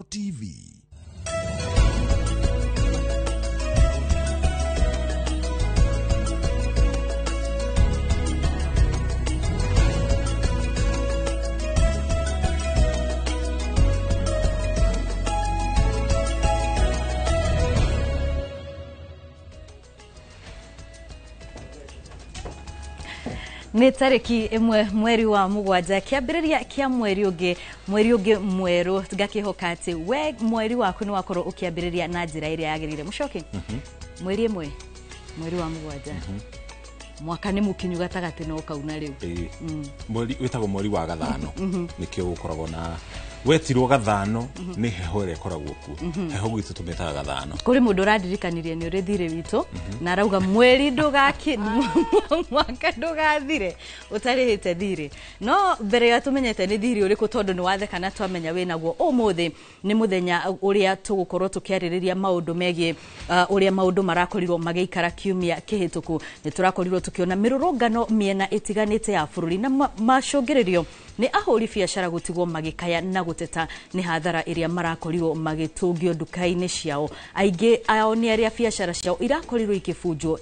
TV. Nĩ tarĩki 1 mweri wa 7 kĩambĩrĩria kĩa mweri ũngĩ mwerũ ngakĩhoka atĩ we mweri waku nĩ wakorwo ũkĩambĩrĩria na njĩra ĩrĩa yagĩrĩire. Mũcoki, mweri 1 mweri wa 7 mwaka nĩ mũkinyu gatagatĩ no kauna rĩu. Mweri wĩtagwo mweri wa gathano, nĩkĩo gũkoragwo na wetirwo gathano nĩ heho ĩrĩa ĩkoragwo kuo. Heho gwitũ tũmĩtaga gathano. Kũrĩ mũndũ ũrandirikanirie nĩ ũrĩ thirĩ witũ na arauga mweri ndũgaki mwaka ndũgathire ũtarĩhĩte thirĩ. No mbere ya tũmenyete nĩ thirĩ ũrĩkũ tondũ nĩ watheka na twamenya wĩnaguo, ũmũthĩ nĩ mũthenya ũrĩa tũgũkorwo tũkĩarĩrĩria maũndũ megiĩ ũrĩa maũndũ marakorirwo magĩikara kiumia kĩhĩtũku. Nĩ tũrakorirwo tũkĩona mĩrũrũngano mĩena ĩtiganĩte ya bũrũri na macũngĩrĩrio nĩ ahũri biacara gũtigwo magĩkaya na gũteta nĩ hathara ĩrĩa marakorirwo magĩtũngio nduka-inĩ ciao. Aingĩ ao nĩ arĩa biacara ciao irakorirwo ikĩbunjwo,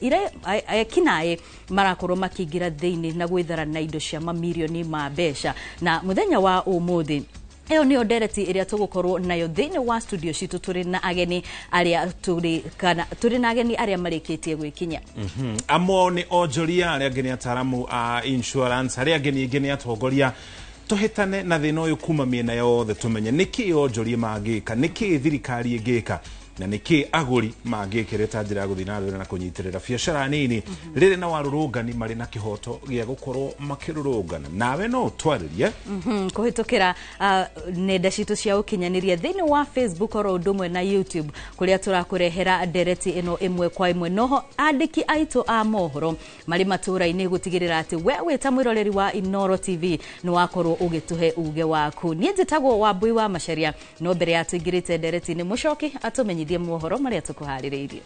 ekinaĩ marakorwo makĩingĩra thĩinĩ na gwĩthara na indo cia mamirioni ma mbeca. Na mũthenya wa ũmũthĩ ĩyo nĩyo ndereti ĩrĩa tũgũkorwo nayo thĩinĩ wa studio citũ tũrĩ na ageni arĩa tũrĩ na ageni arĩa marĩkĩtie gwĩkinya. Amwe nĩ onjoria, arĩa angĩ nĩ ataaramu a insurance, arĩa angĩ ningĩ nĩ atongoria. Tũhĩtane na thĩna ũyũ kuma mĩena yothe tũmenye nĩkĩ onjoria mangĩka, nĩkĩ thirikari ĩngĩka, na nĩkĩ agũri mangĩkĩre ta njĩra ya gũthiĩ na mbere na kũnyitĩrĩra biacara nini rĩrĩ na warũrũngani marĩ na kĩhoto gĩa gũkorwo makĩrũrũngana. Nawe no ũtwarĩrie kũhĩtũkĩra nenda citũ cia ũkinyanĩria thĩinĩ wa Facebook oro ũndũ ũmwe na YouTube kũrĩa tũrakũrehera ndereti ĩno ĩmwe kwa ĩmwe. Noho andĩki aitũ a mohoro marĩ matũũra-inĩ gũtigĩrĩra atĩ we wĩ ta mwĩroreri wa Inooro TV nĩ wakorwo ũgĩtũhe uge waku. Niĩ njĩtagwo Wambui wa Macharia, no mbere ya tũingĩrĩte ndereti-inĩ Mũcoki atũmenyithie mohoro marĩa tũkũharĩrĩirie.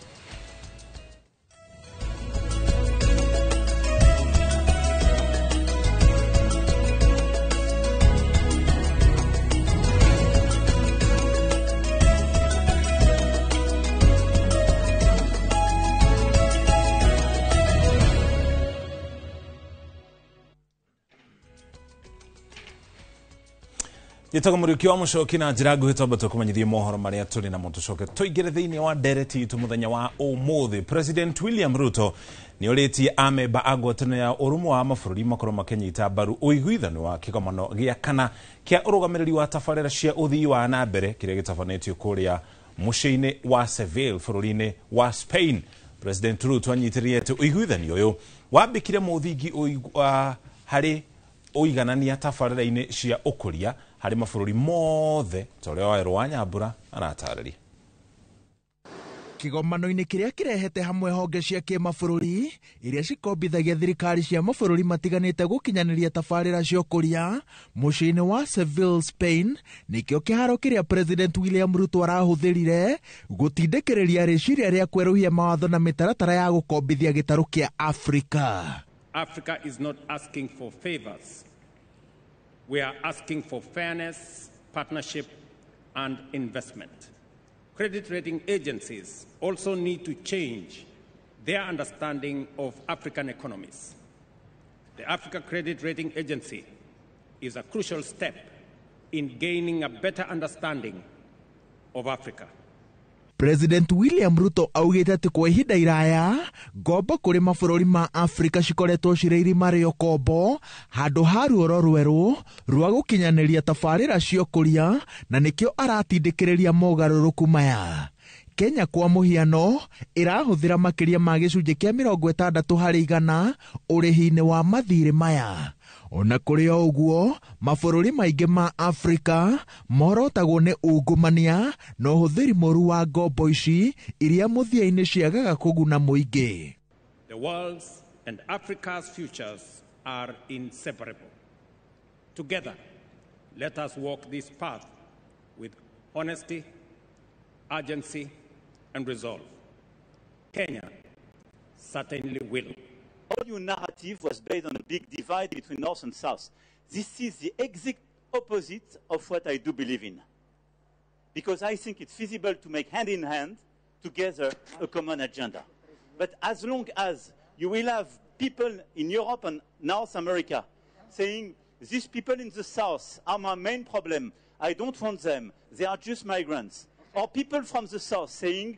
Njĩtagwo Mũriũki wa Mũcoki na njĩra nguhĩ twambe tũkũmenyithie mohoro marĩa tũrĩ namo tũcoke tũingĩre thĩinĩ wa ndereti itũ mũthenya wa ũmũthĩ. President William Ruto nĩ orĩtie amemba a ngwatanĩro ya ũrũmwe wa mabũrũri makorwo makĩnyita mbaru ũiguithano wa kĩgomano gĩa kana kĩa ũrũgamĩrĩri wa tabarĩra cia ũthii wa na mbere kĩrĩa gĩtabanĩtio kũrĩa mũciĩ-inĩ wa Seville bũrũri-inĩ wa Spain. President Ruto anyitĩrĩire atĩ ũiguithanio ũyũ wambĩkire mũthingi harĩ ũiganania tabarĩra-inĩ cia ũkũria harĩ mabũrũri mothe ta ũrĩa Wawerũ wa Nyambura aratarĩria. Kĩgomano-inĩ kĩrĩa kĩrehete hamwe honge cia kĩmabũrũri iria cikombithagia thirikari cia mabũrũri matiganĩte gũkinyanĩria tabarĩra cia ũkũria mũciĩ-inĩ wa Seville, Spain, nĩkĩo kĩharo kĩrĩa President William Ruto arahũthĩrire gũtindĩkĩrĩria rĩciria rĩa kwerũhia mawatho na mĩtaratara ya gũkombithia gĩtarũ kĩa Africa. Africa is not asking for favors. We are asking for fairness, partnership, and investment. Credit rating agencies also need to change their understanding of African economies. The Africa Credit Rating Agency is a crucial step in gaining a better understanding of Africa. President William Ruto augĩte atĩ kwa ihinda iraya ngombo kũrĩ mabũrũri ma Afrika cikoretwo cirĩ irima rĩa ũkombo handũ ha ruoro rwerũ rwa gũkinyanĩria tabarĩra cia ũkũria, na nĩkĩo aratindĩkĩrĩria mogarũrũku maya. Kenya kwa mũhiano ĩrahũthĩra makĩria ma gĩcunjĩ kĩa 60 harĩ igana ũrĩhi-inĩ wa mathirĩ maya. Ona kũrĩ o ũguo, mabũrũri maingĩ ma Afrika morotagwo nĩ ungumania na ũhũthĩri mũru wa ngombo ici iria mũthia-inĩ ciagaga kũguna mũingĩ. The world's and Africa's futures are inseparable. Together, let us walk this path with honesty, urgency, and resolve. Kenya certainly will. All your narrative was based on a big divide between North and South. This is the exact opposite of what I do believe in. Because I think it's feasible to make hand in hand together a common agenda. But as long as you will have people in Europe and North America saying, these people in the South are my main problem, I don't want them, they are just migrants. Or people from the South saying,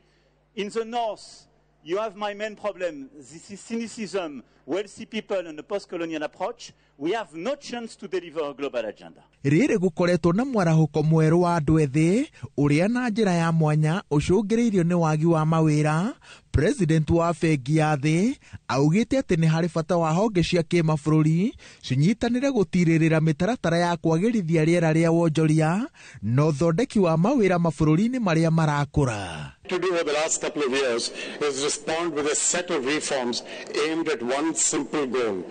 in the North, you have my main problem, this is cynicism, wealthy people and a post-colonial approach, we have no chance to deliver a global agenda. Rĩrĩ gũkoretwo na mwarahũko mwerũ wa andũ ethĩ ũrĩa na njĩra ya mwanya ũcũngĩrĩirio nĩ wagi wa mawĩra. President wa bengi ya thĩ augĩte atĩ nĩ harĩ bata wa honge cia kĩmabũrũri cinyitanĩre gũtirĩrĩra mĩtaratara ya kwagĩrithia rĩera rĩa wonjoria na ũthondeki wa mawĩra mabũrũri-inĩ marĩa marakũra. To do over the last couple of years is respond with a set of reforms aimed at one simple goal.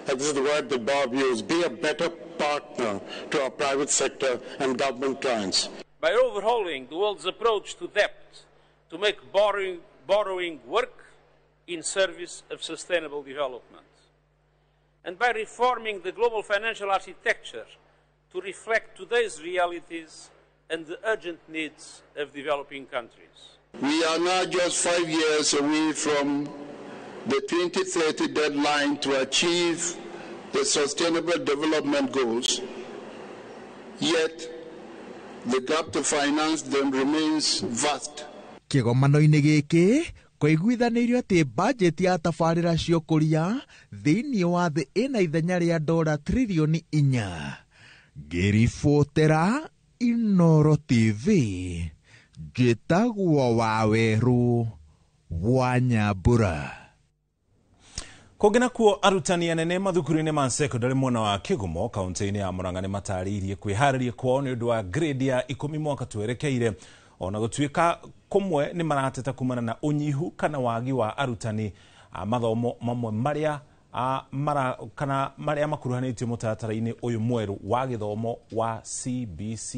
And this is the word that Bob used, be a better partner to our private sector and government clients. By overhauling the world's approach to debt to make borrowing work in service of sustainable development. And by reforming the global financial architecture to reflect today's realities and the urgent needs of developing countries. We are now just 5 years away from the 2030 deadline to achieve the Sustainable Development Goals, yet the gap to finance them remains vast. Kĩgomano-inĩ gĩkĩ kũiguithanĩirio atĩ bajeti ya tabarĩra cia ũkũria thĩinĩ wa thĩ ĩna ithenya rĩa dora tririoni 4. Ngĩribotera Inooro TV, njĩtagwo Wawerũ wa Nyambura. Kũngĩ nakuo arutani anene mathukuru-inĩ ma secondary mwena wa Kĩgumo kaunti-inĩ ya Murang'a nĩ matarĩirie kwĩharĩria kwao nĩ ũndũ wa grade ya 10 mwaka twerekeire, ona gũtuĩka kũmwe nĩ marateta kumana na ũnyihu kana wagi wa arutani a mathomo mamwe marĩa kana marĩa makuruhanĩtio mũtaratara-inĩ ũyũ mwerũ wa gĩthomo wa CBC.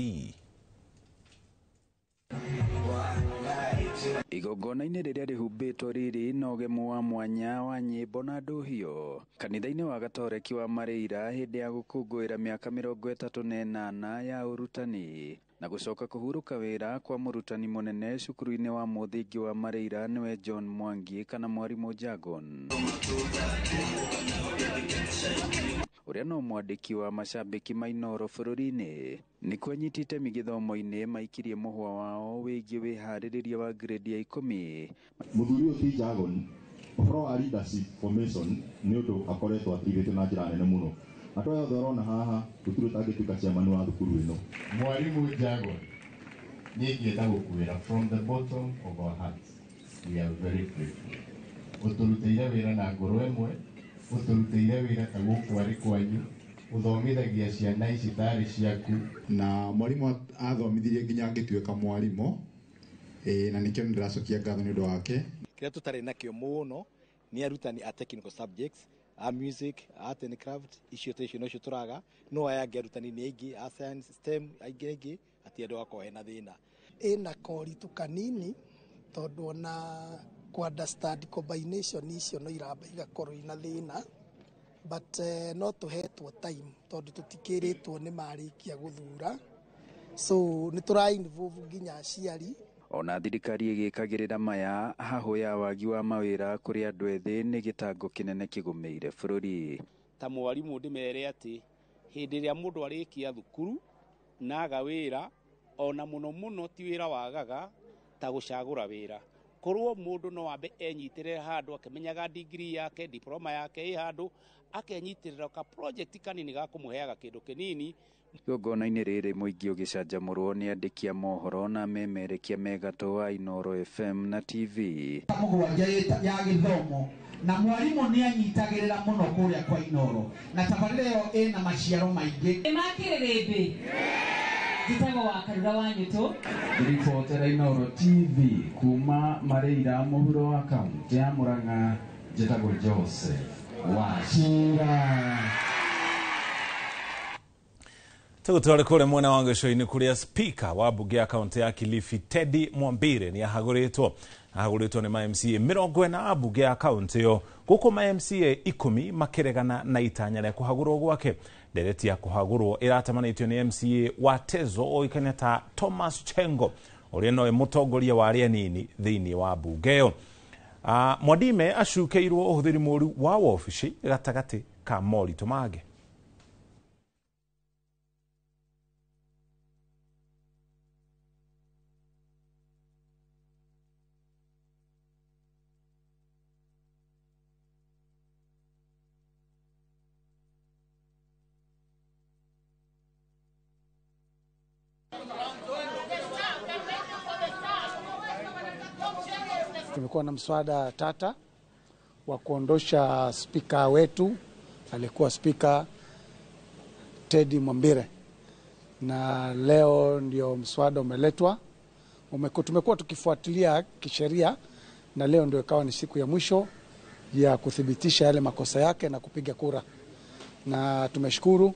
Igongona-inĩ rĩrĩa rĩhumbĩtwo riri na ũgemu wa mwanya wa nyĩmbo na ndũhio kanitha-inĩ wa Gatoreki wa Mareira hĩndĩ ya gũkũngũĩra mĩaka 38 ya ũrutani na gũcoka kũhurũka wĩra kwa mũrutani mũnene cukuru-inĩ wa mũthingi wa Mareira nĩwe John Mwangi kana mwarimũ Jagon, ũrĩa no mwandĩki wa macambĩki ma Inooro bũrũri-inĩ nĩkuo anyitĩte mĩgĩthomo-inĩ maikirie mũhwa wao wĩgiĩ wĩharĩrĩria wa grade ya 10. Mũthuri ũyũ ti Jagon, ũhoro wa leadership formation nĩ ũndũ akoretwo ateithĩtie na njĩra nene mũno. Andũ aya othe ũrona haha gũtirĩ ũtangĩtuĩka chairman wa thukuru ĩno. Mwarimu Jagon, niĩ ingĩenda gũkwĩra from the bottom of our hearts we are very grateful. Ũtũrutĩire wĩra na ngoro ĩmwe, ũtũrutĩire wĩra ta gũkũ arĩ kwanyu, ũthomithagia ciana ici tarĩ ciaku. Na mwarimu athomithirie nginya ngĩtuĩka mwarimũ, na nĩkĩo nĩndĩracokia ngatho nĩ ũndũ wake. Kĩrĩa tũtarĩ nakĩo mũno nĩ arutani a technical subjects, a music, art and craft, icio ta icio nocio tũraga, no aya angĩ arutani nĩ aingĩ, a science, STEM aingĩ aingĩ, hatirĩ andũ gakorwo hena thĩna. Ĩna koritũ kanini tondũ ona ku understand combination icio no iramba igakorwo ina thĩna, but no tũhetwo time tondũ tũtikĩrĩtwo nĩ marĩkia gũthura, so nĩ tũra involve nginya aciari. Ona thirikari ĩgĩkagĩrĩra maya hahũ ya wagi wa mawĩra kũrĩ andũ ethĩ nĩ gĩtango kĩnene kĩgũmĩire bũrũri. Ta mwarimũ ndĩmere atĩ hĩndĩ ĩrĩa mũndũ arĩkia thukuru na aga wĩra, ona mũno mũno ti wĩra wagaga ta gũcagũra wĩra, korwo mũndũ no ambe enyitĩrĩre handũ akĩmenyaga degree yake, diploma yake ĩ handũ, akenyitĩrĩra ka project kanini ga kũmũheaga kĩndũ kĩnini. Igongona-inĩ rĩrĩ mũingĩ ũgĩcanjamũrwo nĩ andĩki a mohoro na memerekia megatũ wa Inooro FM na TV. Mũgwanja ya gĩthomo na mwarimũ nĩ anyitagĩrĩra mũno kũrĩa kwa Inooro na tabarĩra ĩyo ĩna maciaro maingĩ. Makĩrĩrĩmbĩ njĩtagwo wa Karura wa Nyũtũ. Ribotera Inooro TV kuma Mareira mũhuro wa kaunti ya Murang'a, njĩtagwo Joseph Wachira. Tugutware kũrĩa mwena wa gĩcũa-inĩ kũrĩa speaker wa mbunge ya kaunti ya Kilifi Teddy Mwambire nĩ ahagũrĩtwo nĩ ma MCA 40 a mbunge ya kaunti ĩyo, gũkũ ma MCA 10 makĩregana na itanya rĩa kũhagũrwo gwake. Ndereti ya kũhagũrwo ĩratamanĩtio nĩ MCA wa Tezo oĩkaine ta Thomas Chengo ũrĩa nowe mũtongoria wa arĩa anini thĩinĩ wa mbunge ĩyo. Mwadime acukĩirwo ũhũthĩri mũru wa wabici gatagatĩ ka moritũ mangĩ. Tumekuwa na mswada tata wa kuondosha spika wetu, alikuwa Spika Teddy Mwambire, na leo ndio mswada umeletwa. Tumekuwa tukifuatilia kisheria, na leo ndio ikawa ni siku ya mwisho ya kuthibitisha yale makosa yake na kupiga kura, na tumeshukuru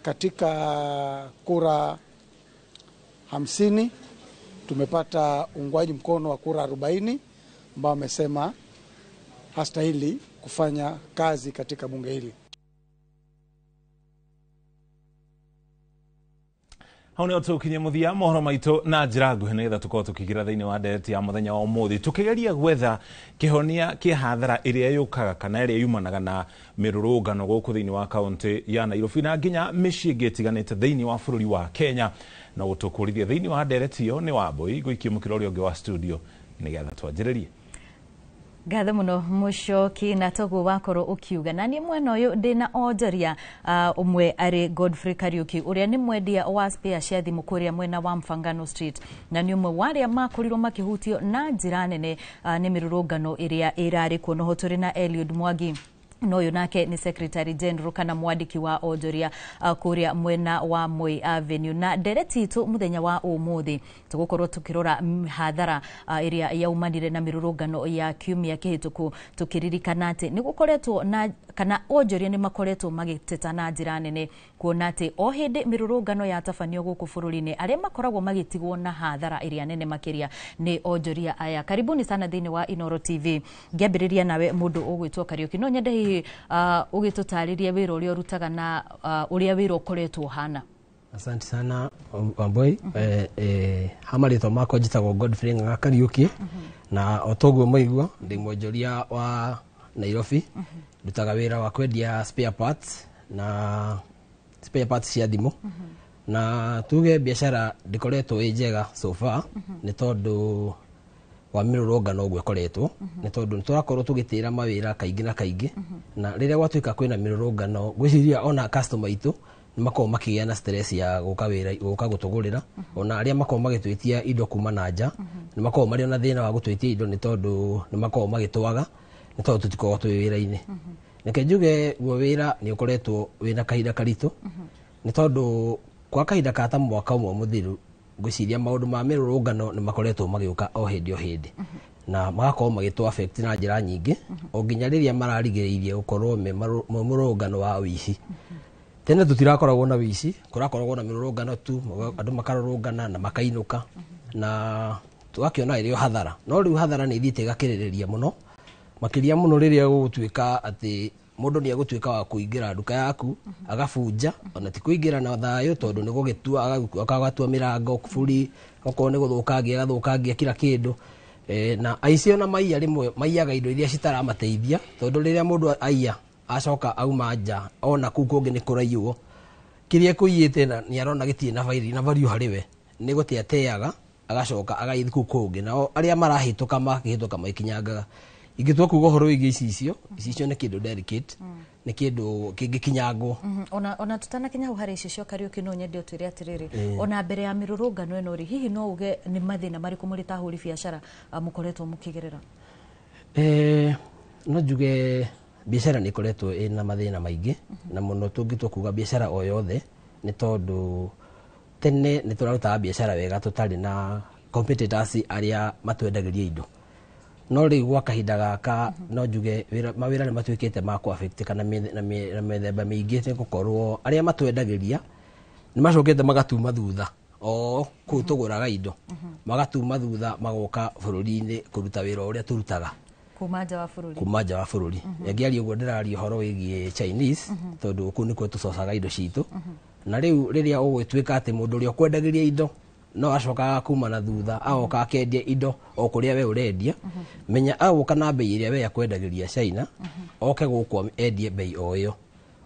katika kura 50 tumepata uungwaji mkono wa kura 40 ambao wamesema hastahili kufanya kazi katika bunge hili. Hau nĩho tũkinye mũthia mohoro maitũ na njĩra nguhĩ nĩgetha tũkorwo tũkĩingĩra thĩinĩ wa ndereti ya mũthenya wa ũmũthĩ tũkĩgeria gwetha kĩhonia kĩa hathara ĩrĩa yũkaga kana ĩrĩa yumanaga na mĩrũrũngano gũkũ thĩinĩ wa kaũntĩ ya Nairobi na nginya mĩciĩ ĩngĩ ĩtiganĩte thĩinĩ wa bũrũri wa Kenya. Na gũtũkũrithia thĩinĩ wa ndereti ĩyo nĩ Wambui ngũikie mũkĩra ũrĩa ũngĩ wa studio nĩgetha twanjĩrĩrie. Ngatho muno Mucoki, na toguo wakorwo ukiuga na niĩ mwena ũyũ ndĩna onjoria ũmwe arĩ Godfrey Kariuki ũrĩa nĩ mwendia wa spare cia thimũ kũrĩa mwena wa Mfangano Street, na nĩ ũmwe wa arĩa makorirwo makĩhutio na njĩra nene nĩ mĩrũrũngano ĩrĩa ĩrarĩ kuo. Noho tũrĩ na Eliud Mwangi, no ũyũ nake nĩ Secretary General kana mwandĩki wa onjoria kũrĩa mwena wa Moi Avenue. Na ndereti itũ mũthenya wa ũmũthĩ tũgũkorwo tũkĩrora hathara ĩrĩa yaumanire na mĩrũrũngano ya kiumia kĩhĩtũku, tũkĩririkana atĩ nĩ gũkoretwo na kana onjoria nĩ makoretwo magĩteta na njĩra nene kuona atĩ o hĩndĩ mĩrũrũngano yatabanio gũkũ bũrũri-inĩ arĩa makoragwo magĩtigwo na hathara ĩrĩa nene makĩria nĩ onjoria aya. Karibuni sana thĩinĩ wa Inooro TV. Ngĩambĩrĩria nawe mũndũ ũgwĩtwo Kariuki, no nyende hihi ũgĩtũtarĩrie wĩra ũrĩa ũrutaga na ũrĩa wĩra ũkoretwo ũhana. Asante sana Wambui. Ha marĩtwa makwa njĩtagwo Godfrey Ng'ang'a Kariuki, na o toguo mwaigua ndĩ mwonjoria wa Nairobi. Ndutaga wĩra wa kwendia spare parts na spare parts cia thimũ, na tuge biacara ndĩkoretwo ĩ njega so far nĩ tondũ wa mĩrũrũngano ũguo ĩkoretwo, nĩ tondũ nĩ tũrakorwo tũgĩtĩra mawĩra kaingĩ na kaingĩ, na rĩrĩa gwatuĩka kwĩna mĩrũrũngano ngwĩciria ona customer aitũ nĩ makoragwo makĩgĩa na stress ya gũka wĩra gũka gũtũgũrĩra, ona arĩa makoragwo magĩtwĩtia indo kuma na nja nĩ makoragwo marĩ na thĩna wa gũtwĩtia indo nĩ tondũ nĩ makoragwo magĩtwaga nĩ tondũ tũtikoragwo twĩ wĩra-inĩ. Reke njuge guo wĩra nĩ ũkoretwo wĩna kahinda karitũ nĩ tondũ kwa kahinda ka ta mwaka ũmwe mũthiru ngwĩciria maũndũ ma mĩrũrũngano nĩ makoretwo magĩũka o hĩndĩ o hĩndĩ, na magakorwo magĩtũ affect na njĩra nyingĩ o nginya rĩrĩa mararigĩrĩirie gũkorwo me mũrũrũngano wa ũici. Tene tũtirakoragwo na ũici, kũrakoragwo na mĩrũrũngano tu, andũ makarũrũngana na makainũka na tũgakĩona ĩrĩ o hathara, no rĩu hathara nĩ ithiĩte ĩgakĩrĩrĩria mũno makĩria mũno rĩrĩa gũgũtuĩka atĩ mũndũ nĩ egũtuĩka wa kũingĩra nduka yaku agabunja, ona ti kũingĩra na thayũ tondũ nĩ gũgĩtua agatua mĩrango kuburi, okorwo nĩ gũthũkangia agathũkangia kila kĩndũ. Na aici ona maiya rĩmwe maiyaga indo iria citaramateithia tondũ rĩrĩa mũndũ aiya acoka auma nja ona kũu kũngĩ nĩ kũraiywo kĩrĩa ekũiyĩte na nĩ arona gĩtirĩ na bairi na value harĩ we nĩ gũte ateaga agacoka agathiĩ kũu kũngĩ, nao arĩa marahĩtũka makĩhĩtũka maikinyangaga. Ingĩtua kuga ũhoro wĩgiĩ icicio, icicio nĩ kĩndũ delicate, nĩ kĩndũ kĩngĩkinyangwo. Ona tutanakinya hau harĩ icicio Kariuki, no nyende ũtwĩre atĩrĩrĩ, ona mbere ya mĩrũrũngano ĩno rĩ, hihi no uge nĩ mathĩna marĩkũ mũrĩ ta ahũri biacara mũkoretwo mũkĩgerera? No njuge biacara nĩ ĩkoretwo ĩna mathĩna maingĩ, na mũno tũngĩtua kuga biacara o yothe nĩ tondũ tene nĩ tũrarutaga biacara wega tũtarĩ na competitors arĩa matwendagĩria indo, no rĩu gwa kahinda gaka no njuge mawĩra nĩ matuĩkĩte ma kũ affect kana na mĩthemba mĩingĩ nĩ gũkorwo arĩa matwendagĩria Nĩ macokete magatuma thutha o kũu tũgũraga indo, magatuma thutha magoka bũrũri-inĩ kũruta wĩra ũrĩa tũrutaga kuma nja wa bũrũri. Kuma nja wa bũrũri. Ngĩaria ũguo ndĩraria ũhoro wĩgiĩ Chinese, tondũ kũu nĩkuo tũcocaga indo citũ. Na rĩu rĩrĩa ũgũgĩtuĩka atĩ mũndũ ũrĩa ũkwendagĩria indo no acokaga kuma na thutha agoka akendia indo o kũrĩa we ũrendia, menya agoka na mbei ĩrĩa we akwendagĩria China, oke gũkũ endie mbei o ĩyo.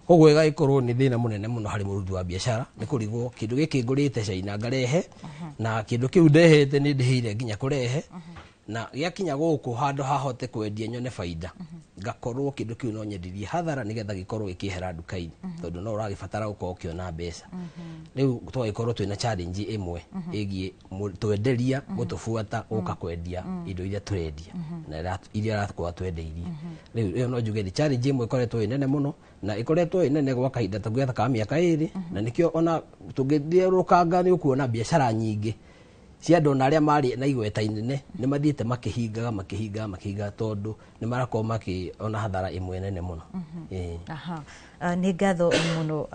Koguo ĩgagĩkorwo nĩ thĩna mũnene mũno harĩ mũruti wa biacara, nĩ kũrigwo kĩndũ gĩkĩ ngũrĩte China ngarehe, na kĩndũ kĩu ndehete nĩ ndĩhĩire nginya kũrehe, na gĩakinya gũkũ handũ hahote kwendia nyone baida, ngakorwo kĩndũ kĩu no nyendirie hathara nĩgetha gĩkorwo gĩkĩehera nduka-inĩ, tondũ no ũragĩbatara gũkorwo ũkĩona mbeca. Rĩu tũgagĩkorwo twĩna challenge ĩmwe ĩgiĩ twenderia gũtũbuata gũka kwendia indo iria tũrendia na iria arakorwo twendeirie. Rĩu ĩyo no njuge nĩ challenge ĩmwe ĩkoretwo ĩ nene mũno, na ĩkoretwo ĩ nene gwa kahinda ta ka mĩaka 2, na nĩkĩo ona tũngĩthiũrũrũkanga nĩ ũkuona biacara nyingĩ cia andũ ona arĩa marĩ na igweta inene nĩ mathiĩte makĩhingaga tondũ nĩ marakorwo makĩona hathara ĩmwe nene mũno. Aha. Nĩ ngatho mũno.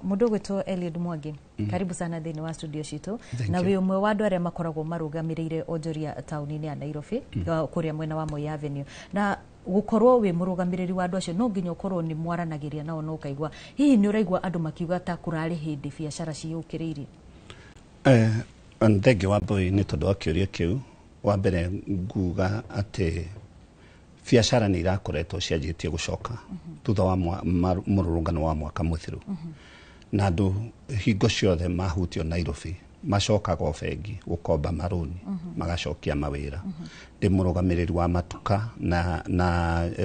Mũndũ ũgwĩtwo Eliud Mwangi, karibu sana thĩinĩ wa studio citũ, na wĩ ũmwe wa andũ arĩa makoragwo marũgamĩrĩire onjoria taũni-inĩ ya Nairobi, kũrĩa mwena wa Moi Avenue. Na gũkorwo wĩ mũrũgamĩrĩri wa andũ acio no nginya ũkorwo nĩ mwaranagĩria nao na ũkaigua, hihi nĩ ũraigua andũ makiuga ta kũrarĩ hĩndĩ biacara ciyũkĩrĩirie? Thengiũ wa Mbui nĩ tondũ wa kĩũria kĩu. Wa mbere nguga atĩ biacara nĩ irakoretwo cianjĩtie gũcoka thutha wa mũrũrũngano wa mwaka mũthiru, na andũ hingo ciothe mahutio Nairobi macokaga o bengi gũkomba marũni, magacokia mawĩra. Ndĩ mũrũgamĩrĩri wa matuka na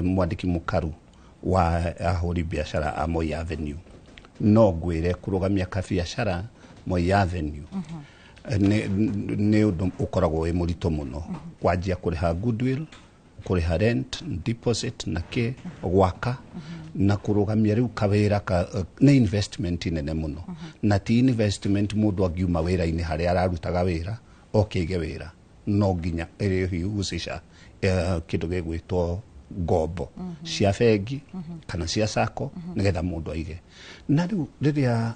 mwandĩki mũkaru wa ahũri biacara a Moi Avenue. No ngwĩre kũrũgamia kabiacara Moi Avenue nĩ ũndũ ũkoragwo wĩ mũritũ mũno, kwanjia kũrĩha goodwill, kũrĩha rent, deposit na kĩ, gwaka na kũrũgamia rĩu kawĩra nĩ investment nene mũno, na ti investment mũndũ angiuma wĩra-inĩ harĩa ararutaga wĩra oke aige wĩra, no nginya ĩrĩhusisha kĩndũ gĩgwĩtwo ngombo cia bengi kana cia sacco nĩgetha mũndũ aige. Na rĩu rĩrĩa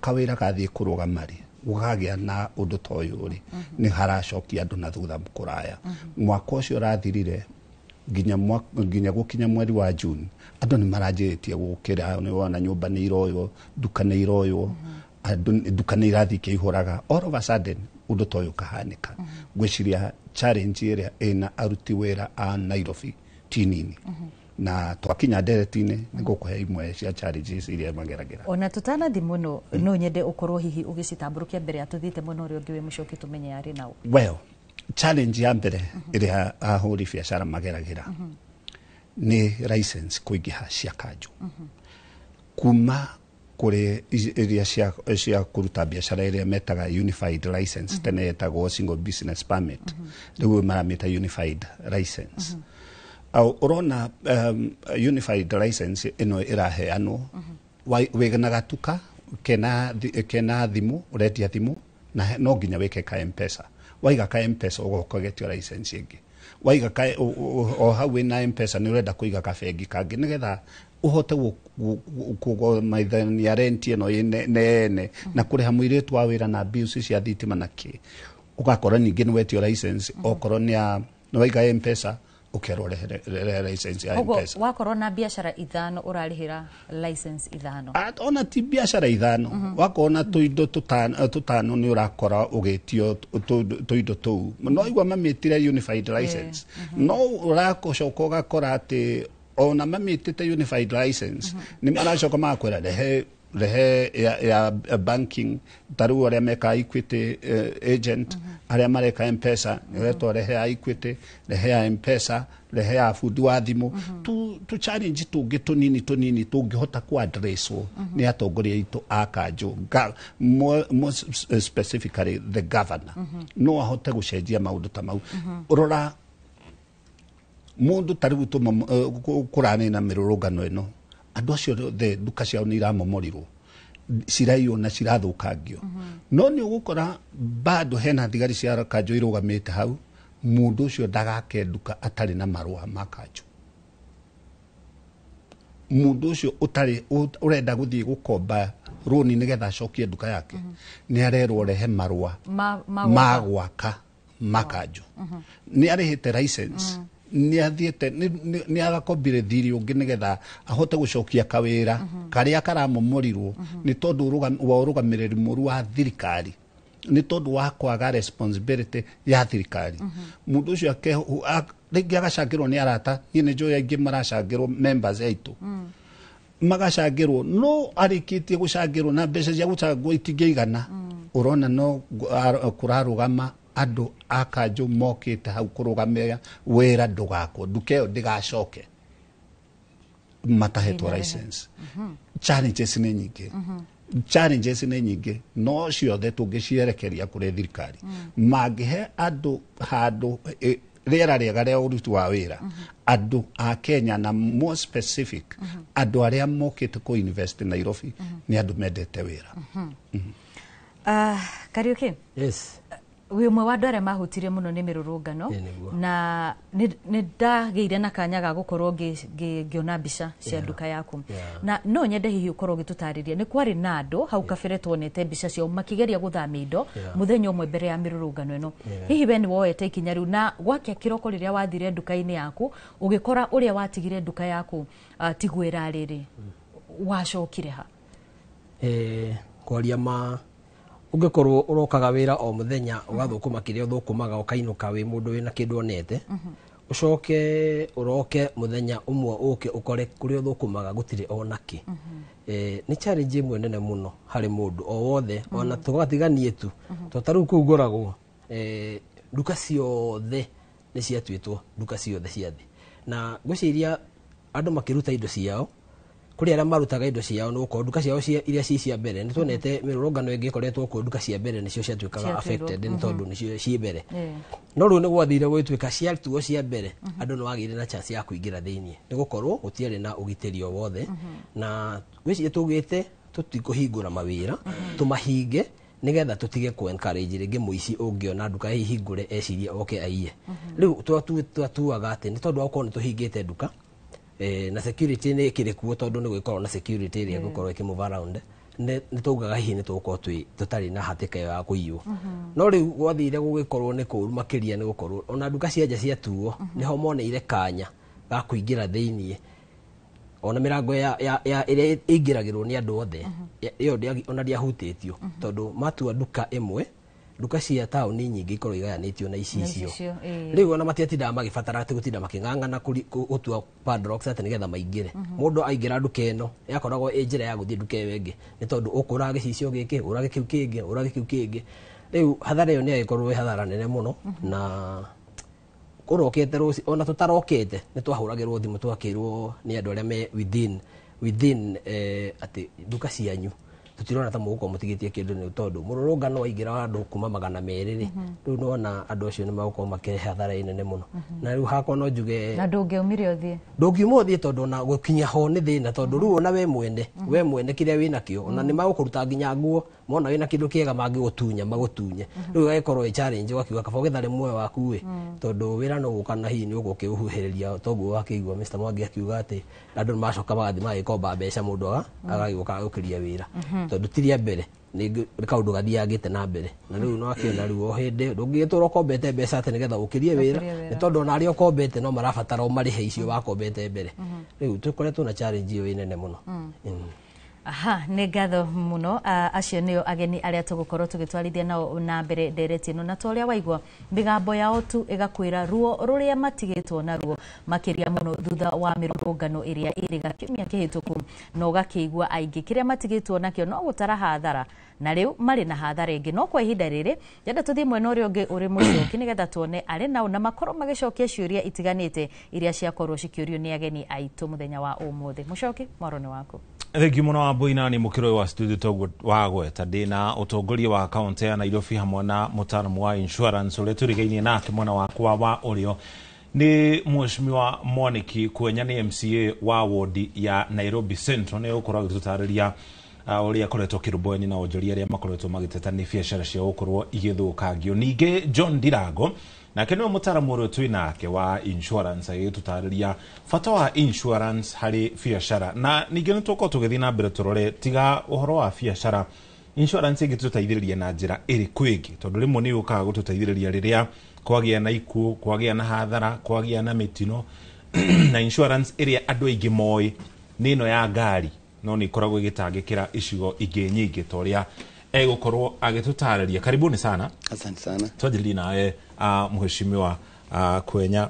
kawĩra gathiĩ kũrũgama rĩ, gũkagĩa na ũndũ ta ũyũ rĩ, nĩ haracokia andũ na thutha kũraya. Mwaka ũcio ũrathirire nginya gũkinya mweri wa June, andũ nĩ maranjĩrĩtie gũkĩra, nĩ wona nyũmba nĩ iroywo, nduka nĩ iroywo, nduka nĩ irathiĩ ikĩihũraga. All of a sudden ũndũ ta ũyũ ũkahanĩka. Ngwĩciria challenge ĩrĩa ĩna aruti wĩra a Nairobi ti nini, na twakinya ndereti-inĩ nĩ ngũkũhe imwe cia challenges iria mageragĩra. Ona tũtanathi mũno, no nyende ũkorwo hihi ũgĩcitambũrũkia mbere ya tũthiĩte mwena ũrĩa ũngĩ wĩ mũcoki tũmenye arĩ nao. Well, challenge ya mbere ĩrĩa ahũri biacara mageragĩra nĩ license kũingĩha cia kanjũ, kuma kũrĩ iria cia kũruta biacara ĩrĩa metaga unified license, tene yetagwo single business permit, rĩu maramĩta unified license. Ũrona unified license ĩno ĩraheanwo wĩna gatuka kena thimũ, ũrendia thimũ na no nginya wĩke ka M-Pesa. Waiga ka M-Pesa ũgoka ũgetio license ĩngĩ, waiga ka o hau wĩna M-Pesa nĩ ũrenda kũiga kabengi kangĩ nĩgetha ũhote kũgomaithania rent ĩno nene na kũrĩha mũirĩtu wa wĩra na bills cia thitima na kĩ. Ũgakora ningĩ nĩ wetio license, okorwo nĩ waiga M-Pesa ũkerwo rehe license ya M-Pesa. Wakorwo na biacara 5 ũrarĩhĩra license 5. Ona ti biacara 5, wakorwo na tũindo tũtano nĩ ũrakora ũgĩtio tũindo tũu. No igua mamĩtire unified license, no ũracoka ũgakora atĩ ona mamĩtĩte unified license nĩ maracoka magakwĩra rehe ya banking, ta rĩu arĩa meka Equity agent, arĩa mareka M-Pesa nĩ ũretwo rehe ya Equity, rehe ya M-Pesa, rehe ya bundi wa thimũ. Tu challenge tũngĩ tũnini tũnini tũngĩhota ku addresswo nĩ atongoria aitũ a kanjũ, more specifically the governor, no ahote gũcenjia maũndũ ta mau. Rora mũndũ ta rĩu kũrarĩ na mĩrũrũngano ĩno, andũ acio othe nduka ciao nĩ iramomorirwo, ciraiywo na cirathũkangio. No nĩ ũgũkora bado hena thigari cia kanjũ irũgamĩte hau, mũndũ ũcio ndagake nduka atarĩ na marũa ma kanjũ. Mũndũ ũcio ũtarĩ ũrenda gũthiĩ gũkomba rũni nĩgetha acokie nduka yake, nĩ arerwo rehe marũa ma gwaka makanjũ. Nĩ arĩhĩte license, nĩ athiĩte, nĩ agakombire thirĩ ũngĩ nĩgetha ahote gũcokia kawĩra karĩa karamomorirwo nĩ tondũ wa ũrũgamĩrĩri mũru wa thirikari, nĩ tondũ wa kwaga responsibility ya thirikari. Mũndũ ũcio rĩngĩ agacangĩrwo nĩ arata. Niĩ nĩ njũĩ aingĩ maracangĩrwo, members aitũ magacangĩrwo, no arĩkĩtie gũcangĩrwo na mbeca cia gũcangwo itingĩigana. Ũrona no kũrarũgama andũ a kanjũ mokĩte hau kũrũgamĩra wĩra ndũgakwo, nduka ĩyo ndĩgacoke, matahetwo license. Challenges nĩ nyingĩ, challenges nĩ nyingĩ, no ciothe tũngĩcierekeria kũrĩ thirikari. Mangĩhe andũ handũ rĩera rĩega rĩa ũruti wa wĩra, andũ a Kenya na more specific andũ arĩa mokĩte kũ invest Nairobi nĩ andũ mendete wĩra. Kariuki. Yes. Wĩ ũmwe wa andũ arĩa mahutirio mũno nĩ mĩrũrũngano. Ĩ, nĩguo. Na nĩ ndagĩire na kanya ga gũkorwo ngĩona mbica cia nduka yaku. Na no nyende hihi ũkorwo ũgĩtũtarĩria, nĩ kwarĩ na andũ hau kabere tuonete mbica ciao makĩgeria gũthamia indo mũthenya ũmwe mbere ya mĩrũrũngano ĩno. Hihi we nĩ woete ikinya rĩu, na gwakĩa kĩroko rĩrĩa wathire nduka-inĩ yaku ũgĩkora ũrĩa watigire nduka yaku tiguo ĩrarĩ rĩ, wacokire ha? Kwaria ma, ũngĩkorwo ũrokaga wĩra o mũthenya, ũgathũkũma kĩrĩa ũthũkũmaga, ũkainũka wĩ mũndũ wĩna kĩndũ onete, ũcoke ũroke mũthenya ũmwe ũke ũkore kũrĩa ũthũkũmaga gũtirĩ onakĩ, nĩ challenge ĩmwe nene mũno harĩ mũndũ o wothe. Ona tũgatiganie tu, to ta rĩu kũu ngoragwo, nduka ciothe nĩ ciatuĩtwo, nduka ciothe cia thĩ, na ngwĩciria andũ makĩruta indo ciao kũrĩ arĩa marutaga indo ciao, nĩ gũkorwo nduka ciao iria ci cia mbere, nĩ tuonete mĩrũrũngano ĩngĩ ĩkoretwo kuo, nduka cia mbere nĩcio ciatuĩkaga Ciatuirwo. affected nĩ tondũ nĩcio ciĩ mbere. No rĩu nĩ gwathire gũgĩtuĩka ciatuo cia mbere, andũ nĩ wagĩire na chance ya kũingĩra thĩiniĩ, nĩ gũkorwo gũtiarĩ na ũgitĩri o wothe. Na ngwĩciria tugĩte tũtikũhingũra mawĩra, tũmahinge nĩgetha tũtige kũ encourage rĩngĩ mũici ũngĩona nduka ĩhingũre ecirie oke aiye. Rĩu twatuaga atĩ nĩ tondũ wa gũkorwo nĩ tũhingĩte nduka, na security nĩ ĩkĩrĩ kuo, tondũ nĩ gũgĩkorwo na security ĩrĩa ĩgũkorwo ĩkĩ around, nĩ taugaga hihi nĩ tũgũkorwo tũtarĩ na hatĩka ĩyo ya kũiywo. No rĩu gwathire gũgĩkorwo nĩ kũũru makĩria, nĩ gũkorwo ona nduka cia nja ciatuo nĩho moneire kanya ga kũingĩra thĩiniĩ, ona mĩrango ya ĩrĩa ĩingĩragĩrwo nĩ andũ othe ĩyo ona ndĩahutĩtio, tondũ matua nduka ĩmwe, nduka cia taũni nyingĩ ikorwo igayanĩtio na icicio. Icicio, ĩĩ. Rĩu ona matiatindaga magĩbatara atĩ gũtinda makĩng'ang'ana gũtua padlocks atĩ nĩgetha maingĩre. Mũndũ aingĩra nduka ĩno yakoragwo ĩ njĩra ya gũthiĩ nduka ĩyo ĩngĩ, nĩ tondũ ũkũraga gĩcicio gĩkĩ, ũrage kĩu kĩngĩ, ũrage kĩu kĩngĩ. Rĩu hathara ĩyo nĩ yagĩkorwo ĩ hathara nene mũno. Na kũrokete rũci, ona tũtarokete nĩ twahũragĩrwo thimũ, twakĩrwo nĩ andũ arĩa me within atĩ nduka cianyu tũtirona ta mũgũkorwo mũtigĩtie kĩndũ, nĩ tondũ mũrũrũngano waingĩra wa andũ kuma 200 rĩ, rĩu nĩwona andũ acio nĩ magũkorwo makĩrehe hathara nene mũno. Na rĩu hakwa no njuge Na ndũngĩaumire ũthiĩ? Ndũngiuma ũthiĩ, tondũ ona gũkinya ho nĩ thĩna, tondũ rĩu ona we mwene kĩrĩa wĩ nakĩo, ona nĩ magũkũruta nginya nguo, mona wĩna kĩndũ kĩega mangĩgũtunya magũtunye. Rĩu ĩgagĩkorwo ĩ challenge, ũgakiuga kaba ũgĩthare muoyo waku ĩ, tondũ wĩra no gũka na hihi nĩ ũgũka ũkĩũhuhĩrĩria. Toguo wakĩigua Mr. Mwangi akiuga atĩ andũ nĩ macoka magathiĩ magĩkomba mbeca, mũndũ agagĩũka agũkĩria wĩra, tondũ ti rĩa mbere, nĩ kaũndũ gathiangĩte na mbere. Na rĩu no akĩona rĩu o hĩndĩ ndũngĩgĩtũra ũkombete mbeca atĩ nĩgetha ũkĩrie wĩra, Ũkĩrie wĩra. nĩ tondũ ona arĩa ũkombete no marabatara ũmarĩhe icio wakombete mbere. Rĩu tũkoretwo na challenge ĩyo ĩ nene mũno. Aha, nĩ ngatho mũno. Acio nĩo ageni arĩa tũgũkorwo tũgĩtwarithia nao na mbere ndereti ĩno, na ta ũrĩa waigua mĩgambo yao tu ĩgakwĩra ruo rũrĩa matigĩtwo naruo, makĩria mũno thutha wa mĩrũrũngano ĩrĩa ĩrĩga kiumia kĩhĩtũku, na ũgakĩigua aingĩ kĩrĩa matigĩtwo nakĩo no gũtara hathara, na rĩu marĩ na hathara ĩngĩ. No kwa ihinda rĩrĩ ndĩrenda tũthiĩ mwena ũrĩa ũngĩ ũrĩ mũcoki, nĩgetha tuone arĩ nao na makorwo magĩcokia ciũria itiganĩte iria ciakorwo cikĩũrio nĩ ageni aitũ mũthenya wa ũmũthĩ. Mũcoki, mwaro nĩ waku. Thengiũ mũno Wambui. Na nĩ mũkĩro ũyũ wa studio toguo wagweta, ndĩna ũtongoria wa kaunti ya Nairobi hamwe na mũtaaramu wa insurance ũrĩa tũrigainie nake. Mwena wakwa wa ũrĩo nĩ Mheshimiwa Mwaniki Kwenya, nĩ MCA wa wodi ya Nairobi Central, nĩ ũgũkorwo agĩtũtarĩria ũrĩa akoretwo akĩrũmbũyania na onjoria arĩa makoretwo magĩteta nĩ biacara ciao gũkorwo igĩthũkangio. Ningĩ John Ndirango Nake nĩwe mũtaaramu ũrĩa twĩ nake wa insurance, agĩtũtarĩria bata wa insurance harĩ biacara. Na ningĩ nĩ tũkorwo tũgĩthiĩ na mbere tũrore tiga ũhoro wa biacara, insurance ĩngĩtũteithĩrĩria na njĩra ĩrĩkũ ĩngĩ, tondũ rĩmwe nĩ yũkaga gũtũteithĩrĩria rĩrĩa kwagĩa na ikuũ, kwagĩa na hathara, kwagĩa na mĩtino. Na insurance ĩrĩa andũ aingĩ moĩ nĩ ĩno ya ngari, no nĩ ĩkoragwo ĩgĩtangĩkĩra icigo ingĩ nyingĩ ta ũrĩa egũkorwo agĩtũtarĩria. Karibuni sana. Asante sana. Twanjĩrĩrie nawe, mheshimiwa Kwenya.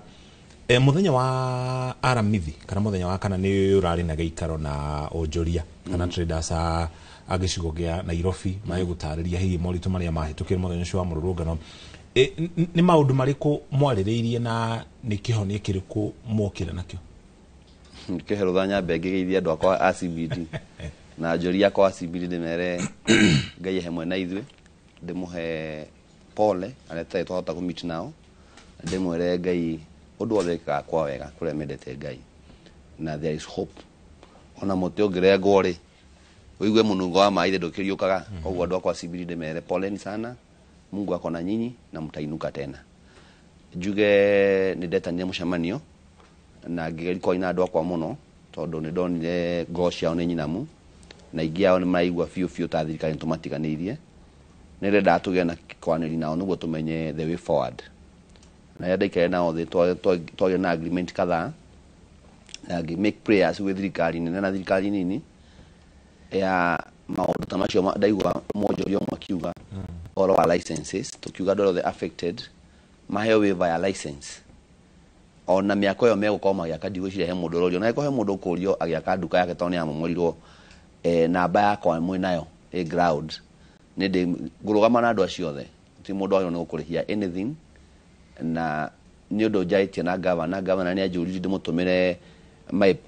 Mũthenya wa Aramithi kana mũthenya wa kana nĩ ũrarĩ na gĩikaro na onjoria kana traders a gĩcigo gĩa Nairobi magĩgũtarĩria hihi moritũ marĩa mahĩtũkĩre mũthenya ũcio wa mũrũrũngano. Nĩ maũndũ marĩkũ mwarĩrĩirie na nĩ kĩhonia kĩrĩkũ mwokire nakĩo? Kĩherũtha nyambe ngĩgeithia andũ akwa a CBD na njori akwa a CBD, ndĩmere Ngai hamwe na ithuĩ, ndĩmũhe pole arĩa tũtarĩ twahota kũ nao, ndĩmwĩre Ngai ũndũ wothe wĩkaga kwa wega kũrĩa mendete Ngai, na there is hope. Ona mũtĩ ũngĩrengwo rĩ, ũigue mũnungo wa maĩ ndũkĩriũkaga. Koguo andũ akwa a CBD ndĩmere poleni sana, Mungu ako na nyinyi na mtainuka tena. Njuge nĩ ndetanire mũcemanio na ngĩgeria kwaria na andũ akwa mũno, tondũ nĩ ndonire ngoro ciao nĩ nyinamu na aingĩ ao nĩ maraigua biũ biũ ta thirikari nĩ tũmatiganĩirie. Nĩ ndĩrendaga tũgĩe na kwaranĩria nao nĩguo tũmenye the way forward. Na rĩrĩa ndaikarire nao thĩ, twagĩa na agreement kadhaa na ngĩ make prayers gwĩ thirikari nene na thirikari nini ya maũndũ ta macio. Ndaigua mwonjoria ũmwe akiuga ũhoro wa licenses, tukiuga andũ othe affected maheo waiver ya license ona mĩako ĩyo megũkorwo magĩaka. Ndigwĩciria he mũndũ ũrorio, na he mũndũ ũkũrio agĩaka nduka yake tondũ nĩ yamomorirwo. Namba yakwa mwĩ nayo ĩ ground, nĩ ndĩ ngũrũgama na andũ acio othe, ti mũndũ wagĩrĩirwo nĩ gũkũrĩhia anything. Na nĩ ũndũ njarĩtie na governor, governor nĩ anjũririe ndĩmũtũmĩre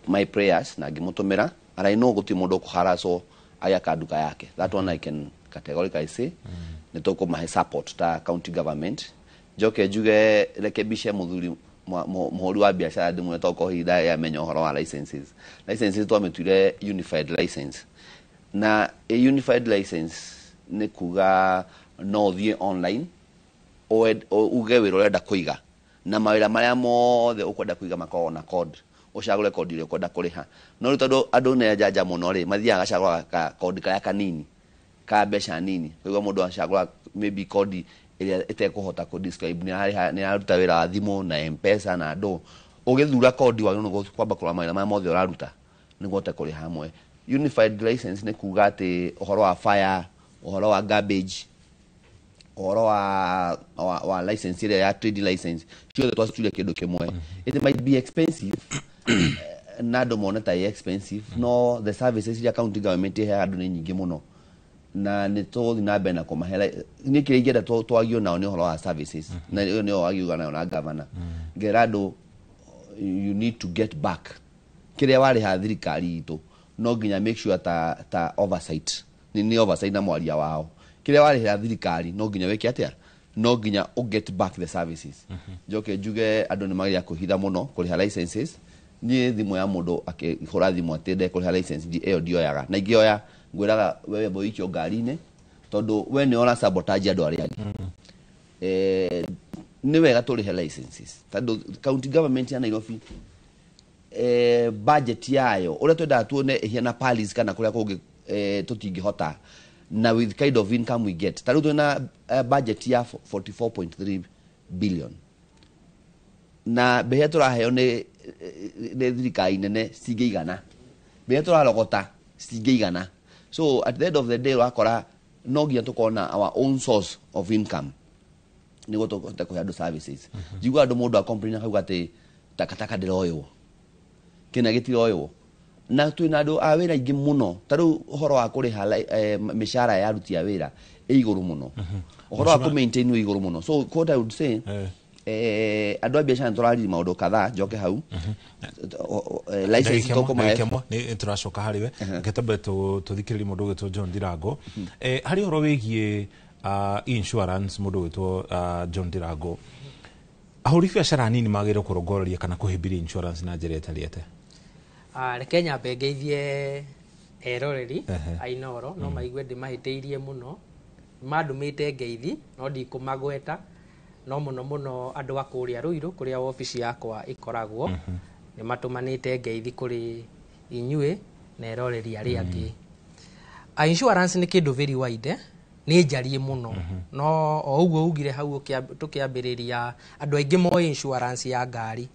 my prayers na ngĩmũtũmĩra, and I know gũtirĩ mũndũ ũkũharacwo agĩaka nduka yake. That one I can categorically say. Nĩ tũkũmahe support ta county government. Njoke njuge rekebishe mũthuri mũhũri wa biacara, ndĩmwĩre tokorwo hihi ndamenya ũhoro wa licenses. Licenses twamĩtuire unified license, na a unified license nĩ kuga no ũthiĩ online uge wĩra ũrenda kũiga, na mawĩra marĩa mothe ũkwenda kũiga makoragwo na code, ũcagũre code ĩrĩa ũkwenda kũrĩha. No rĩu tondũ andũ nĩ njanja mũno rĩ, mathiaga gacagũra ka code karĩa kanini ka mbeca nini. Koguo mũndũ acagũra maybe code ĩrĩa ĩtekũhota kũ describe nĩ ararĩha, nĩ araruta wĩra wa thimũ na M-Pesa na ndũ. Ũgĩthura code wagĩrĩirwo nĩ kwamba kũrora mawĩra marĩa mothe ũraruta nĩguo ũhote kũrĩha hamwe. Unified license nĩ kuga atĩ ũhoro wa fire, ũhoro wa garbage, ũhoro wa license ĩrĩa ya trade license, ciothe twacituire kĩndũ kĩmwe. It might be expensive na andũ mone ta ĩ expensive, no the services iria county government ĩheaga andũ nĩ nyingĩ mũno na nĩ tũgũthiĩ na mbere na kũmahe. Niĩ kĩrĩa ingĩenda twagio nao nĩ ũhoro wa services, na ĩyo nĩyo wagiuga nayo na governor. Ngera andũ, you need to get back kĩrĩa warĩha thirikari itũ. No nginya make sure ta oversight nĩ oversight na mwaria wao, kĩrĩa warĩhĩra thirikari no nginya wĩke atĩa? No nginya ũ get back the services. Njoke njuge andũ nĩ magĩrĩire kwĩhitha mũno kũrĩha licenses. Niĩ thimũ ya mũndũ akĩhũra thimũ atĩ ndekũrĩha license, ĩyo ndioyaga, na ingĩoya ngwĩraga wewe boikio ngari-inĩ, tondũ we nĩ ũra sabotage andũ arĩa angĩ. Nĩ wega tũrĩhe licenses tondũ county government ya Nairobi, budget yayo ũrĩa twendaga tuone ĩhiana Paris kana kũrĩa kũngĩ, tũtingĩhota na with kind of income we get. Ta rĩu twĩna budget ya 44.3 billion, na mbeca tũraheo nĩ thirikari nene cingĩigana, mbeca tũrarogota citingĩigana. So at the end of the day ũrakora no nginya tũkorwo na our own source of income nĩguo tũhote kũhe andũ services. Njiguaga andũ, mũndũ acomplain akauga atĩ takataka ndĩroywo, kĩna gĩtiroywo, na twĩna andũ a wĩra aingĩ mũno. Ta rĩu ũhoro wa kũrĩha mĩcara ya aruti a wĩra ĩ igũrũ mũno, ũhoro wa kũ maintain wĩ igũrũ mũno. So what I would say, andũ a biacara nĩ tũrariri maũndũ kadhaa. Njoke hau, license tũkũmahe. Nä tå racoka harä we, reke twambe tå thikä rä rie må ndå å gwä John Ndirango harä å horo wä giä insurance. Må ndå å gwä John Ndirango, ahũri biacara nini magä rwo kå rongoreria kana kå hä insurance na njä ra ĩtarĩ ate? Reke nyambe ngeithie eroreri a Inooro. No maigue ndĩmahĩtĩirie mũno, mandũmĩte ngeithi no ndikũmagweta. No mũno mũno andũ a kũrĩa Ruiru kũrĩa wabici yakwa ĩkoragwo nĩ matũmanĩte ngeithi kũrĩ inyuĩ na eroreri arĩa angĩ. Insurance nĩ kĩndũ very wide, nĩ njarie mũno, no o ũguo ugire hau tũkĩambĩrĩria, andũ aingĩ moĩ insurance ya ngari,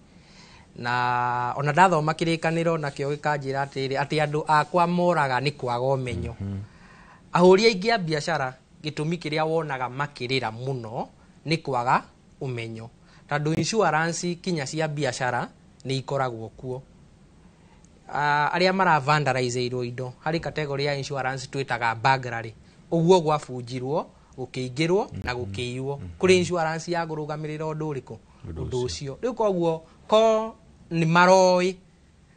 na ona ndathoma kĩrĩkanĩro nakĩo gĩkanjĩra atĩrĩrĩ, atĩ andũ akwa moraga nĩ kwaga ũmenyo. Ahũri aingĩ a biacara, gĩtũmi kĩrĩa wonaga makĩrĩra mũno nĩ kwaga ũmenyo, tondũ insurance kinya cia biacara nĩ ikoragwo kuo. Arĩa mara vandalizeirwo indo harĩ category ya insurance twĩtaga burglary, ũguo gwabunjirwo, gũkĩingĩrwo na gũkĩiywo, kũrĩ insurance ya kũrũgamĩrĩra ũndũ ũrĩkũ, ũndũ ũcio. Rĩu koguo ko nĩ maroĩ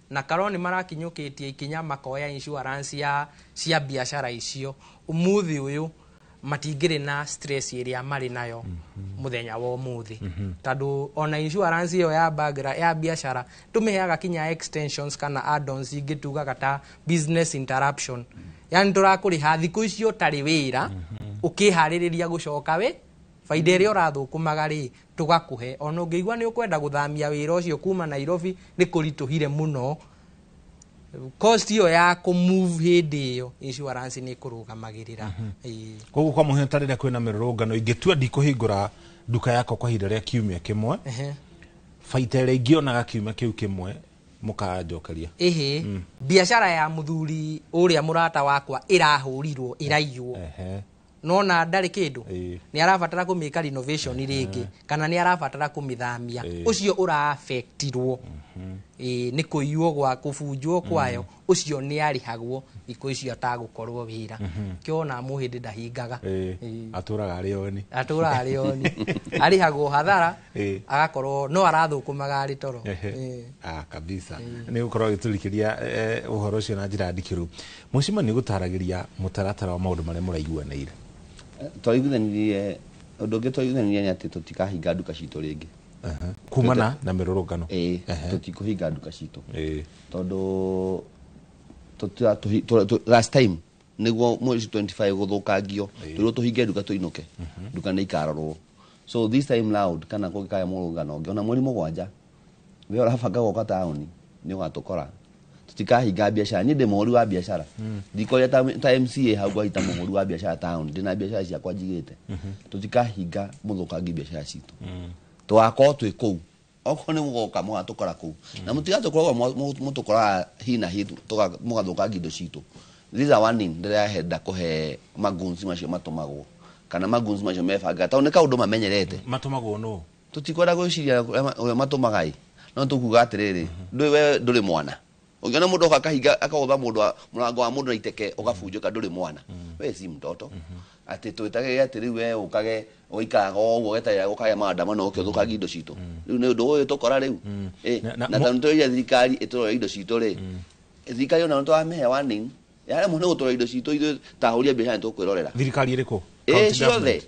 na karwo nĩ marakinyũkĩtie ikinya makoya insurance ya cia biacara icio, ũmũthĩ ũyũ matingĩrĩ na stress ĩrĩa marĩ nayo mũthenya wa ũmũthĩ, tondũ ona insurance ĩyo ya burglary ya biacara tũmĩheaga kinya extensions kana add-ons ingĩ tugaga ta business interruption, yani tũrakũrĩha thikũ icio ũtarĩ wĩra ũkĩharĩrĩria gũcoka wĩ baida ĩrĩa ũrathũkũmaga rĩ, tũgakũhe. Ona ũngĩigua nĩ ũkwenda gũthamia wĩra ũcio kuma Nairobi nĩ kũritũhire mũno, cost ĩyo ya kũmove hĩndĩ ĩyo insurance nĩ ĩkũrũgamagĩrĩra. Ĩĩ. Koguo kwa mũhiano, ta rĩrĩa kwĩna mĩrũrũngano, ingĩtua ndikũhingũra nduka yakwa kwa ihinda rĩa kiumia kĩmwe, baita ĩrĩa ingĩonaga kiumia kĩu kĩmwe mũkanjokeria? Ĩhĩ, biacara ya mũthuri ũrĩa mũrata wakwa ĩrahũrirwo, ĩraiywo, nona ndarĩ kĩndũ, nĩ arabatara kũmĩka renovation rĩngĩ kana nĩ arabatara kũmĩthamia, ũcio ũra-affectirwo nĩ kũiywo gwa kũbunjwo kwayo, ũcio nĩ arĩhagwo thikũ icio atagũkorwo wĩra. Kĩona mũhĩndĩ ndahingaga. Atũraga arĩ oni. Atũraga arĩ oni, arĩhagwo hathara, agakorwo no arathũkũmaga arĩ toro. Ah, kabisa, nĩ gũkorwo agĩtũrikĩria ũhoro ũcio na njĩra ndikĩru. Mũcima nĩ gũtaragĩria mũtaratara wa maũndũ marĩa mũraiguanĩire. Twaiguithanirie, ũndũ ũngĩ twaiguithanirie nĩ atĩ tũtikahinga nduka citũ rĩngĩ. Kumana na mĩrũrũngano? Ĩĩ, tũtikũhinga nduka citũ tondũ last time nĩguo mweri 25 gũthũkangio, twĩrwo tũhinge nduka tũinũke, nduka nĩ ikarorwo. So this time round, kana kũngĩkaya mũrũngano ũngĩ ona mweri 7, we ũrabanga gũka taũni nĩ ũgatũkora, tũtikahinga biacara. Niĩ ndĩ mũhũri wa biacara, ndikwaria ta MCA hau, ngwaria ta mũhũri wa biacara taũni, ndĩna biacara ciakwa njigĩte. Tũtikahinga mũthũkangi biacara citũ, tũgakorwo twĩ kũu. Okorwo nĩ mũgoka mũgatũkora kũu, na mũtigatũkorwo mũtũkoraga hi na hi mũgathũkangia indo citũ. This is a warning ndĩrahenda kũhe magunzi macio matũmagwo kana magunzi macio mebanga, tondũ nĩ kaũndũ mamenyerete. Matũmagwo nũ? Tũtikwenda gwĩciria ũrĩa matũmaga ĩ, no tũkuga atĩrĩrĩ, ndũĩ we ndũrĩ mwana ũngĩona mũndũ oka akahinga akagũtha mũndũ mũrango wa mũndũ na iteke ũgabunjũka, ndũrĩ mwana, we si mtoto atĩ twĩtagĩre atĩ rĩu we ũkage ũikaraga o ũguo ũgeterera gũkagĩa maandamano ũke ũthũkangie indo citũ. Rĩu nĩ ũndũ ũyũ tũkora rĩu. Na tondũ tũrĩire thirikari ĩtũrore indo citũ rĩ, thirikari ona nĩtwamĩhe warning yaremwo nĩ gũtũrora indo citũ, ithuĩ ta ahũri a biacara nĩtũkwĩrorera. Thirikari ĩrĩkũ? Ĩ, ciothe.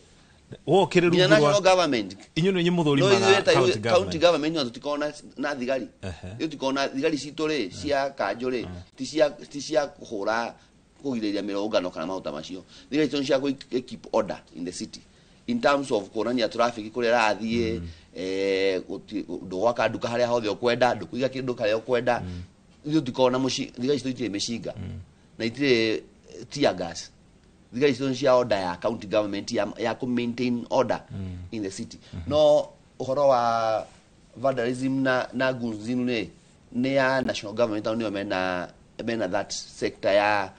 Wokĩrĩ nginya rungu rwa national government. Inyuĩ nĩ inyuĩ No mũthũrimaga ithuĩ ta county ithuĩ county government? Government no tũtikoragwo na thigari. Ithuĩ tũtikoragwo na thigari citũ rĩ, cia kanjũ rĩ, ti cia kũhũra kũgirĩrĩria mĩrũrũngano kana maũndũ ta macio. Thigari citũ nĩ cia kũ keep order in the city in terms of kuonania traffic kũrĩa ĩrathiĩ, ndũgwaka nduka harĩa hothe ũkwenda, ndũkũiga kĩndũ harĩa ũkwenda. Ithuĩ tũtikoragwo na thigari citũ itirĩ mĩcinga na itirĩ tear gas. Thigari citũ nĩ cia order ya county government ya kũ maintain order in the city. No ũhoro wa vandalism na gunzinu nĩ ya national government, tondũ nĩo mena that sector ya,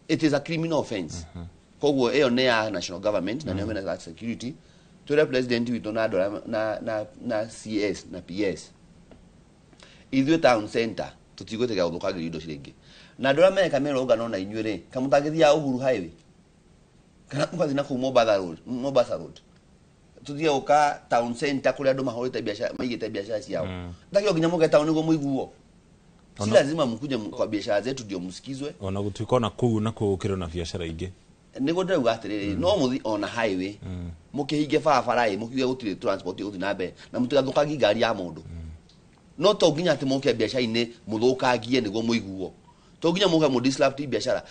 it is a criminal offense. Koguo ĩyo nĩ ya national government na nĩo mena that security. Twĩre president witũ na andũ arĩa na CS na PS, ithuĩ town center tũtigwĩtĩkĩra gũthũkangĩrio indo rĩngĩ, na andũ arĩa mereka mĩrũrũngano na inyuĩ rĩ, kamũtangĩthiaga Uhuru Highway kana mũgathiĩ na kũu Mombasa Road, Mombasa Road, tuthiĩ gũka town center kũrĩa andũ mahũrĩte biacara, maigĩte biacara ciao. Ndakĩo nginya mũke town nĩguo mũiguo? Si lazima mkuje kwa biashara zetu ndio msikizwe. Ona gũtuĩka ona kũu na kũu kĩrĩ na biacara ingĩ. Nĩguo ndĩrauga atĩrĩrĩ, no mũthi ona highway mũkĩhinge barabara ĩ, mũkiuge gũtirĩ transport ĩgũthiĩ na mbere na mũtigathũkangie ngari ya mũndũ. No to nginya atĩ mũke biacara-inĩ mũthũkangie nĩguo mũiguo, to nginya mũke mũ disrupt biacara.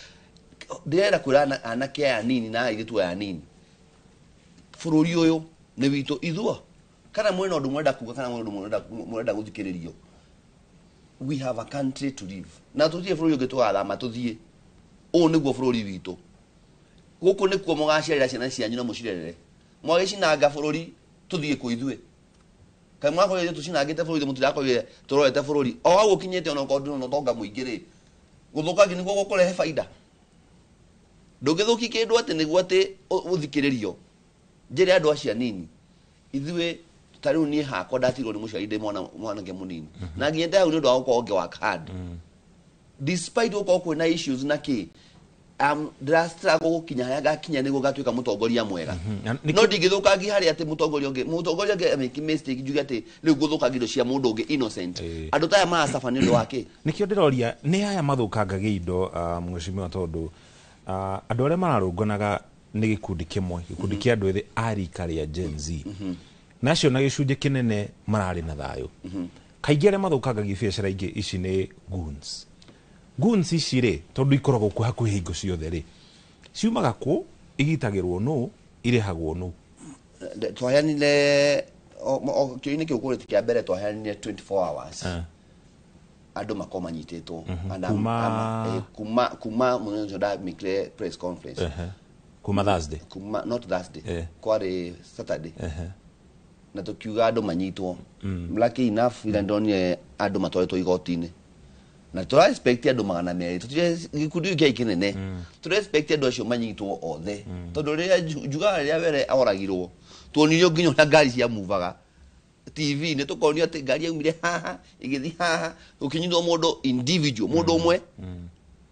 Ndĩrenda kwĩra anake aya anini na airĩtu aya anini, bũrũri ũyũ nĩ witũ ithuo. Kana mwena ũndũ mũrenda kuga, kana mwena ũndũ mũrenda gũthikĩrĩrio. We have a country to live, na tũtirĩ bũrũri ũngĩ tũgathama tũthiĩ. Ũũ nĩguo bũrũri witũ, gũkũ nĩkuo mũgaciarĩra ciana cianyu na mũcirerere. Mwagĩcinanga bũrũri, tũthiĩ kũ ithuĩ? Kaĩ mwakorire tũcinangĩte bũrũri? Mũtirakorire tũrorete bũrũri o hau ũkinyĩte? Ona okorwo ndũrĩ na ũtonga mũingĩ rĩ, gũthũkangi nĩguo gũkũrehe baida. Ndũngĩthũkia kĩndũ atĩ nĩguo atĩ ũthikĩrĩrio. Njĩre andũ acio anini, ithuĩ ta rĩu niĩ hakwa ndatigirwo nĩ mũciari ndĩ mwana mwanake mũnini, na nginyĩte hau nĩ ũndũ wa gũkorwo ngĩ work hard despite gũkorwo kwĩna issues na kĩ. Ndĩra struggle gũkinya harĩa ngakinya nĩguo ngatuĩka mũtongoria mwega, no ndingĩthũkangia harĩa atĩ mũtongoria ũngĩ make mistake njuge atĩ rĩu ngũthũkangia indo cia mũndũ ũngĩ innocent. Andũ ta aya maracaba nĩ ũndũ wa kĩ? Nĩkĩo ndĩroria nĩ aya mathũkangagia indo, mheshimiwa, tondũ andũ arĩa mararũnganaga nĩ gĩkundi kĩmwe, gĩkundi kĩa andũ ethĩ a rika rĩa Gen Z, na acio na gĩcunjĩ kĩnene mararĩ na thayũ. Kaingĩ arĩa mathũkangagia biacara ingĩ ici nĩ goons. Goons ici rĩ, tondũ ikoragwo kuo hakuhĩ hingo ciothe rĩ, ciumaga kũ? Igitagĩrwo nũ? Irĩhagwo nũ? Twaheanire kĩũria-inĩ kĩu kũrĩti kĩa mbere, twaheanire 24 hours andũ makorwo manyitĩtwo. And kuma mũthenya ũcio ndamĩkire press conference. Kuma Thursday? Kuma, not Thursday, kwarĩ Saturday, na tukiuga andũ manyitwo. Lucky enough, ira ndonire andũ matwarĩtwo igoti-inĩ, na tũra expect andũ 200. Tũtire gĩkundi gĩkĩ kĩnene, tũra expect andũ acio manyitwo othe, tondũ rĩrĩa njugaga rĩrĩa were oragirwo, tuonirio nginya ũrĩa ngari ciamuvaga TV nĩ tũkonio atĩ ngari yaumire haha ĩgĩthiĩ haha, gũkĩnyitwo mũndũ individual, mũndũ ũmwe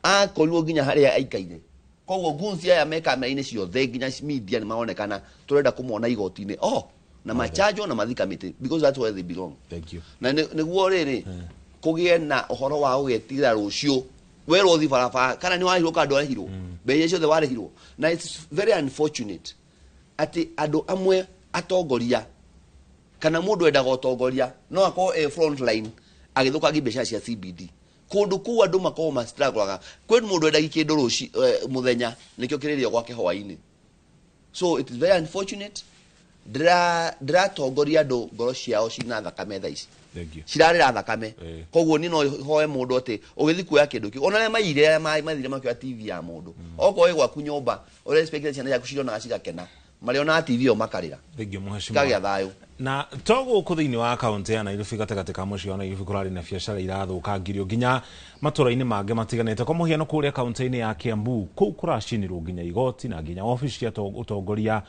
akorirwo nginya harĩa aikaire. Koguo goons aya me kamera-inĩ ciothe, nginya media nĩ maronekana. Tũrenda kũmona igoti-inĩ oh na machanjwo na mathi kamĩtĩ, because that's where they belong. Thank you. Na nĩguo rĩrĩ kũgĩe na ũhoro wa gũgetigĩra rũciũ werwo ũthi barabara, kana nĩ warĩhirwo kana ndwarĩhirwo, mbeca ciothe warĩhirwo. Na it's very unfortunate atĩ andũ amwe atongoria kana mũndũ endaga ũtongoria no akorwo e front line agĩthũkangia mbeca cia CBD kũndũ kũu andũ makorwo mastrugulaga. Kwĩ mũndũ endagia kĩndũ rũci mũthenya, nĩkĩo kĩrĩrio gwake hwaĩ-inĩ. So it is very unfortunate. Ndĩratongoria andũ ngoro ciao cina thakame thaa ici. Thank you. Cirarĩra thakame. Koguo niĩ no hoe mũndũ atĩ ũgĩthiĩ kuoya kĩndũ kĩu, ona arĩa maiyire, arĩa mathire makĩoya TV ya mũndũ, okorwo ĩ gwaku nyũmba ũrĩa expect ciana ciaku cirionaga cigakena, marĩonaga TV ĩyo makarĩra. Thank you, mheshimiwa. Cikagĩa thayũ. Na to gũkũ thĩinĩ wa kaunti ya Nairobi, gatagatĩ ka mũciĩ wa Nairobi kũrarĩ na biacara irathũkangirio, nginya matũra-inĩ mangĩ matiganĩte. Kwa mũhiano kũrĩa kaunti-inĩ ya Kiambu, kũu kũracinirwo nginya igoti na nginya obici cia ũtongoria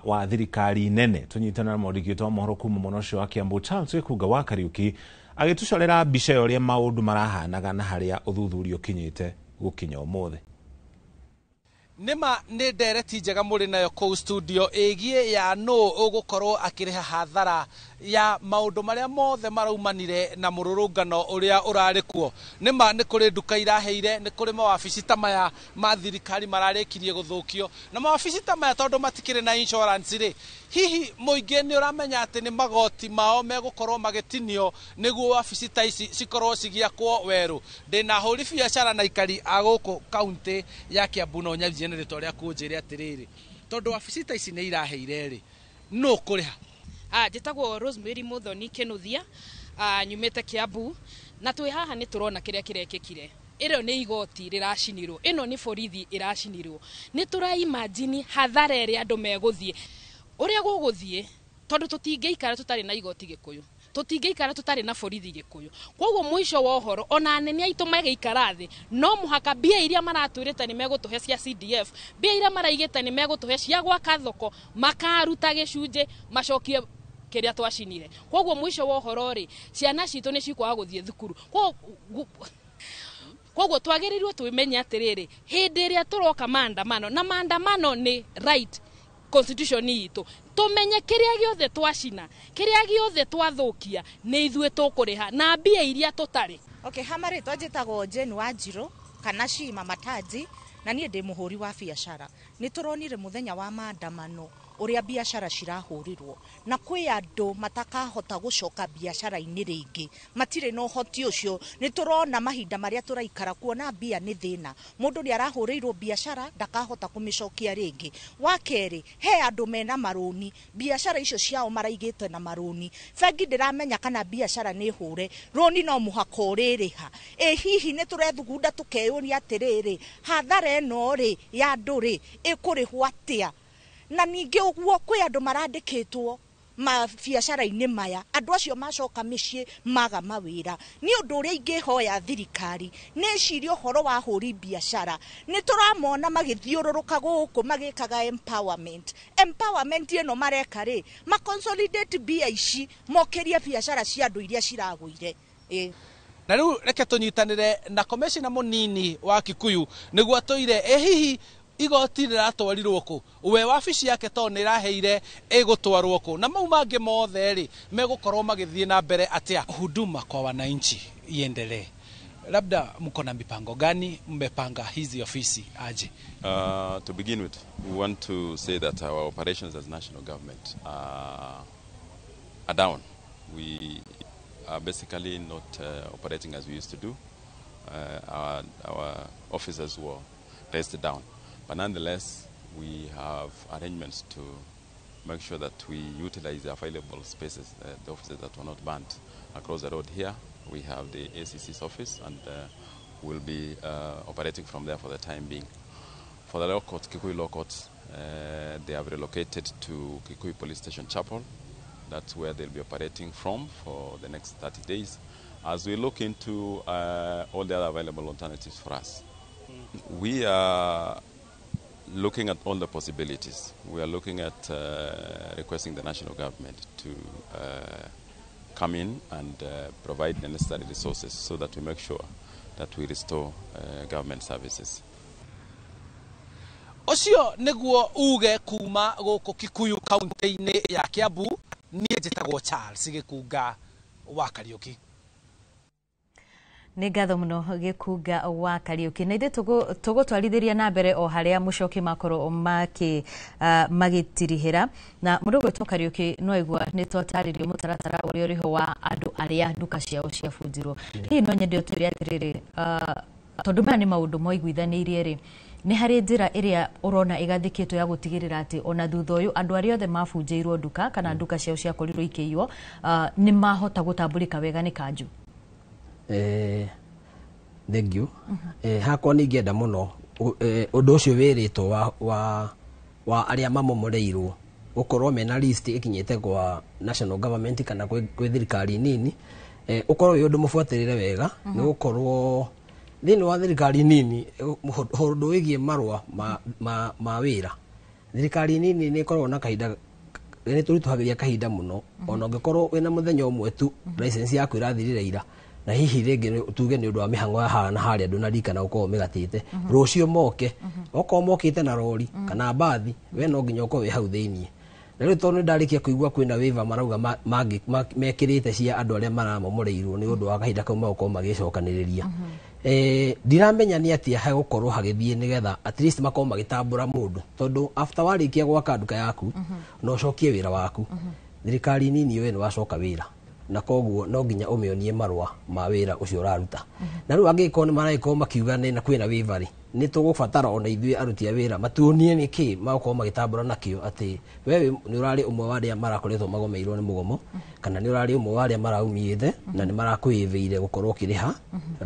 wa thirikari nene. Tũnyitane na mwandĩki witũ wa mohoro kuma mwena ũcio wa Kiambu, Charles Gĩkunga wa Kariuki, agĩtũcorera mbica ya ũrĩa maũndũ marahanaga na harĩa ũthuthuria ũkinyĩte gũkinya ũmũthĩ. Nĩma nĩ ndereti njega mũrĩ nayo kũu studio ĩgiĩ ya nũ ũgũkorwo akĩrĩha hathara ya maũndũ marĩa mothe maraumanire na mũrũrũngano ũrĩa ũrarĩ kuo. Nĩma nĩ kũrĩ nduka iraheire, nĩ kũrĩ mawabici ta maya ma thirikari mararĩkirie gũthũkio, na mawabici ta maya tondũ matikĩrĩ na insurance rĩ, hihi mũingĩ nĩ ũramenya atĩ nĩ magoti mao megũkorwo magĩtinio nĩguo wabici ta ici cikorwo cigĩakwo werũ? Ndĩna ahũri biacara na aikari a gũkũ kaunti ya Kiambu, no nyanjie na rĩtwa rĩaku ũnjĩre atĩrĩrĩ, tondũ wabici ta ici nĩ iraheire rĩ, nũ ũkũrĩha? Njĩtagwo Rosemary Muthoni Kinuthia, nyumĩte Kiambu, na twĩ haha nĩ tũrona kĩrĩa kĩrekĩkire. Ĩno nĩ igoti rĩracinirwo, ĩno nĩ borithi ĩracinirwo. Nĩ tũra imagine hathara ĩrĩa andũ megũthiĩ, ũrĩa gũgũthiĩ, tondũ tũtingĩikara tũtarĩ na igoti Gĩkũyũ, tũtingĩikara tũtarĩ na borithi Gĩkũyũ. Koguo mũico wa ũhoro, ona anene aitũ magĩikara thĩ, no mũhaka mbia iria maratwĩrĩte nĩ megũtũhe cia CDF, mbia iria maraigĩte nĩ megũtũhe cia gwaka thoko, makaruta gĩcunjĩ macokie kĩrĩa twacinire. Koguo mũico wa ũhoro rĩ, ciana citũ nĩ cikwaga gũthiĩ thukuru. Koguo twagĩrĩirwo twĩmenye atĩrĩrĩ, hĩndĩ ĩrĩa tũroka maandamano, na maandamano nĩ right constitution itũ, tumenye kĩrĩa gĩothe twacina, kĩrĩa gĩothe twathũkia, nĩ ithuĩ tũkũrĩha na mbia iria tũtarĩ. Okay, ha marĩtwa njĩtagwo Jane Wanjirũ kana Shima Mataji, na niĩ ndĩ mũhũri wa biacara. Nĩ tũronire mũthenya wa maandamano Ũrĩa biacara cirahũrirwo na kwĩ andũ matakahota gũcoka biacara-inĩ rĩngĩ, matirĩ na ũhoti ũcio. Nĩ tũrona mahinda marĩa tũraikara, kuona mbia nĩ thĩna. Mũndũ nĩ arahũrĩirwo biacara, ndakahota kũmĩcokia rĩngĩ. Wa kerĩ, he andũ mena marũni, biacara icio ciao maraigĩte na marũni. Bengi ndĩramenya kana biacara nĩ hũre rũni, no mũhaka ũrĩrĩha. Ĩ hihi nĩ tũrethugunda tũkeyũria atĩrĩrĩ, hathara ĩno rĩ ya andũ rĩ ĩkũrĩhwo atĩa? Na ningĩ ũguo kwĩ andũ marandĩkĩtwo mabiacara-inĩ maya, andũ acio macoka mĩciĩ maga mawĩra. Nĩ ũndũ ũrĩa ingĩhoya thirikari nĩ ĩcirie ũhoro wa hũri biacara. Nĩ tũramona magĩthiũrũrũka gũkũ magĩkaga empowerment. Empowerment ĩno mareka rĩ, maconsolidate mbia ici, mokĩrie biacara cia andũ iria ciragũire. Ĩ. Na rĩu reke tũnyitanĩre na komishona mũnini wa Kikuyu nĩguo atũire ĩ hihi igoti rĩratwarirwo kũ, we wabici yake to nĩ ĩraheire ĩgũtwarwo kũ, na mau mangĩ mothe rĩ megũkorwo magĩthiĩ na mbere atĩa. Huduma kwa wananchi iendelee. Labda mko na mipango gani? Mmepanga hizi ofisi aje? To begin with, we want to say that our operations as national government are down. We are basically not operating as we used to do. Our officers were raised down. But nonetheless, we have arrangements to make sure that we utilize the available spaces, the offices that were not burnt. Across the road here, we have the ACC's office, and we'll be operating from there for the time being. For the law court, Kikuyu Law Court, they have relocated to Kikuyu Police Station Chapel. That's where they'll be operating from for the next 30 days, as we look into all the other available alternatives for us. We are looking at all the possibilities. We are looking at requesting the national government to come in and provide the necessary resources so that we make sure that we restore government services. Ũcio nĩguo uge kuma gũkũ Kikuyu kaunti-inĩ ya Kiambu. Niĩ njĩtagwo Charles Gĩkunga wa Kariũki. Nĩ ngatho mũno Gĩkunga wa Kariũki. Na ithuĩ tũgũtwarithĩria na mbere o harĩa mũcoki makorwo magĩtirihĩra. Na mũndũ ũgwĩtwo Kariũki, no aigua nĩ twatarĩrio mũtaratara ũrĩa ũrĩho wa andũ arĩa nduka ciao ciabunjirwo. Hihi no nyende ũtwĩre atĩrĩrĩ, tondũ maya nĩ maũndũ moiguithanĩirie rĩ, nĩ harĩ njĩra ĩrĩa ũrona ĩgathĩkĩtwo ya gũtigĩrĩra atĩ ona thutha ũyũ andũ arĩa othe mabunjĩirwo nduka kana nduka ciao ciakorirwo ikĩiywo nĩ mahota gũtambũrĩka wega nĩ kanjũ? Thank you. Hakwa nĩ ingĩenda mũno ũndũ ũcio wĩrĩtwo wa arĩa mamomoreirwo gũkorwo mena list ĩkinyĩte kwa national government kana kwĩ thirikari nini, ũkorwo wĩ ũndũ mũbuatĩrĩre wega, nĩ gũkorwo thĩinĩ wa thirikari nini ũndũ wĩgiĩ marũa ma wĩra, thirikari nini nĩ ĩkoragwo na kahinda, nĩ tũritũhagĩria kahinda mũno. Ona ũngĩkorwo wĩna mũthenya ũmwe tu license yaku ĩrathirire ira, na hihi rĩngĩ tuge nĩ ũndũ wa mĩhang'o ya haha na harĩa ndũnarikana gũkorwo ũmĩgatĩte, rũciũ moke, okorwo mokĩte na rori kana mbathi, we no nginya ũkorwo wĩ hau thĩiniĩ. Na rĩu tondũ nĩ ndarĩkia kũigua kwĩna waiver marauga mekĩrĩte cia andũ arĩa maramomoreirwo nĩ ũndũ wa kahinda kau magũkorwo magĩcokanĩrĩria, ndiramenya nĩ atĩa hagũkorwo hagĩthiĩ nĩgetha at least makorwo magĩtambũra mũndũ, tondũ after warĩkia gwaka nduka yaku na ũcokie wĩra waku, thirikari nini we nĩ wacoka wĩra, na koguo no nginya ũmĩonie marũa ma wĩra ũcio ũraruta. Na rĩu angĩkorwo nĩ maragĩkorwo makiuga nĩ na kwĩna waiver rĩ, nĩ tũgũbatara ona ithuĩ aruti a wĩra matuonie nĩkĩ magũkorwo magĩtambũra nakĩo atĩ we nĩ ũrarĩ ũmwe wa arĩa marakoretwo magomeirwo nĩ mũgomo, kana nĩ ũrarĩ ũmwe wa arĩa maraumĩte na nĩ marakwĩvĩire gũkorwo ũkĩrĩha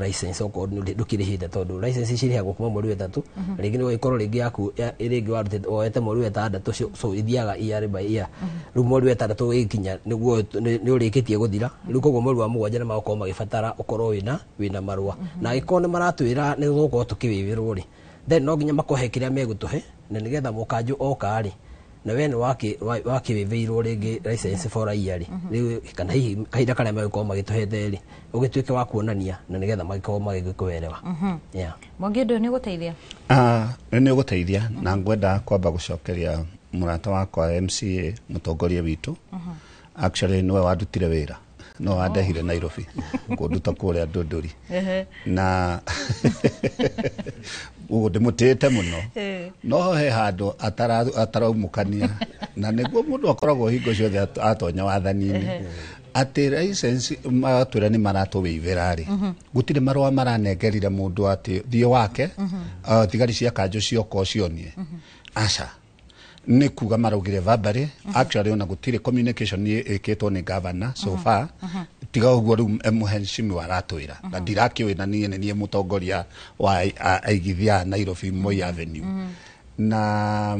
license okorwo ndũkĩrĩhĩte, tondũ license cirĩhagwo kuma mweri wa 3, rĩngĩ nĩ ũgĩkorwo rĩngĩ yaku rĩngĩ warutĩte woete mweri wa 6, so ithiaga year by year. Rĩu mweri wa 6 ũgĩkinya nĩguo nĩ ũrĩkĩtie gũthira, rĩu koguo mweri wa 7 nĩ magũkorwo magĩbatara ũkorwo wĩna marũa. Na angĩkorwo nĩ maratwĩra nĩ tũgũkorwo tũkĩwĩvĩrwo rĩ, then no nginya makohe kĩrĩa megũtũhe, na nĩgetha mũkanjũ oka rĩ, na we nĩ wakĩwĩvĩirwo rĩngĩ license for a year rĩ, rĩu kana hihi kahinda karĩa megũkorwo magĩtũhete rĩ, ũgĩtuĩke wa kuonania na nĩgetha magĩkorwo magĩgĩkũerewa. Yeah. Mwangi, ũndũ ũyũ nĩ ũgũteithia? Nĩ ũgũteithia, na ngwenda kwamba gũcokeria mũrata wakwa MCA mũtongoria witũ. Actually nĩwe wandutire wĩra. No andehire Nairobi kũnduta kũrĩa Ndũndũri na ũguo ndĩmũtĩĩte mũno, no he handũ ataraumũkania na nĩguo mũndũ akoragwo hingo ciothe atonya wathani-inĩ atĩ license magatwĩra nĩ maratũwĩivĩra rĩ, gũtirĩ marũa maranengerire mũndũ atĩ thiĩ wake, thigari cia kanjũ cioka ũcionie. Aca, nĩ kuga maraugire verbally. Actually, ona gũtirĩ communication ĩkĩtwo nĩ governor so far, tiga ũguo rĩu mũhecimiwa aratwĩra na ndirakĩũĩ, na niĩ nĩ niĩ mũtongoria wa aigithia a Nairobi Moi Avenue, na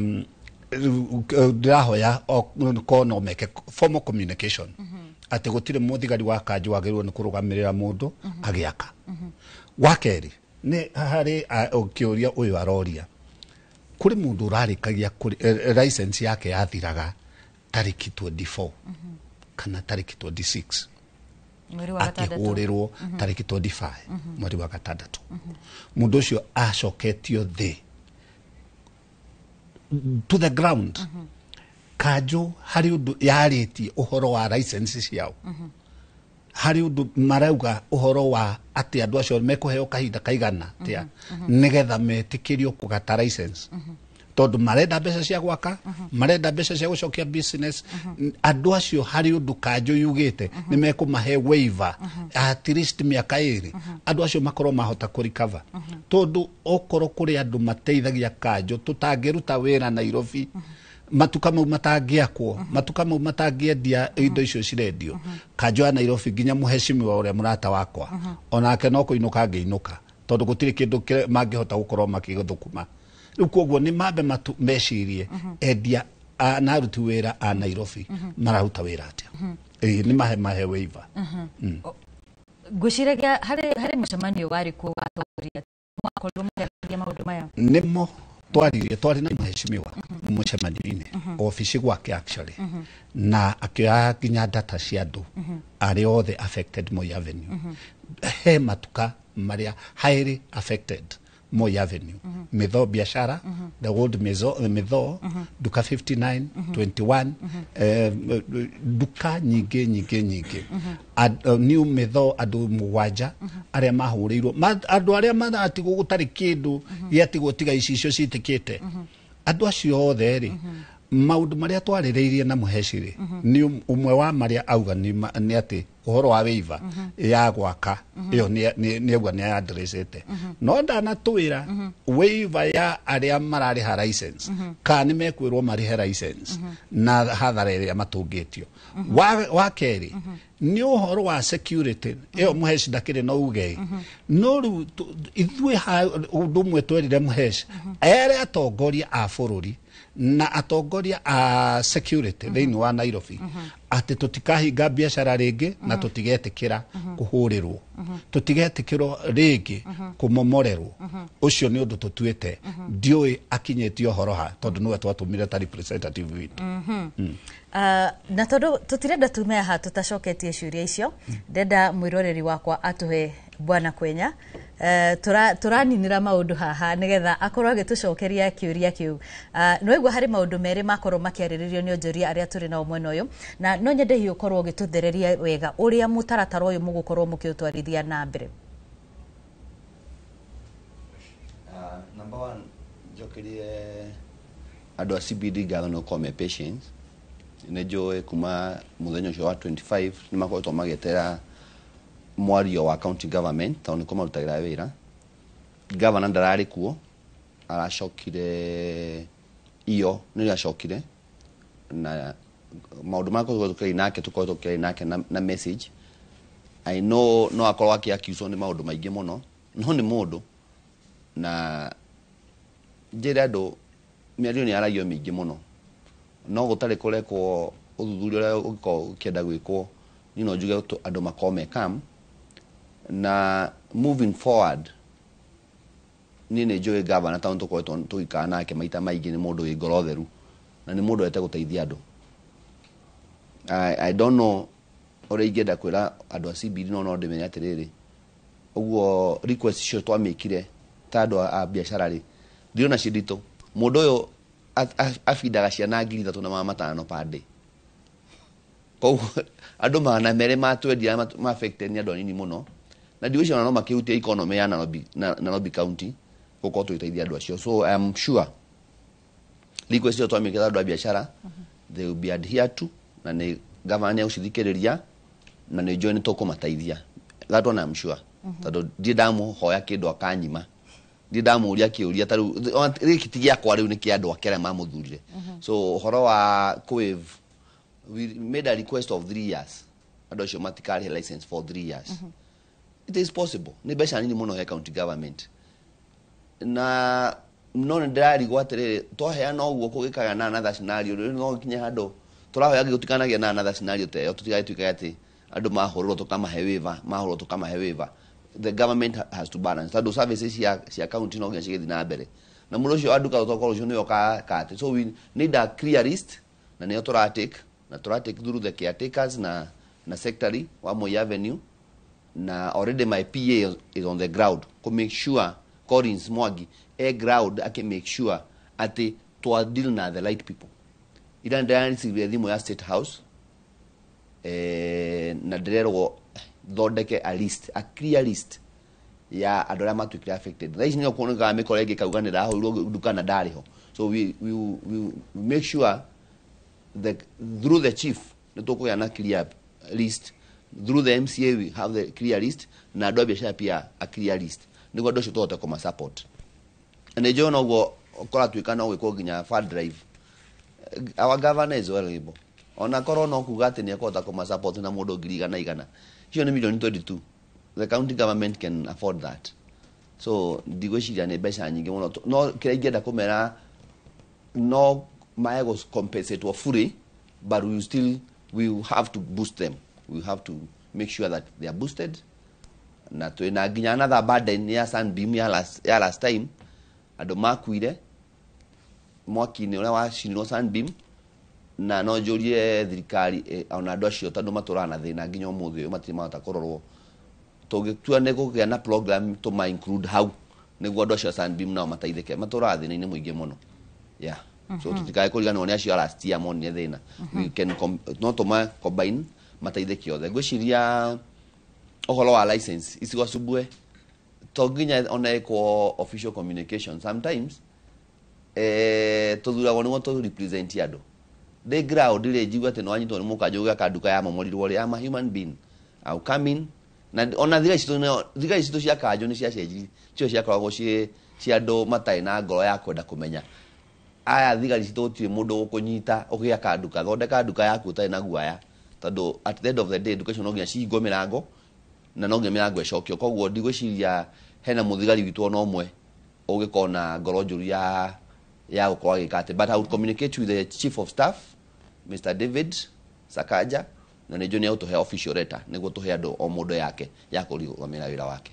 rĩu, ndĩrahoya ko no meke formal communication atĩ gũtirĩ mũthigari wa kanjũ wagĩrĩirwo nĩ kũrũgamĩrĩra mũndũ agĩaka. Wa kerĩ nĩ harĩ kĩũria ũyũ aroria, kũrĩ mũndũ ũrarĩkagia license yake yathiraga tarĩki 24 kana tarĩki 26, mweri wa gatandatũ. Akĩhũrĩrwo tarĩki 25 mweri wa gatandatũ. Mũndũ ũcio acoketio thĩ to the ground. Kanjũ harĩ ũndũ yarĩtie ũhoro wa license ciao, harĩ ũndũ marauga ũhoro wa atĩ andũ acio mekũheo kahinda kaigana atĩa nĩgetha metĩkĩrio kũgata license, tondũ marenda mbeca cia gwaka, marenda mbeca cia gũcokia business. Andũ acio harĩ ũndũ kanjũ yugĩte nĩ mekũmahe waiver at least mĩaka 2, andũ acio makorwo mahota kũrecover, tondũ okorwo kũrĩ andũ mateithagia kanjũ, tũtangĩruta wĩra Nairobi, matuka mau matangĩakwo, matuka mau matangĩendia indo icio cirendio, kanjũ ya Nairobi nginya mũhecimiwa ũrĩa mũrata wakwa onake no kũinũka angĩinũka, tondũ gũtirĩ kĩndũ mangĩhota gũkorwo makĩthũkũma rĩu. Koguo nĩ mambe matu mecirie endia na aruti wĩra a Nairobi mararuta wĩra atĩa. Ĩĩ, nĩ mahe waiver. Ngwĩciragia harĩ mũcemanio warĩ kuo wa atongoria, mwakorirwo makĩarĩrĩria maũndũ maya. Nĩmo twaririe, twarĩ na mũhecimiwa mũcemanio-inĩ obici gwake actually, na akĩoya nginya data cia andũ arĩa othe affected Moi Avenue. He matuka marĩa highly affected Moi Avenue, Mitho biashara, the old Mitho, duka 59, 21, duka nyingĩ nyingĩ nyingĩ. New Mitho, andũ mũgwanja arĩa mahũrĩirwo. Andũ arĩa maratigwo gũtarĩ kĩndũ gĩatigwo tiga icicio citĩkĩte, andũ acio othe rĩ, maũndũ marĩa twarĩrĩirie na mũheci rĩ, nĩ ũmwe wa marĩa auga nĩ atĩ ũhoro wa waiver ya gwaka ĩyo nĩ auga nĩ addressete, no ndanatwĩra waiver ya arĩa mararĩha license kana nĩ mekwĩrwo marĩhe license na hathara ĩrĩa matũngĩtio. Wa kerĩ nĩ ũhoro wa security ĩyo, mũheci ndakĩrĩ na uge, no rĩu ithuĩ ũndũ ũmwe twerire mũheci ere atongoria a bũrũri na atongoria a security thĩinĩ wa Nairobi atĩ tũtikahinga biacara rĩngĩ na tũtigetĩkĩra kũhũrĩrwo, tũtigetĩkĩrwo rĩngĩ kũmomorerwo. Ũcio nĩ ũndũ tũtuĩte. Ndiũĩ akinyĩtie ũhoro ha, tondũ nĩwe twatũmire ta representative witũ. Na tondũ tũtirenda tume haha tũtacoketie ciũria icio, ndenda mwĩroreri wakwa atũhe bwana Kwenya. Tũraninĩra maũndũ haha nĩgetha akorwo agĩtũcokeria kĩũria kĩu. Nĩwaigua harĩ maũndũ merĩ makorwo makĩarĩrĩrio nĩ onjoria arĩa tũrĩ nao mwena ũyũ, na no nyende hihi ũkorwo ũgĩtũthereria wega ũrĩa mũtaratara ũyũ mũgũkorwo mũkĩũtwarithia na mbere. Number one, njokerie andũ a CBD ngatho nĩ gũkorwo me patient. Nĩ njũĩ kuma mũthenya ũcio wa 25 nĩ makoretwo magĩetera mwario wa county government, tondũ nĩkuo marutagĩra wĩra. Governor ndararĩ kuo, aracokire iyo nĩrĩo acokire na maũndũ marĩa tũkoretwo tũkĩaria nake, tũkoretwo tũkĩaria nake na message. I know no akorwo akĩ-accuse nĩ maũndũ maingĩ mũno, no nĩ mũndũ na njĩre andũ mĩario nĩ yaragio mĩingĩ mũno, no gũtarĩ kũrekwo ũthuthuria ũrĩa ũngĩkorwo ũkĩenda gwĩkwo. Niĩ no njuge andũ makorwo me calm na moving forward. Niĩ nĩ njũĩ gavana, tondũ tũkoretwo tũgĩikara nake maita maingĩ, nĩ mũndũ wĩ ngoro theru na nĩ mũndũ wendete gũteithia andũ. I don't know ũrĩa ingĩenda kwĩra andũ a CBD, no ndĩmere atĩrĩrĩ, ũguo request icio twamĩkire ta andũ a biacara rĩ, ndirona ciĩ nditũ. Mũndũ ũyũ abindaga ciana 3,500 per day. Koguo andũ 200 ma 20 ma affected nĩ andũ anini mũno, na ndigwĩciria no makĩhutia economy ya Nairobi, na Nairobi County gũkorwo tũgĩteithia andũ acio. So I am sure request ĩyo twamĩkĩra andũ a biacara, they will be adhered to, na nĩ governor nĩ egũcithikĩrĩria, na nĩ njũĩ nĩ tũkũmateithia. That one I'm sure, tondũ ndirĩ ndamũhoya kĩndũ akanyima, ndirĩ ndamũria kĩũria ta rĩu gĩkĩ ti gĩakwa, rĩu nĩ kĩa andũ ake arĩa mamũthurire. So ũhoro wa kũwaive, we made a request of 3 years, andũ acio matikarĩhe license for 3 years. It is possible, nĩ mbeca nini mũno he county government, na no nĩ ndĩrarigwo atĩrĩrĩ, twaheana ũguo kũgĩkagĩa na another scenario. Rĩu no gĩkinye handũ tũrahoya gũtikanagĩa na another scenario ta ĩyo, tũtigagĩtuĩke atĩ andũ mahũrũrwo tũkamahe waiver, mahũrũrwo tũkamahe waiver. The government has to balance, tondũ services cia county no nginya cigĩthiĩ na mbere, na mũndũ ũcio wa nduka tũtokorwo ũcio nĩwe ũkakate. So we need a clear list, na nĩyo tũratake, na tũratake through the caretakers na secretary wa Moi Avenue, na already my PA is on the ground to make sure, Collins Mwangi e ground ake make sure atĩ twa deal na the right people. Ira ndĩrareceive thimũ ya State House, na ndĩrerwo thondeke a list, a clear list ya andũ arĩa matuĩkire affected. Thaa ici nĩyo kuonekaga mĩkora ĩngĩ kauga nĩ ndahũrirwo nduka na ndarĩ ho. So we make sure through the chief nĩ tũkũgĩa na clear list, through the MCA we have the clear list, na andũ a biacara pia a clear list, nĩguo andũ acio tũhote kũma support. Na nĩ njũĩ noguo kũratuĩka no gwĩkwo nginya fund drive. Our governor is well able, ona korwo no kuga atĩ nĩ ekũhota kũma support na mũndũ 100,000, icio nĩ milioni 22. The county government can afford that, so ndigwĩciria nĩ mbeca nyingĩ mũno. No kĩrĩa ingĩenda kũmera, no mae compensate fully, but we will still, we will have to boost them, we have to make sure that they are boosted. Na twĩna nginya another burden ya Sunbeam ya last time, andũ makuire mwaki-inĩ ũrĩa wacinirwo Sunbeam, na no njũrie thirikari, ona andũ acio tondũ matũraga na thĩna nginya ũmũthĩ ũyũ, matirĩ mahota kũrorwo. Tũngĩtua nĩ kũgĩa na program tũma include hau, nĩguo andũ acio a Sunbeam nao mateithĩke, matũraga thĩna-inĩ mũingĩ mũno, yeah. So tũtikae kũriganĩrwo nĩ acio a last year monire thĩna. We can no tũma combine mateithĩke othe. Ngwĩciria ũhoro wa license icigwacubue to nginya ona ĩkwo official communication. Sometimes tũthuragwo nĩguo tũ represent andũ ndĩ ground rĩ, njigua atĩ nĩwanyitwo nĩ mũkanjũ gĩaka nduka ya momorirwo rĩ, I'm a human being, I'll come in. Na ona thigari citũ thigari citũ cia kanjũ nĩ ciacenjirie, cio ciakoragwo ciĩ cia andũ matarĩ na ngoro ya kwenda kũmenya. Aya thigari citũ, gũtirĩ mũndũ ũkũnyita ũgĩaka nduka, thondeka nduka yaku ũtarĩ na guaya, tondũ at the end of the day nduka icio no nginya cihingwo mĩrango, na no nginya mĩrango ĩcokio. Koguo ndigwĩciria hena mũthigari witũ ona ũmwe ũngĩkorwo na ngoro njũru ya gũkorwo agĩka atĩ. But I would communicate with the chief of staff, Mr. David Sakaja, na nĩ njũĩ nĩ egũtũhe official letter nĩguo tũhe andũ o mũndũ yake ya kũrũgamĩrĩra wĩra wake.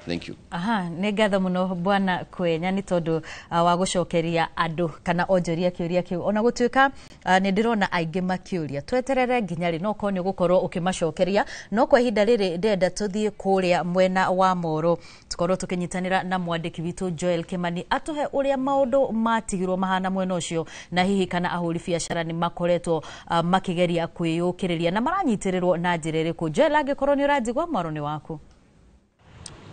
Thank you. Aha, nĩ ngatho mũno bwana Kwenya nĩ tondũ wa gũcokeria andũ kana onjoria kĩũria kĩu, ona gũtuĩka nĩ ndĩrona aingĩ makĩũria tweterere nginya rĩ, no korwo nĩ ũgũkorwo ũkĩmacokeria. No kwa ihinda rĩrĩ ndĩrenda tũthiĩ kũrĩa mwena wa Moro, tũkorwo tũkĩnyitanĩra na mwandĩki witũ Joel Kimani atũhe ũrĩa maũndũ matigirwo mahana mwena ũcio, na hihi kana ahũri biacara nĩ makoretwo makĩgeria kwĩyũkĩrĩria na maranyitĩrĩrwo na njĩra ĩrĩkũ. Joel, angĩkorwo nĩ ũranjigua, mwaro nĩ waku.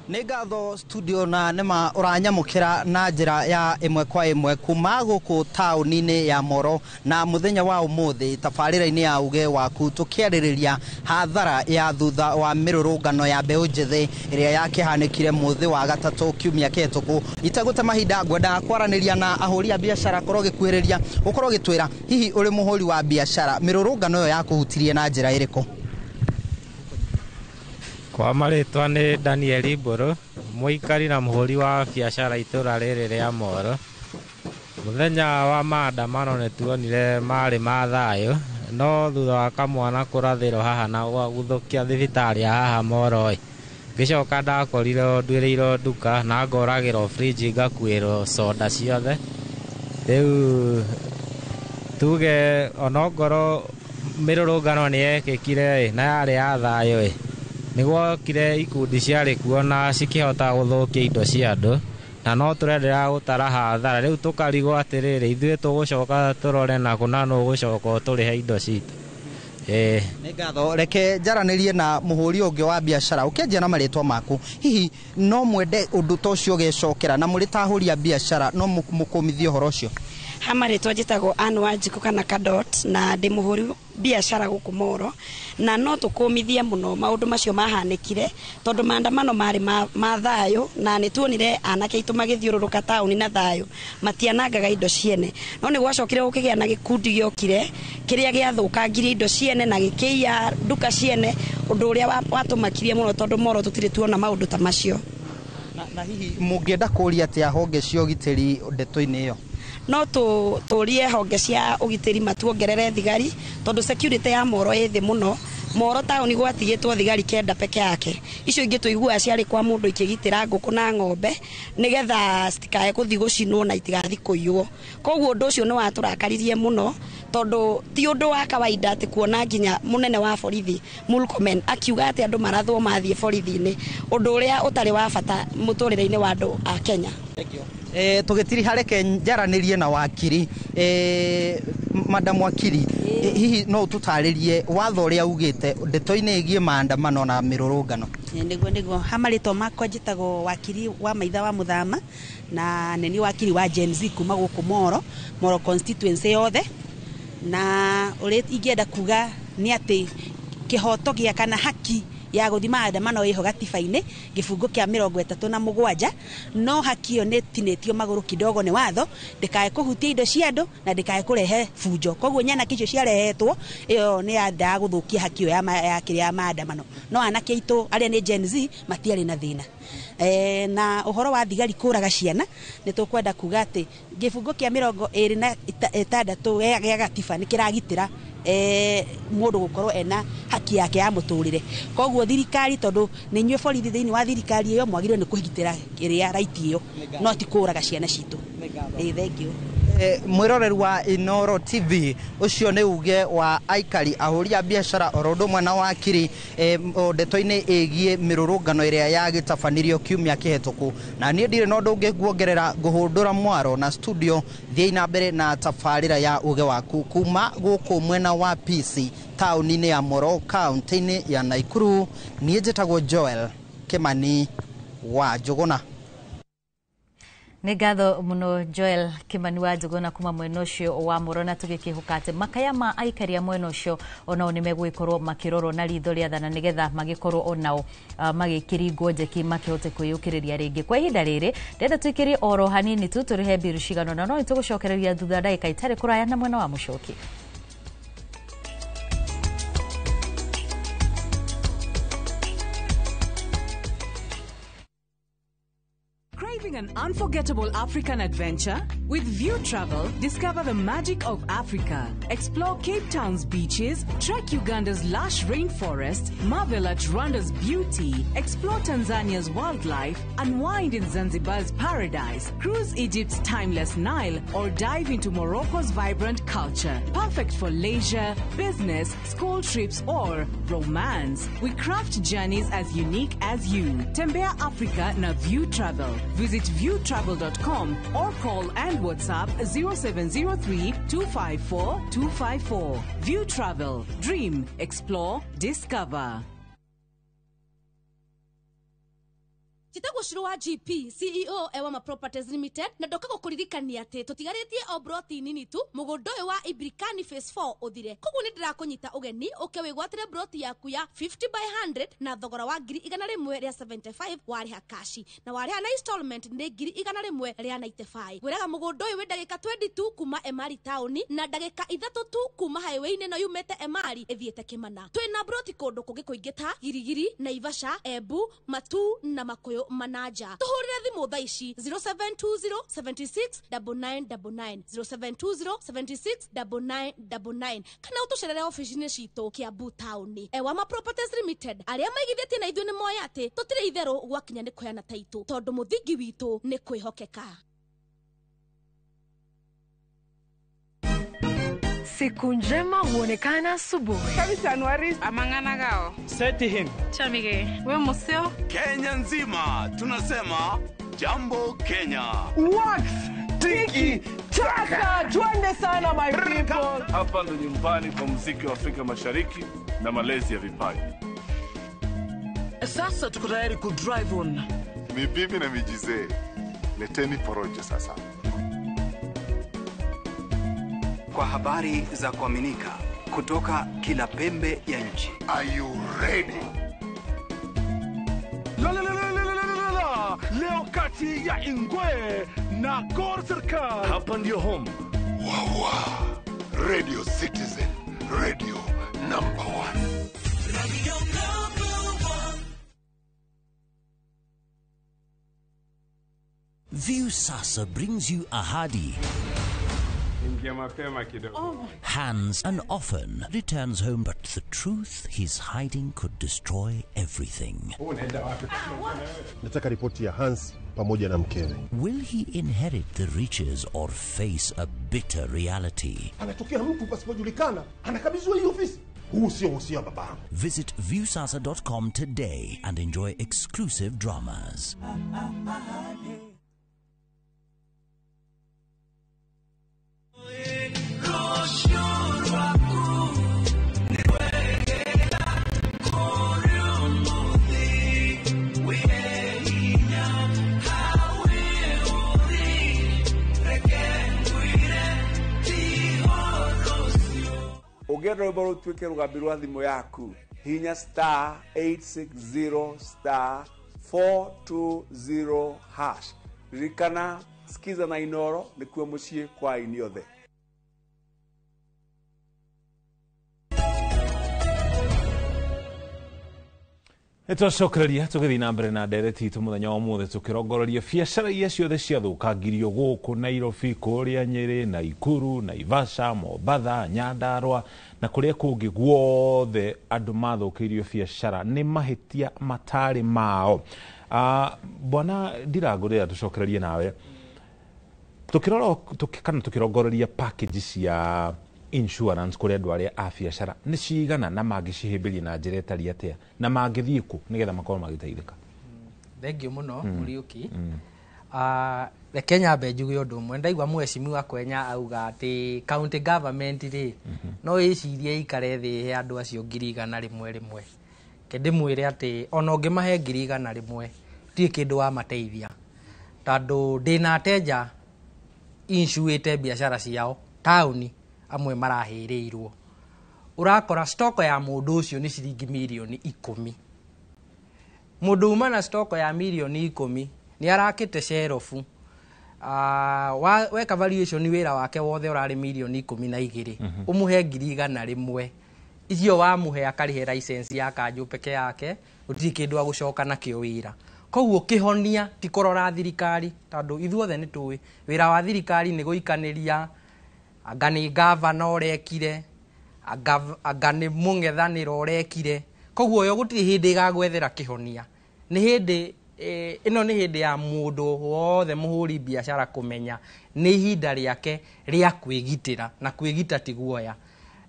Nĩ ngatho studio, na nĩma ũranyamũkĩra na njĩra ya ĩmwe kwa ĩmwe kuma gũkũ taũni-inĩ ya Moro, na mũthenya wa ũmũthĩ tabarĩra-inĩ ya uge waku tũkĩarĩrĩria hathara ya thutha wa mĩrũrũngano ya mbeũ njĩthĩ ĩrĩa yakĩhanĩkire mũthĩ wa gatatũ kiumia kĩhetũku. Itegũte mahinda, ngwendaga kwaranĩria na ahũri a biacara, korwo ũgĩkuhĩrĩria ũkorwo ũgĩtwĩra hihi ũrĩ mũhũri wa biacara, mĩrũrũngano ĩyo yakũhutirie na njĩra ĩrĩkũ? Kwa marĩtwa nĩ Daniel Mbũrũ, mũikari na mũhũri wa biacara itũra rĩrĩ rĩa Moro. Mũthenya wa maandamano nĩ tuonire marĩ ma thayũ, no thutha wa kamwana kũrathĩrwo haha na gũthũkia thibitarĩ ya haha Moro ĩ, ngĩcoka ndakorire nduĩrĩirwo nduka na ngoragĩrwo fridge, ngakuĩrwo soda ciothe. Rĩu tuge onongorwo mĩrũrũngano nĩ yekĩkire ĩ, na yarĩ ya thayũ ĩ, nĩ gwokire ikundi ciarĩ kuo na cikĩhota gũthũkia indo cia andũ, na no tũrenderea gũtara hathara. Rĩu tũkarigwo atĩrĩrĩ, ithuĩ tũgũcoka tũrore nakũ na nũ ũgũcoka ũtũrĩhe indo citũ? Ĩĩ. Nĩ ngatho. Reke njaranĩrie na mũhũri ũngĩ wa biacara. Ũkĩanjia na marĩtwa maku, hihi no mwende ũndũ ta ũcio ũgecokera, na mũrĩ ta ahũri a biacara no mũkũmithie ũhoro ũcio? Ha marĩtwa njĩtagwo Ann Wanjikũ kana Kadot, na ndĩ mũhũri biacara gũkũ Moro, na no tũkũmithie mũno maũndũ macio mahanĩkire, tondũ maandamano marĩ ma thayũ, na nĩ tuonire anake aitũ magĩthiũrũrũka taũni na thayũ, matianangaga indo ciene. No nĩ gwacokire gũkĩgĩa na gĩkundi gĩokire kĩrĩa gĩathũkangirie indo ciene na gĩkĩiya nduka ciene, ũndũ ũrĩa watũmakirie mũno, tondũ Moro tũtirĩ tuona maũndũ ta macio. Na hihi mũngĩenda kũũria atĩa honge cia ũgitĩri ndeto-inĩ ĩyo? No tũrie honge cia ũgitĩri matuongerere thigari, tondũ security ya Moro ĩ thĩ mũno. Moro taũni gwatigĩtwo thigari 9 peke yake, icio ingĩ tũiguaga ciarĩ kwa mũndũ ikĩgitĩra ngũkũ na ng'ombe nĩgetha citikae gũthiĩ gũcinwo na itigathiĩ kũiywo. Koguo ũndũ ũcio nĩ watũrakaririe mũno, tondũ ti ũndũ wa kawaida atĩ kuona nginya mũnene wa borithi Murkomen akiuga atĩ andũ marathwo mathiĩ borithi-inĩ, ũndũ ũrĩa ũtarĩ wa bata mũtũrĩre-inĩ wa andũ a Kenya. Tũgĩtiriha, reke njaranĩrie na wakiri. Madam wakiri, hihi no ũtũtarĩrie watho ũrĩa ugĩte ndeto-inĩ ĩgiĩ maandamano na mĩrũrũngano? Nĩguo ha marĩtwa makwa njĩtagwo wakiri wa Maitha wa Mũthama, na nĩ niĩ wakiri wa Gen Z kuma gũkũ Moro, Moro constituency yothe. Na ũrĩa ingĩenda kuga nĩ atĩ kĩhoto gĩa kana haki ya gũthiĩ maandamano ĩho gatiba-inĩ gĩbungo kĩa 37, no haki ĩyo nĩ ĩtinĩtio magũrũ kidogo nĩ watho, ndĩkae kũhutia indo cia andũ na ndĩkae kũrehe bunjo. Koguo nyanake icio ciarehetwo ĩyo nĩ yendaga gũthũkia haki ĩyo ya kĩrĩa ya maandamano, no anake aitũ arĩa nĩ Gen Z matiarĩ na thĩna. Na ũhoro wa thigari kũraga ciana, nĩ tũkwenda kuga atĩ gĩbungo kĩa 26 gĩa gatiba nĩ kĩragitĩra mũndũ gũkorwo ena haki yake ya mũtũrĩre. Koguo thirikari, tondũ nĩ inyuĩ borithi thĩinĩ wa thirikari ĩyo, mwagĩrĩirwo nĩ kũgitĩra kĩrĩa right ĩyo, no ti kũraga ciana citũ. Thank you. Mwĩroreri wa Inooro TV, ũcio nĩ uge wa aikari ahũri a biacara oro ũndũ ũmwe na wakiri ndeto-inĩ ĩgiĩ mĩrũrũngano ĩrĩa yagĩtabanirio kiumia kĩhetũku. Na niĩ ndirĩ na ũndũ ũngĩ nguongerera, ngũhũndũra mwaro na studio, thiĩ na mbere na tabarĩra ya uge waku kuma gũkũ mwena wa PC taũni-inĩ ya Moro, kaũntĩ-inĩ ya Naikuru. Niĩ njĩtagwo Joel Kimani wa Njũgũna. Nĩ ngatho mũno Joel Kimani wa Njũgũna kuma mwena ũcio wa Moro, na tũgĩkĩhoka atĩ makaya ma aikari a mwena ũcio onao nĩ megũgĩkorwo makĩrorwo na ritho rĩa thana, nĩgetha magĩkorwo onao magĩkĩringwo njeki makĩhote kwĩyũkĩrĩria rĩngĩ. Kwa ihinda rĩrĩ ndĩrenda tũikĩrie oro hanini tu tũrĩhe mbiru cigana ũna, no nĩtũgũcokereria thutha ndagĩka itarĩ kũraya na mwena wa Mũcoki. Craving an unforgettable African adventure? With View Travel, discover the magic of Africa. Explore Cape Town's beaches, trek Uganda's lush rainforest, marvel at Rwanda's beauty, explore Tanzania's wildlife, unwind in Zanzibar's paradise, cruise Egypt's timeless Nile, or dive into Morocco's vibrant culture. Perfect for leisure, business, school trips, or romance. We craft journeys as unique as you. Tembea Africa na View Travel. Visit viewtravel.com or call and WhatsApp 0703 254 254. View Travel. Dream, explore, discover. Njĩtagwo Shiro wa GP CEO Ewama Properties Limited, na ndoka gũkũririkania atĩ tũtigarĩtie o broti nini tu mũgũnda ũyũ wa Ibrikani Phase 4 ũthire. Koguo nĩ ndĩrakũnyita ũgeni ũke wĩgwatĩre broti yaku ya 50 by 100 na thogora wa 175,000 warĩha kashi, na warĩha na installment nĩ 195,000. Ngwĩraga mũgũnda ũyũ wĩ ndagĩka 22 kuma Emari taũni na ndagĩka 3 tu kuma highway-inĩ ĩno yumĩte Emari ĩthiĩte Kĩmana. Twĩna broti kũndũ kũngĩ kũingĩ ta Girigiri, Naivasha, Embu, Matu na Makuyu Manaja. Tuhurire thimu thaa ici 0720 76 9999 0720 76 9999 kana ũtũcerere ofici-inĩ citũ Kiambu taũni. Ewama Properties Limited, arĩa maigithĩtie na ithuĩ nĩ moĩ atĩ tũtirĩ itherũ gwakinya nĩ kũheana taitũ, tondũ mũthingi witũ nĩ kwĩhokeka. Siku njema huonekana asubuhi. Amang'ana Seti him. Chamige. We museo. Kenya nzima tunasema Jambo Kenya. Wax tiki Chaka, twende sana my people. Hapa ndo nyumbani kwa muziki wa Afrika Mashariki na malezi ya vipaji. Sasa tuko tayari ku drive on. Ni bibi na mijizee, leteni porojo sasa. Kwa habari za kuaminika kutoka kila pembe ya nchi. Are you ready? La la la la la la la la. Leo kati ya Ingwe na Gor Serikal. Hapa ndio home. Wawa. Radio Citizen, radio number one. Radio number one. Viusasa brings you Ahadi. Ingia mapema kidogo. Hans and often returns home, but the truth he's hiding could destroy everything. Unaenda wapi? Nataka ripoti ya Hans pamoja na mkewe. Will he inherit the riches or face a bitter reality? Anatokea mtu pasipojulikana, anakabidhiwa hii ofisi. Huu sio uhusia wa babangu. Visit viusasa.com today and enjoy exclusive dramas. Ũngĩenda rwĩmbo rũtuĩke rũgambi rwa thimũ yaku, hihinya star 860 star 420 hash. Ririkana, skiza na Inoro nĩkuo mũciĩ kwa aini othe. Nĩtwacokereria tũgĩthiĩ na mbere na ndereti itũ mũthenya wa ũmũthĩ tũkĩrongoreria biacara iria ciothe ciathũkangirio gũkũ Nairobi, kũrĩa Nyĩrĩ, Naikuru, Naivasha, Mombatha, Nyandarua na kũrĩa kũngĩ guothe andũ mathũkĩirio biacara nĩ mahĩtia matarĩ mao. Bwana Ndirangũ, tũcokererie nawe tukirora kana tukirongoreria package cia insurance kũrĩ andũ arĩa a biacara nĩ cigana na mangĩcihĩmbĩria na njĩra ĩtariĩ atĩa na mangĩthiĩ kũ nĩgetha makorwo magĩteithĩka? Thengiũ mũno Mũriũki. Reke nyambe njuge ũndũ ũmwe. Ndaigua mheshimiwa Kwenya auga atĩ county government rĩ no ĩcirie ĩikare thĩ ĩhe andũ acio 100,000 rĩmwe. Reke ndĩmwĩre atĩ ona ũngĩmahe 100,000 gũtirĩ kĩndũ wamateithia, tondũ ndĩna ateja insuĩte biacara ciao taũni, amwe marahĩrĩirwo. Ũrakora stock ya mũndũ ũcio nĩ ciringi 10 mirioni. Mũndũ uma na stock ya 10 mirioni nĩ arakĩte sherofu. Weka valuation wĩra wake wothe ũrarĩ 12 mirioni. Ũmũhe 100,000 icio wamũhe akarĩhe license ya kanjũ peke yake, gũtirĩ kĩndũ agũcoka nakĩo wĩra. Koguo kĩhonia ti kũrora thirikari, tondũ ithuothe nĩ tũĩ wĩra wa thirikari nĩ gũikanĩria, anga nĩ gavana ũrekire, anga nĩ mũng'ethanĩro ũrekire. Koguo yo gũtirĩ hĩndĩ ĩgagwethera kĩhonia. Nĩ hĩndĩ ĩno nĩ hĩndĩ ya mũndũ wothe mũhũri biacara kũmenya nĩ ihinda rĩake rĩa kwĩgitĩra, na kwĩgita ti guoya.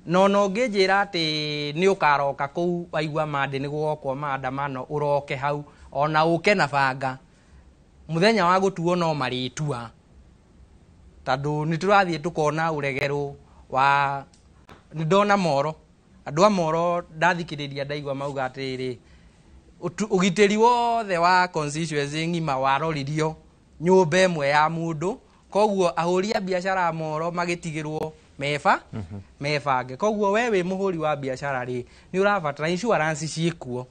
Na ona ũngĩnjĩra atĩ nĩ ũkaroka kũu waigua mandĩ nĩ gũgokwo maandamano ũroke hau, ona ũke na banga, mũthenya wa gũtuo no marĩtua, tondũ nĩ tũrathiĩ tũkona ũregerũ wa nĩ ndona Moro, andũ a Moro ndathikĩrĩria ndaigua mauga atĩrĩrĩ, ũgitĩri wothe wa constituency ng'ima waroririo nyũmba ĩmwe ya mũndũ. Koguo ahũri a biacara a Moro magĩtigĩrwo meba mebange. Koguo we wĩ mũhũri wa biacara rĩ, nĩ ũrabatara insurance ciĩkuo.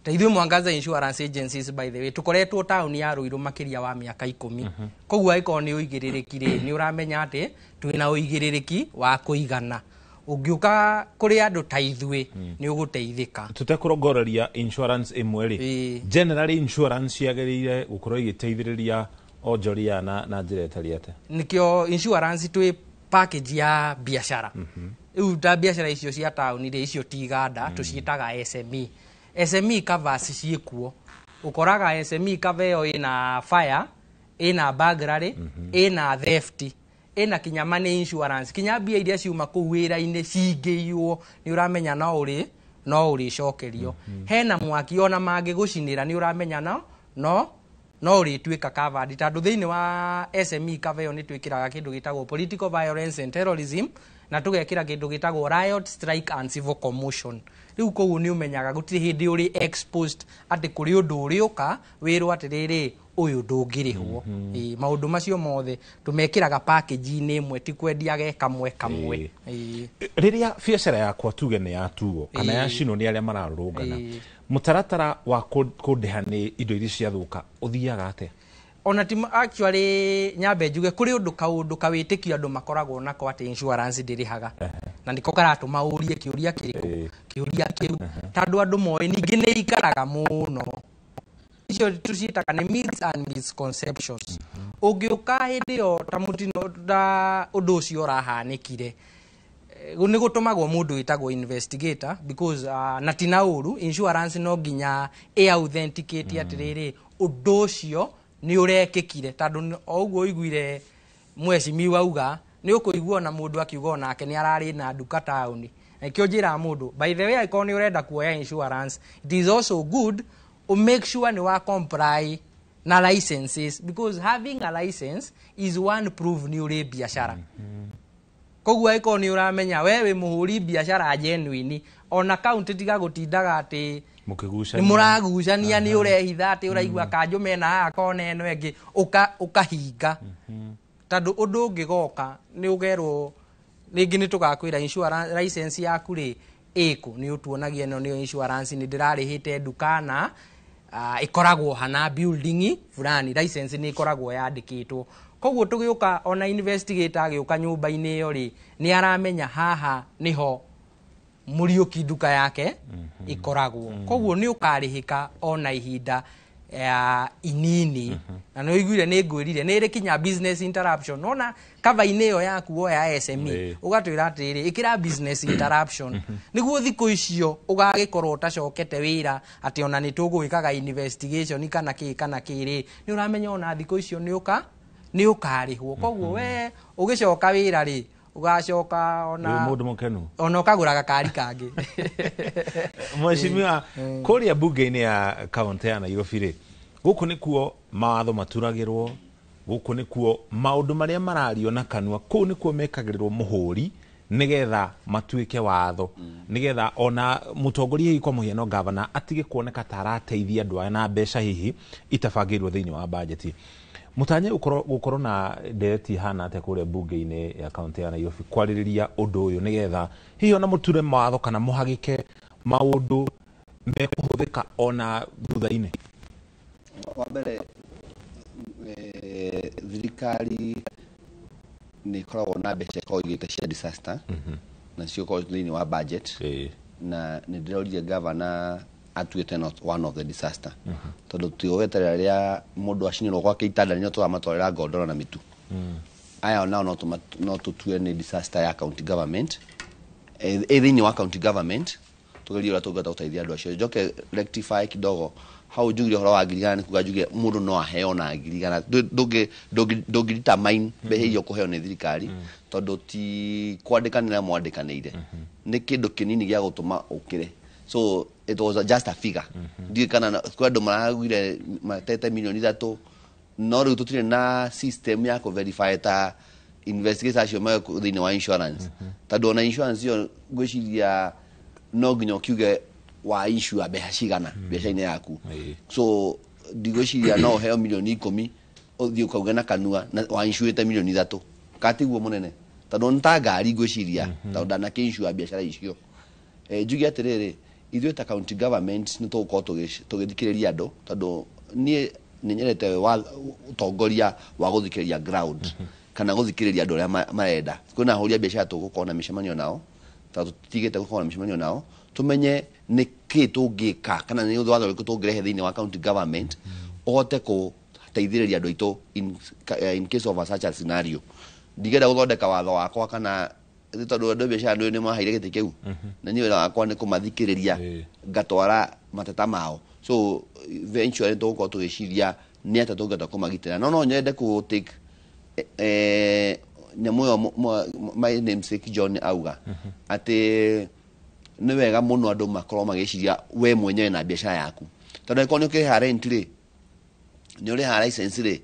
Ta ithuĩ Mwangaza Insurance Agencies, by the way, tũkoretwo taũni ya Ruiru makĩria wa mĩaka 10. Koguo angĩkorwo nĩ ũigĩrĩrĩki rĩ, nĩ ũramenya atĩ twĩna ũigĩrĩrĩki wa kũigana. Ũngĩũka kũrĩ andũ ta ithuĩ nĩ ũgũteithĩka. Tũtekũrongoreria insurance ĩmwe rĩ, generally insurance yagĩrĩire gũkorwo ĩgĩteithĩrĩria onjoria na njĩra ĩtariĩ atĩa? Nĩkĩo insurance twĩ package ya biacara. Rĩu ta biacara icio cia taũni rĩ, icio ti iganda, tũciĩtaga SME. SME covers ciĩkuo. Ũkoraga SME cover ĩyo ĩna fire, ĩna burglary, ĩna theft, ĩna kinya money insurance, kinya mbia iria ciuma kũu wĩra-inĩ cingĩiywo nĩ ũramenya no ũrĩcokerio. Hena mwaki ona mangĩgũcinĩra nĩ ũramenya no No ũrĩtuĩka covered tondũ thĩinĩ wa SME cover ĩyo nĩ twĩkĩraga kĩndũ gĩtagwo political violence and terrorism, na tũgekĩra kĩndũ gĩtagwo riot, strike and civil commotion. Rĩu koguo nĩ ũmenyaga gũtirĩ hĩndĩ ũrĩ exposed atĩ kũrĩ ũndũ ũrĩũka wĩrwo atĩrĩrĩ, ũyũ ndũngĩrĩhwo. Ĩĩ, maũndũ macio mothe tũmekĩraga package-inĩ ĩmwe, ti kwendia ge kamwe kamwe. Ĩĩ. Rĩrĩa biacara yakwa tuge nĩ yatuo kana yacinwo nĩ arĩa mararũrũngana, mũtaratara wa kũndĩha nĩ indo iria ciathũka ũthiaga atĩa? Ona ti actually, nyambe njuge kũrĩ ũndũ kaũndũ kawĩtĩkio andũ makoragwo nako atĩ insurance ndĩrĩhaga, na nĩko karatũma ũrie kĩũria kĩrĩkũ, kĩũria kĩu, tondũ andũ moĩ ningĩ nĩ ikaraga mũno. Icio tũciĩtaga nĩ myths and misconceptions. Ũngĩũka hĩndĩ ĩyo ta mũtino ta ũndũ ũcio ũrahanĩkire, nĩ gũtũmagwo mũndũ wĩtagwo investigator, because na ti na ũru, insurance no nginya ĩ authenticate atĩrĩrĩ, ũndũ ũcio nĩ ũrekĩkire, tondũ o ũguo ũiguire mheshimiwa auga, nĩ ũkũigua ona mũndũ akiuga onake nĩ ararĩ na nduka taũni. Na nĩkĩo njĩraga mũndũ, by the way, angĩkorwo nĩ ũrenda kuoya insurance, it is also good u make sure nĩ wa comply na licenses, because having a license is one proof nĩ ũrĩ biacara. Koguo angĩkorwo nĩ ũramenya we wĩ mũhũri biacara genuine, ona county tiga gũtindaga atĩ mũkĩgucania, nĩ mũragucania, nĩ ũrehitha atĩ ũraigua kanjũ mena haha kona ĩno ĩngĩ, ũkahinga, tondũ ũndũ ũngĩgoka nĩ ũgerwo rĩngĩ nĩ tũgakwĩra insurance license yaku rĩ ĩkũ, nĩ ũtuonagia ĩno nĩyo insurance nĩ ndĩrarĩhĩte nduka na ĩkoragwo hana building fulani, license nĩ ĩkoragwo yandĩkĩtwo. Koguo tũgĩũka, ona investigator agĩũka nyũmba-inĩ ĩyo rĩ, nĩ aramenya haha nĩho Mũriũki nduka yake ĩkoragwo. Koguo nĩ ũkarĩhĩka ona ihinda ya inini. Na nĩ ũiguire nĩ ngwĩrire nĩ ĩrĩ kinya business interruption. Nona cover-inĩ ĩyo yaku woya SME, ũgatwĩra atĩrĩrĩ, ĩkĩra business interruption, nĩguo thikũ icio ũgagĩkorwo ũtacokete wĩra atĩ ona nĩ tũgwĩkaga investigation kana kĩ kana kĩ rĩ, nĩ ũramenya ona thikũ icio nĩ ũka nĩ ũkarĩhwo. Koguo we ũgĩcoka wĩra rĩ, ũgacoka ona wĩ mũndũ mũkenu, ona ũkagũra gakari kangĩ. Mheshimiwa, kũrĩa bunge-inĩ ya kaunti ya Nairobi rĩ, gũkũ nĩkuo mawatho maturagĩrwo, gũkũ nĩkuo maũndũ marĩa marario na kanua, kũu nĩkuo mekagĩrĩrwo mũhũri nĩgetha matuĩke watho, nĩgetha ona mũtongoria hihi kwa mũhiano gavana atige kuoneka ta arateithia andũ aya na mbeca hihi itabangĩirwo thĩinĩ wa bajeti. Mũtanye gũkorwo na ndereti hana atĩa kũrĩa bunge-inĩ ya kaunti ya Nairobi kwarĩrĩria ũndũ ũyũ, nĩgetha hihi ona mũture mawatho kana mũhagĩke maũndũ mekũhũthĩka ona thutha-inĩ? Wa mbere, thirikari nĩ ĩkoragwo na mbeca ikoragwo igĩte cia disaster, na cio ikoragwo thĩinĩ wa budget, na nĩ ndĩrorire governor atuĩte not one of the disaster, tondũ tũtigũgweterera rĩrĩa mũndũ acinĩrwo gwake itanda nĩo tũramatwarĩra ngondoro na mĩtu. Aya onao no tũtue nĩ disaster ya county government. Ĩ thĩinĩ wa county government tũgerie ũrĩa tũngĩhota gũteithia andũ acio. Njoke rectify kidogo hau njugire ũhoro wa 100,000, nĩ kuga njugire mũndũ no aheo na 100,000. Ndũngĩ determine mbeca iria ũkũheo nĩ thirikari, tondũ ti kwandĩkanĩra mwandĩkanĩire, nĩ kĩndũ kĩnini gĩa gũtũma ũkĩre. So it was just a figure. Ndiũĩ kana kwĩ andũ maragwire matete 3 milioni, no rĩu tũtirĩ na system ya kũ verify ta investigator acio me thĩinĩ wa insurance, tondũ ona insurance ĩyo ngwĩciria no nginya ũkiuge wa insure mbeca cigana mbeca-inĩ yaku. So ndigwĩciria no ũheo 10 milioni ũthiĩ ũkauge na kanua na wa insurĩte 3 milioni, katiguo mũnene, tondũ nĩ ta ngari ngwĩciria, tondũ ndanakĩ insure biacara icio. Njuge atĩrĩrĩ, ithuĩ ta county government nĩ tũgũkorwo tũgĩthikĩrĩria andũ, tondũ niĩ nĩ nyendete ũtongoria wa gũthikĩrĩria ground kana gũthikĩrĩria andũ arĩa marenda. Kwĩna ahũri a biacara tũgũkorwo na mĩcemanio nao, tondũ tũtigĩte gũkorwo na mĩcemanio nao, tũmenye nĩ kĩ tũngĩka kana nĩ watho ũrĩkũ tũngĩrehe thĩinĩ wa county government ũhote gũteithĩrĩria andũ aitũ in case of a such a scenario. Ndigenda gũthondeka watho wakwa kana tondũ andũ a biacara nĩ maheire gĩtĩ kĩu, na niĩ wĩra wakwa nĩ kũmathikĩrĩria ngatwara mateta mao. So eventually tũgũkorwo tũgĩciria nĩ atĩa tũngĩhota kũmagitĩra, no nyende kũ take nyamũ ĩyo my namesake John auga atĩ nĩ wega mũno andũ makorwo magĩciria we mwenyewe na biacara yaku, tondũ angĩkorwo nĩ ũkĩrĩha rent rĩ, Nĩ ũrĩhaga license rĩ,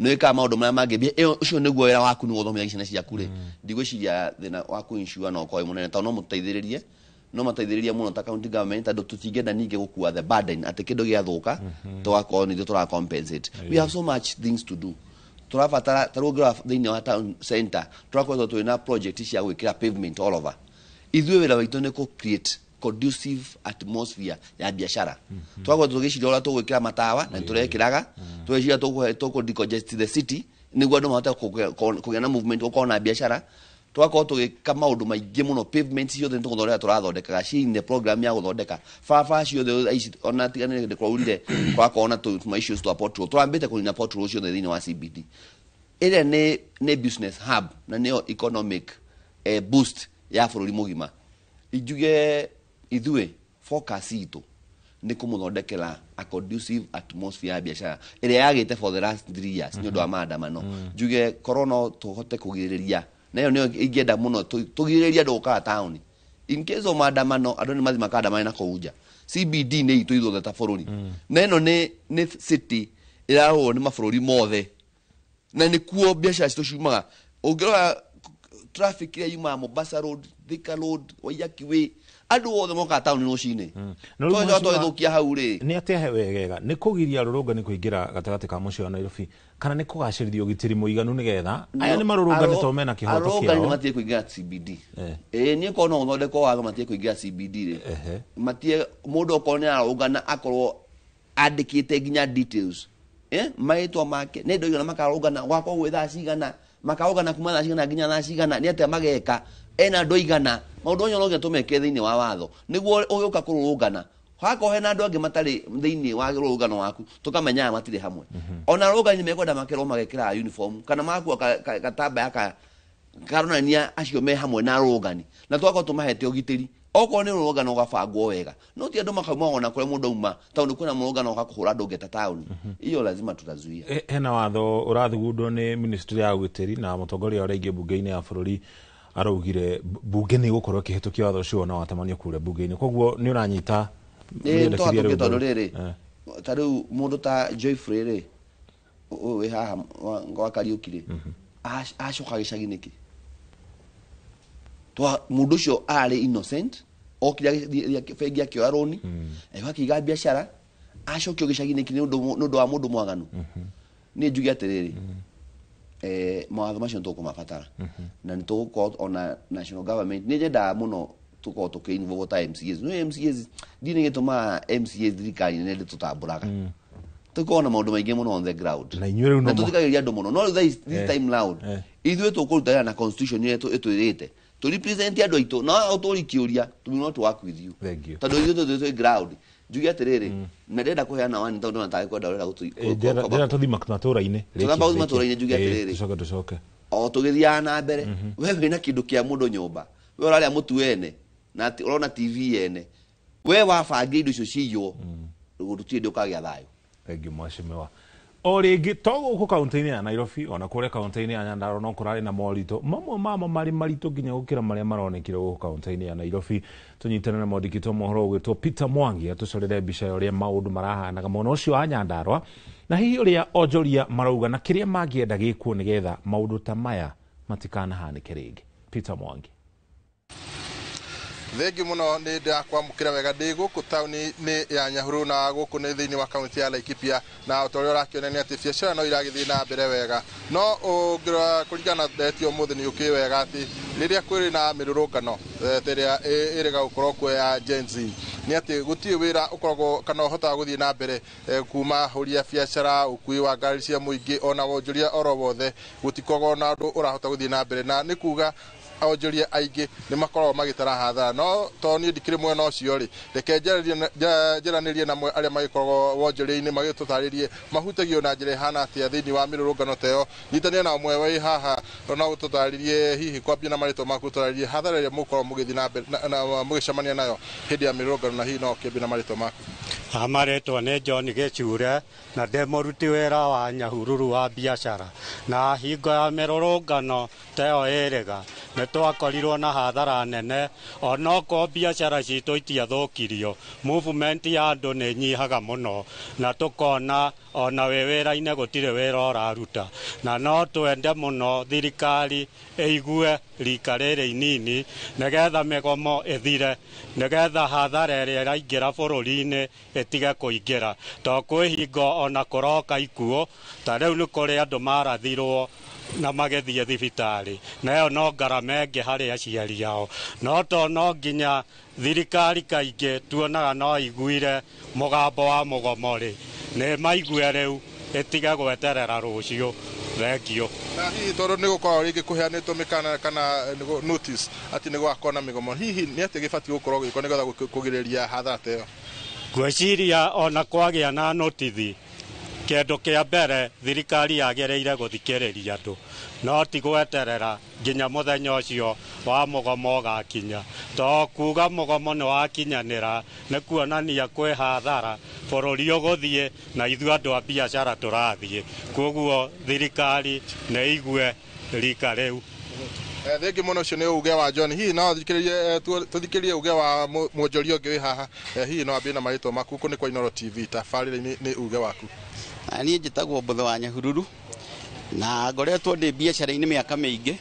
nĩ wĩkaga maũndũ marĩa mangĩ. Ĩyo ũcio nĩguo wĩra waku, nĩ gũthomithia ciana ciaku rĩ, ndigwĩciria thĩna wa kũ-insure no ũkorwo wĩ mũnene, tondũ no mũteithĩrĩrie, no mateithĩrĩrie mũno ta county government, tondũ tũtingĩenda ningĩ gũkua the burden atĩ kĩndũ gĩathũka tũgakorwo nithuĩ tũra compensate. We have so much things to do. Tũrabatara, ta rĩu ũngĩrora thĩinĩ wa town center, tũrakoretwo twĩ na project cia gwĩkĩra pavement all over. Ithuĩ wĩra witũ nĩ kũ create conducive atmosphere ya biashara. Twakorwo tũgĩciria ũrĩa tũgwĩkĩra matawa na nĩtũrekĩraga, tũgeciria tũkũ decongest the city nĩguo andũ mahote kũgĩa na movement, gũkorwo na biashara. Tũgakorwo tũgĩka maũndũ maingĩ mũno. Pavement ciothe nĩ tũgũthondeka, tũrathondekaga ci in the program ya gũthondeka barabara ciothe ici. Ona tiga nĩ kũraurire, kũrakorwo na tuma issues twa pothole, tũrambĩte kũnina pothole ciothe thĩinĩ wa CBD ĩrĩa nĩ business hub na nĩyo economic boost ya bũrũri mũgima. Injuge ithuĩ focus itũ nĩ kũmũthondekera a conducive atmosphere ya biashara ĩrĩa yagĩte for the last 3 years nĩ ũndũ wa maandamano. Njuge korwo no tũhote kũgirĩrĩria, na ĩyo nĩyo ingĩenda mũno, tũgirĩrĩrie andũ gũkaga taũni in case of maandamano. Andũ nĩ mathi makaandamane na kũu nja. CBD nĩ itũ ithuothe ta bũrũri, na ĩno nĩ city ĩrarorwo nĩ mabũrũri mothe, na nĩkuo biacara citũ ciumaga. Ũngĩrora traffic ĩrĩa yumaga Mombasa Road, Thika Road, Waiyaki Way, andũ othe mokaga taũni rũcinĩ. Na rĩu Tondũ mheshimiwa, twagĩthũkia hau rĩ. Nĩ atĩa he wegega, nĩ kũgiria arũrũngani kũingĩra gatagatĩ ka mũciĩ wa Nairobi, kana nĩ kũgacĩrithia ũgitĩri mũiganu nĩgetha aya nĩ marũrũngani tondũ mena kĩhoto Arũrũngani kĩao? Matige kũingĩra CBD. Ĩĩ, niĩ korwo no ũthondekwo watho matige kũingĩra CBD rĩ, matige. Mũndũ okorwo nĩ ararũngana, akorwo andĩkĩte nginya details, marĩtwa make, nĩ andũ aigana makarũngana, gwakorwo gwĩ thaa cigana, makarũngana kuma thaa cigana nginya thaa cigana, nĩ atĩa mageka, ena andũ aigana. Maũndũ mothe no nginya tũmekĩre thĩinĩ wa watho nĩguo ũgĩũka kũrũrũngana, hakorwo hena andũ angĩ matarĩ thĩinĩ wa rũrũngano waku, tũkamenya aya matirĩ hamwe. Ona arũrũngani mekwenda makerwo magekĩra uniform kana magakua gatambaya karonania acio me hamwe na arũrũngani, na tũgakorwo tũmahete ũgitĩri. Okorwo nĩ rũrũngano ũgabangwo wega, no ti andũ makauma ona kũrĩa mũndũ auma, tondũ kwĩna mũrũngano ũgakũhũra andũ ngeta taũni. Hiyo lazima tutazuia. Hena watho ũrathugundwo nĩ ministry ya ũgitĩri, na mũtongoria ũrĩa ingĩ mbunge-inĩ ya bũrũri araugire bunge nĩ ĩgũkorwo ĩkĩhĩtũkia watho ũcio na watamanio kũrĩa bunge-inĩ. Koguo nĩ ũranyita Nĩ mĩendekithia tũgatũkia rĩu tondũ mbaru? Rĩrĩ, ta rĩu mũndũ ta Joyfrey rĩ, ũyũ wĩ haha wa Kariũki rĩ, acoka gĩcagi nĩkĩ? Mũndũ ũcio arĩ innocent, okire agĩthiĩ bengi akĩoya rũni, agĩũka akĩiga biacara, acokio gĩcagi nĩkĩ nĩ ũndũ wa mũndũ mwaganu? Niĩ njuge atĩrĩrĩ, mawatho macio nĩ tũkũmabatara na nĩ tũgũkorwo ona national government. Nĩ nyendaga mũno tũkorwo tũkĩ involve ta MCAs. No MCAs ndiĩ nĩ gĩtũmaga MCAs thirikari nene ndĩtũtambũraga. Tũkorwo na maũndũ maingĩ mũno on the ground Na inyuĩ rĩu na no tũthikagĩrĩria andũ mũno, no rĩu this time round ithuĩ tũkũruta wĩra na constitution ĩrĩa ĩtwĩrĩte tũ represent andũ aitũ, na ũtũri kĩũria, we will not work with you. Thank you. Tondũ ithuĩ tũthiĩ twĩ ground. Njuge atĩrĩrĩ, na ndĩrenda kũheana wani tondũ ndona tarĩ kwenda ũrenda Ndĩrenda tũthi matũra-inĩ. Tũtamba gũthiĩ matũra-inĩ, njuge atĩrĩrĩ. Tũcoke tũcoke. O tũgĩthiaga na mbere, we wĩna kĩndũ kĩa mũndũ nyũmba, we ũrarĩa mũtu ene na ũrona TV ene, we wabangire indo icio ciywo, gũtirĩ hĩndĩ ũkagĩa thayũ. Thank you, mheshimiwa. O rĩngĩ, to gũkũ kaunti-inĩ ya Nairobi, ona kũrĩa kaunti-inĩ ya Nyandarua no kũrarĩ na moritũ mamwe mamo marĩ maritũ nginya gũkĩra marĩa maronekire gũkũ kaunti-inĩ ya Nairobi. Tũnyitane na mwandĩki wa mohoro ũgwĩtwo Peter Mwangi atũcorere mbica ya ũrĩa maũndũ marahanaga mwena ũcio wa Nyandarua, na hihi ũrĩa onjoria marauga na kĩrĩa mangĩenda gĩkwo nĩgetha maũndũ ta maya matikanahanĩke rĩngĩ. Peter Mwangi. Thengiũ mũno, nĩ ndakwamũkĩra wega. Ndĩ gũkũ taũni-inĩ ya Nyahururu, na gũkũ nĩ thĩinĩ wa kaunti ya Laikipia, na o ta ũrĩa ũrakĩona nĩ atĩ biacara no iragĩthiĩ na mbere wega, no ũngĩrora kũringana na ndeto ũmũthĩ nĩ ũkĩũĩ wega atĩ rĩrĩa kwĩrĩ na mĩrũrũngano ta ĩrĩa ĩrĩga gũkorwo kuo ya Gen Z, nĩ atĩ gũtirĩ wĩra ũkoragwo kana ũhotaga gũthiĩ na mbere, kuma hũri ya biacara, ũkui wa ngari cia mũingĩ, ona wonjoria oro wothe, gũtikoragwo na ũndũ ũrahota gũthiĩ na mbere, na nĩ kuga onjoria aingĩ nĩ makoragwo magĩtara hathara. No to niĩ ndikĩrĩ mwena ũcio rĩ, reke njaranĩrie na amwe arĩa magĩkoragwo wonjoria-inĩ magĩtũtarĩrie mahutagio na njĩra ĩhana atĩa thĩinĩ wa mĩrũrũngano ta ĩyo. Nyitanĩra na ũmwe wĩ haha no ũtũtarĩrie, hihi kwambia na marĩtwa maku, ũtũtarĩrie hathara ĩrĩa mũkoragwo mũgĩthiĩ na mbere na mũgĩcemania nayo hĩndĩ ya mĩrũrũngano, na hihi no ũkĩambie na marĩtwa maku. Marĩtwa nĩ John Gĩcure, na ndĩ mũruti wĩra wa Nyahururu wa biacara, na hingo ya mĩrũrũngano ta ĩyo ĩrĩga Nĩ twakorirwo na hathara nene onokorwo biacara citũ itiathũkirio, movement ya andũ nĩ nyihaga mũno na tũkona ona wĩ wĩra-inĩ gũtirĩ wĩra ũraruta, na no twende mũno thirikari ĩigue rika rĩrĩ inini nĩgetha mĩgomo ĩthire, nĩgetha hathara ĩrĩa ĩraingĩra bũrũri-inĩ ĩtige kũingĩra, to kwĩ hingo ona kũroka ikuũ ta rĩu nĩ kũrĩ andũ marathirwo na magĩthiĩ thibitarĩ, na ĩyo no ngarama ĩngĩ harĩ aciari ao. No to no nginya thirikari kaingĩ tuonaga no iguire mũgambo wa mũgomo rĩ, nĩ maigue rĩu ĩtige gweterera rũciũ. Thengio. Na hihi tondũ nĩ gũkoragwo rĩngĩ kũheanĩtwo mĩkana kana notice atĩ nĩ gũgakorwo na mĩgomo, hihi nĩ atĩa gĩbatiĩ gũkorwo gĩgĩkwo nĩgetha kũgirĩrĩria hathara ta ĩyo? Ngwĩciria ona kwagĩa na notithi, kĩndũ kĩa mbere thirikari yagĩrĩire gũthikĩrĩria andũ, no ti gweterera nginya mũthenya ũcio wa mũgomo ũgakinya, to kuga mũgomo nĩ wakinyanĩra nĩ kuonania kwĩ hathara bũrũri ũgũthiĩ na ithuĩ andũ a biacara tũrathiĩ. Koguo thirikari nĩ igue rika rĩu. Thengi mũno, ũcio nĩ uge wa John. Hihi no tũthikĩrĩrie uge wa mwonjoria ũngĩ wĩ haha. Hihi no ambie na marĩtwa maku? Kũ nĩ kwa Inooro TV, tabarĩra-inĩ nĩ uge waku. Niĩ njĩtagwo Mbũthũ wa Nyahururu na ngoretwo ndĩ biacara-inĩ mĩaka mĩingĩ,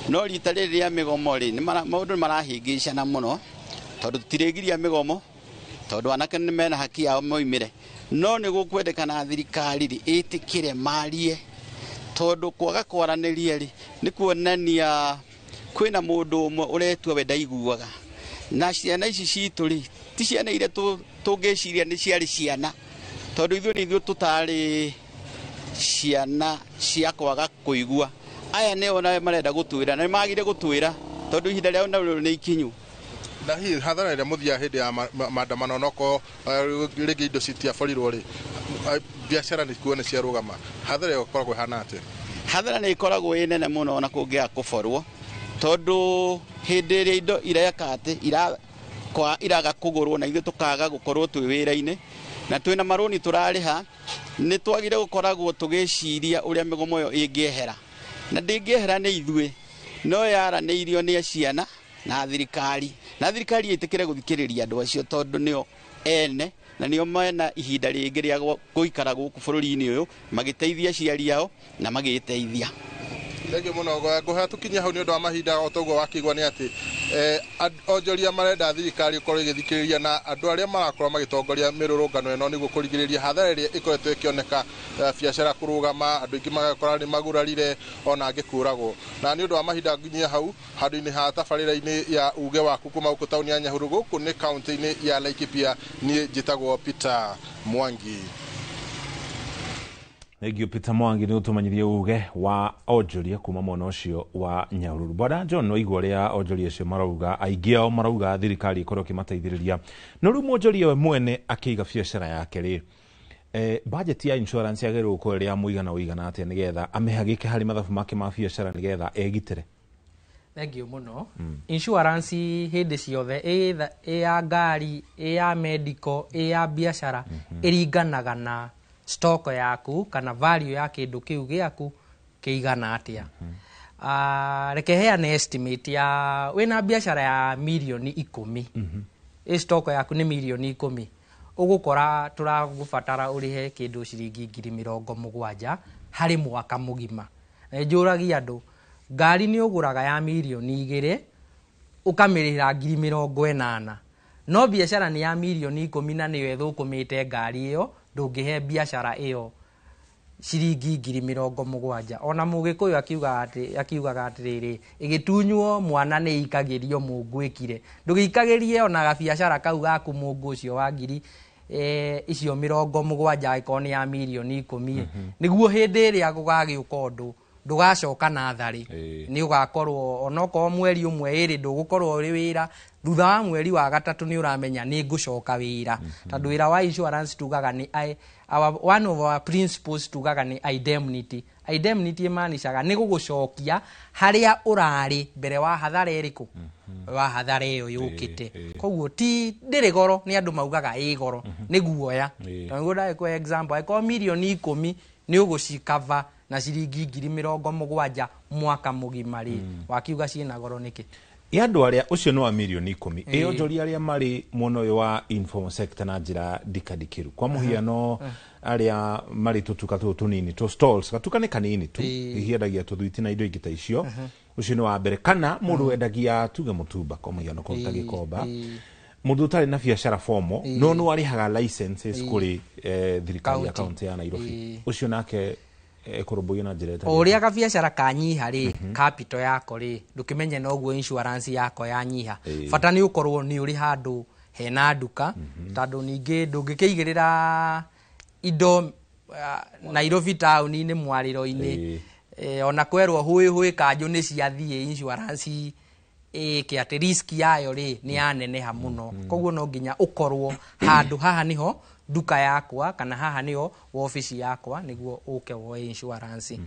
no rita rĩrĩ rĩa mĩgomo rĩ, maũndũ nĩ marahĩngĩcana mũno tondũ tũtirĩgiria mĩgomo, tondũ anake nĩ mena haki yao moimĩre, no nĩ gũkwendekana thirikari rĩ ĩtĩkĩre marie, tondũ kwaga kwaranĩria rĩ nĩ kuonania kwĩna mũndũ ũmwe ũretua we ndaiguaga. Na ciana ici citũ rĩ ti ciana iria tũngĩciria nĩ ciarĩ ciana, tondũ ithuĩ nĩ ithuĩ tũtarĩ ciana cia kwaga kũigua. Aya nĩo na marenda gũtwĩra na nĩmagire gũtwĩra tondũ ihinda rĩao narĩo nĩ ikinyu. Na hihi hathara ĩrĩa mũthiaga hĩndĩ ya maandamano nokorwo rĩngĩ indo citiaborirwo rĩ, biacara nĩ kuo nĩ ciarũgama, hathara ĩyo ĩkoragwo ĩhana atĩa? Hathara nĩ ĩkoragwo ĩ nene mũno ona kũngĩaga kũborwo, tondũ hĩndĩ ĩrĩa indo ireka atĩ iraga kũgũrwo na ithuĩ tũkaga gũkorwo twĩ wĩra-inĩ na twĩna marũni tũrarĩha, nĩ twagire gũkoragwo tũgĩciria ũrĩa mĩgomo ĩyo ĩngĩehera, na ndĩngĩehera nĩ ithuĩ, no yaranĩirio nĩ ciana na thirikari, na thirikari ĩtĩkĩre gũthikĩrĩria andũ acio tondũ nĩo ene na nĩo mena ihinda rĩngĩ rĩa gũikara gũkũ bũrũri-inĩ ũyũ magĩteithia aciari ao na magĩteithia. Thengiũ mũno. Ngũhoya tũkinye hau nĩ ũndũ wa mahinda. O toguo wakĩigua nĩ atĩ onjoria marenda thirikari ĩkorwo ĩgĩthikĩrĩria na andũ arĩa marakorwo magĩtongoria mĩrũrũngano ĩno nĩguo kũrigĩrĩria hathara ĩrĩa ĩkoretwo ĩkĩoneka, biacara kũrũgama, andũ aingĩ magakora nĩ magurarire ona angĩ kũragwo. Na nĩ ũndũ wa mahinda nginyia hau handũ-inĩ ha tabarĩra-inĩ ya uge waku kuma gũkũ taũni ya Nyahururu, gũkũ nĩ kaũntĩ-inĩ ya Laikipia. Niĩ njĩtagwo Peter Mwangi. Thengiũ Peter Mwangi nĩ ũtũmanyithie uge wa onjoria kuma mwena ũcio wa Nyahururu. Bwana John, no igua ũrĩa onjoria acio marauga, aingĩ ao marauga thirikari ĩkorwo ĩkĩmateithĩrĩria, no rĩu mwonjoria we mwene akĩiga biacara yake rĩ, budget ya insurance yagĩrĩirwo gũkorwo ĩrĩ ya mũigana ũigana atĩa nĩgetha amĩhagĩke harĩ mathabu make ma biacara nĩgetha egitĩre? Thengiũ mũno. Insurance hĩndĩ ciothe, ĩ ya ngari, ĩ ya medical, ĩ ya biacara, ĩringanaga na stock yaku kana value ya kĩndũ kĩu gĩaku kĩigana atĩa. Reke heane estimate ya wĩna biacara ya mirioni 10, ĩ stock yaku nĩ mirioni 10, ũgũkora tũragũbatara ũrĩhe kĩndũ ciringi 70,000 harĩ mwaka mũgima. Na njũragia andũ, ngari nĩ ũgũraga ya mirioni 2 ũkamĩrĩhĩra 80,000, no biacara nĩ ya mirioni 10 na nĩyo ĩthũkũmĩte ngari ĩyo, ndũngĩhe biacara ĩyo ciringi 70,000. Ona Mũgĩkũyũ akiugaga atĩrĩrĩ, ĩgĩtunywo mwana nĩ ikagĩrio mũngũ ĩkire. Ndũgĩikagĩrie ona gabiacara kau gaku mũngũ ũcio wa ngiri icio 70 angĩkorwo nĩ ya mirioni 10, nĩguo hĩndĩ ĩrĩa gũgagĩũka ũndũ ndũgacoka na tharĩ, nĩ ũgakorwo onokorwo mweri ũmwe ĩrĩ ndũgũkorwo ũrĩ wĩra, thutha wa mweri wa gatatũ nĩ ũramenya nĩ ngũcoka wĩra, tondũ wĩra wa insurance tugaga nĩ one of our principles, tugaga nĩ indemnity. Indemnity ĩmaanishaga nĩ gũgũcokia harĩa ũrarĩ mbere wa hathara ĩrĩkũ, wa hathara ĩyo yũkĩte. Koguo ti ndĩrĩ goro, nĩ andũ maugaga ĩ goro, nĩ guoya. Tondũ nĩguo ndagĩkũhe example, angĩkorwo mirioni 10 nĩ ũgũcikava na ciringi 70,000 mwaka mũgima rĩ, wakiuga ciĩna goro nĩkĩ? Ĩ andũ arĩa ũcio nĩ wa mirioni 10 ĩ onjoria arĩa marĩ mwena ũyũ wa informal sector na njĩra ndikandikĩru, kwa mũhiano arĩa marĩ tũtuka tũtũ tũnini tũ stalls, gatuka nĩ kanini tu, hiendagia tũthwiti na indo ingĩ ta icio, ũcio nĩ wa mbere. Kana mũndũ wendagia tuge mũtumba, kwa mũhiano kũruta Gĩkomba, mũndũ ũtarĩ na biacara formal no nĩ arĩhaga licenses kũrĩ thirikari ya kaunti ya Nairobi, ũcio nake ekũrũmbũiyo na njĩra ĩtarĩ o ũrĩa gabiacara kanyiha rĩ, capital yako rĩ, ndũkĩmenye noguo insurance yako yanyiha. Bata nĩ ũkorwo nĩ ũrĩ handũ hena nduka, tondũ ningĩ ndũngĩkĩigĩrĩra indo Nairobi taũni-inĩ mwarĩro-inĩ, ona kwerwo hũĩ hũĩ kanjũ nĩ ciathiĩ, insurance ĩke atĩ risk yayo rĩ nĩ yaneneha mũno. Koguo no nginya ũkorwo handũ haha nĩho nduka yakwa kana haha nĩho wabici yakwa nĩguo ũke woe insurance.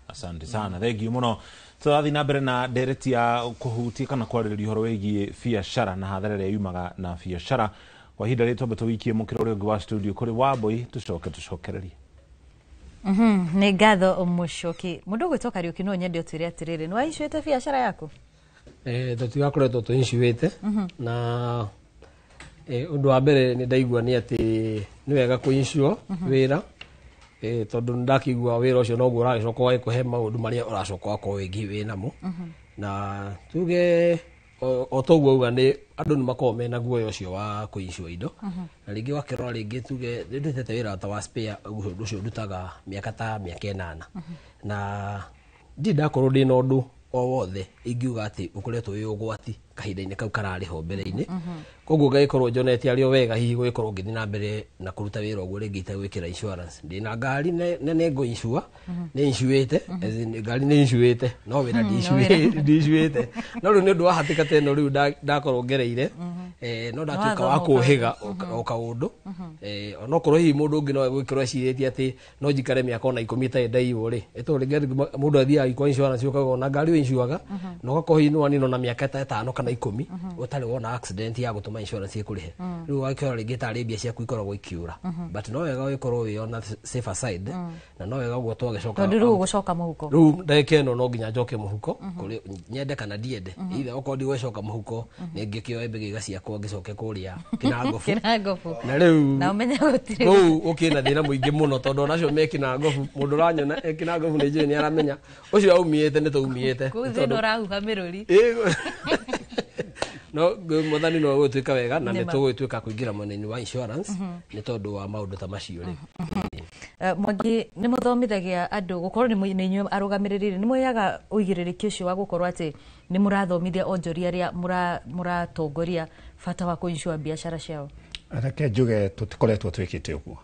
Asante sana, thank you mũno. Tũrathiĩ na mbere na ndereti ya kũhutia kana kwarĩrĩria ũhoro wĩgiĩ biacara na hathara ĩrĩa yumaga na biacara. Kwa ihinda rĩrĩ twambe tũwikie mũkĩra ũrĩa ũngĩ wa studio kũrĩ Wambui, tũcoke tũcokererie. Nĩ ngatho Mũcoki. Mũndũ ũgwĩtwo Kariũki, no nyende ũtwĩre atĩrĩrĩ, nĩ waincuĩte biacara yaku? Tũtigakoretwo tũincuĩte, na ũndũ wa mbere nĩ ndaigua nĩ atĩ nĩ wega kũinsure wĩra, tondũ nĩ ndakĩigua wĩra ũcio noguo ũragĩcoka ũgagĩkũhe maũndũ marĩa ũracoka ũgakorwo wĩngĩ wĩnamo. Na tuge o toguo auga nĩ andũ nĩ makoragwo mena guoya ũcio wa kũinsure indo. Na rĩngĩ wakĩrora rĩngĩ tuge nĩ ndutĩte wĩra ta wa spare, ũndũ ũcio ndutaga mĩaka ta mĩaka 8, na ndirĩ ndakorwo ndĩna ũndũ o wothe ingiuga atĩ ũkoretwo wĩ ũgwati kahinda-inĩ kau kararĩ ho mbere-inĩ. Koguo ngagĩkorwo njonete arĩ o wega hihi gũgĩkorwo ngĩthiĩ na mbere na kũruta wĩra ũguo rĩngĩ itagwĩkĩra insurance. Ndĩna ngari nene ngũ-insure, nĩ insuĩte, ngari nĩ insuĩte, no wĩra ndiinsuĩte. No rĩu nĩ ũndũ wa hatĩka ta ĩno rĩu ndakorwo ngereire, no ndatuĩka wa kũũhĩga o kaũndũ. Onokorwo hihi mũndũ ũngĩ no egwĩkĩrwo ecirĩtie atĩ no njikare mĩaka ona 10 itarĩ ndaiywo rĩ, ĩtondũ rĩngĩ mũndũ athiaga kwa insurance ũkauga ona ngari ũinsuaga, na ũgakorwo hihi nĩwanina ona mĩaka ta 5 kana 10 ũtarĩ wona accident ya gũtũma insurance ĩkũrĩhe. Rĩu ũgakĩona rĩngĩ tarĩ mbia ciaku ikoragwo ikiũra, but no wega ũgĩkorwo wĩ on safer side, na no wega ũguo twagĩcoka tondũ rĩu ũgũcoka mũhuko. Rĩu ndagĩka ĩno no nginya njoke mũhuko, kũrĩ nyende kana ndiende, either okorwo ndigũgĩcoka mũhuko nĩ ngĩkĩoe mbĩgĩga ciakwa ngĩcoke kũrĩa Kĩnangobu. Na rĩu na ũmenye gũtirĩ kũu gũkĩna thĩna mũingĩ mũno, tondũ onacio me Kĩnangobu, mũndũ ũranyona e Kĩnangobu nĩ njũĩ nĩ aramenya ũcio aumĩte nĩ tũumĩte. Kũu thĩna ũrahuha mĩrũri. No mwathani no gũtuĩka wega na nĩ tũgũtuĩka kũingĩra mwena-inĩ wa insurance nĩ tondũ wa maũndũ ta macio rĩ. Mwangi, nĩ mũthomithagia andũ gũkorwo nĩ inyuĩ arũgamĩrĩri, nĩ muoyaga ũigĩrĩrĩki ũcio wa gũkorwo atĩ nĩ mũrathomithia onjoria arĩa mũratongoria bata wa kũinsure biacara ciao? Reke njuge tũtikoretwo twĩkĩte ũguo,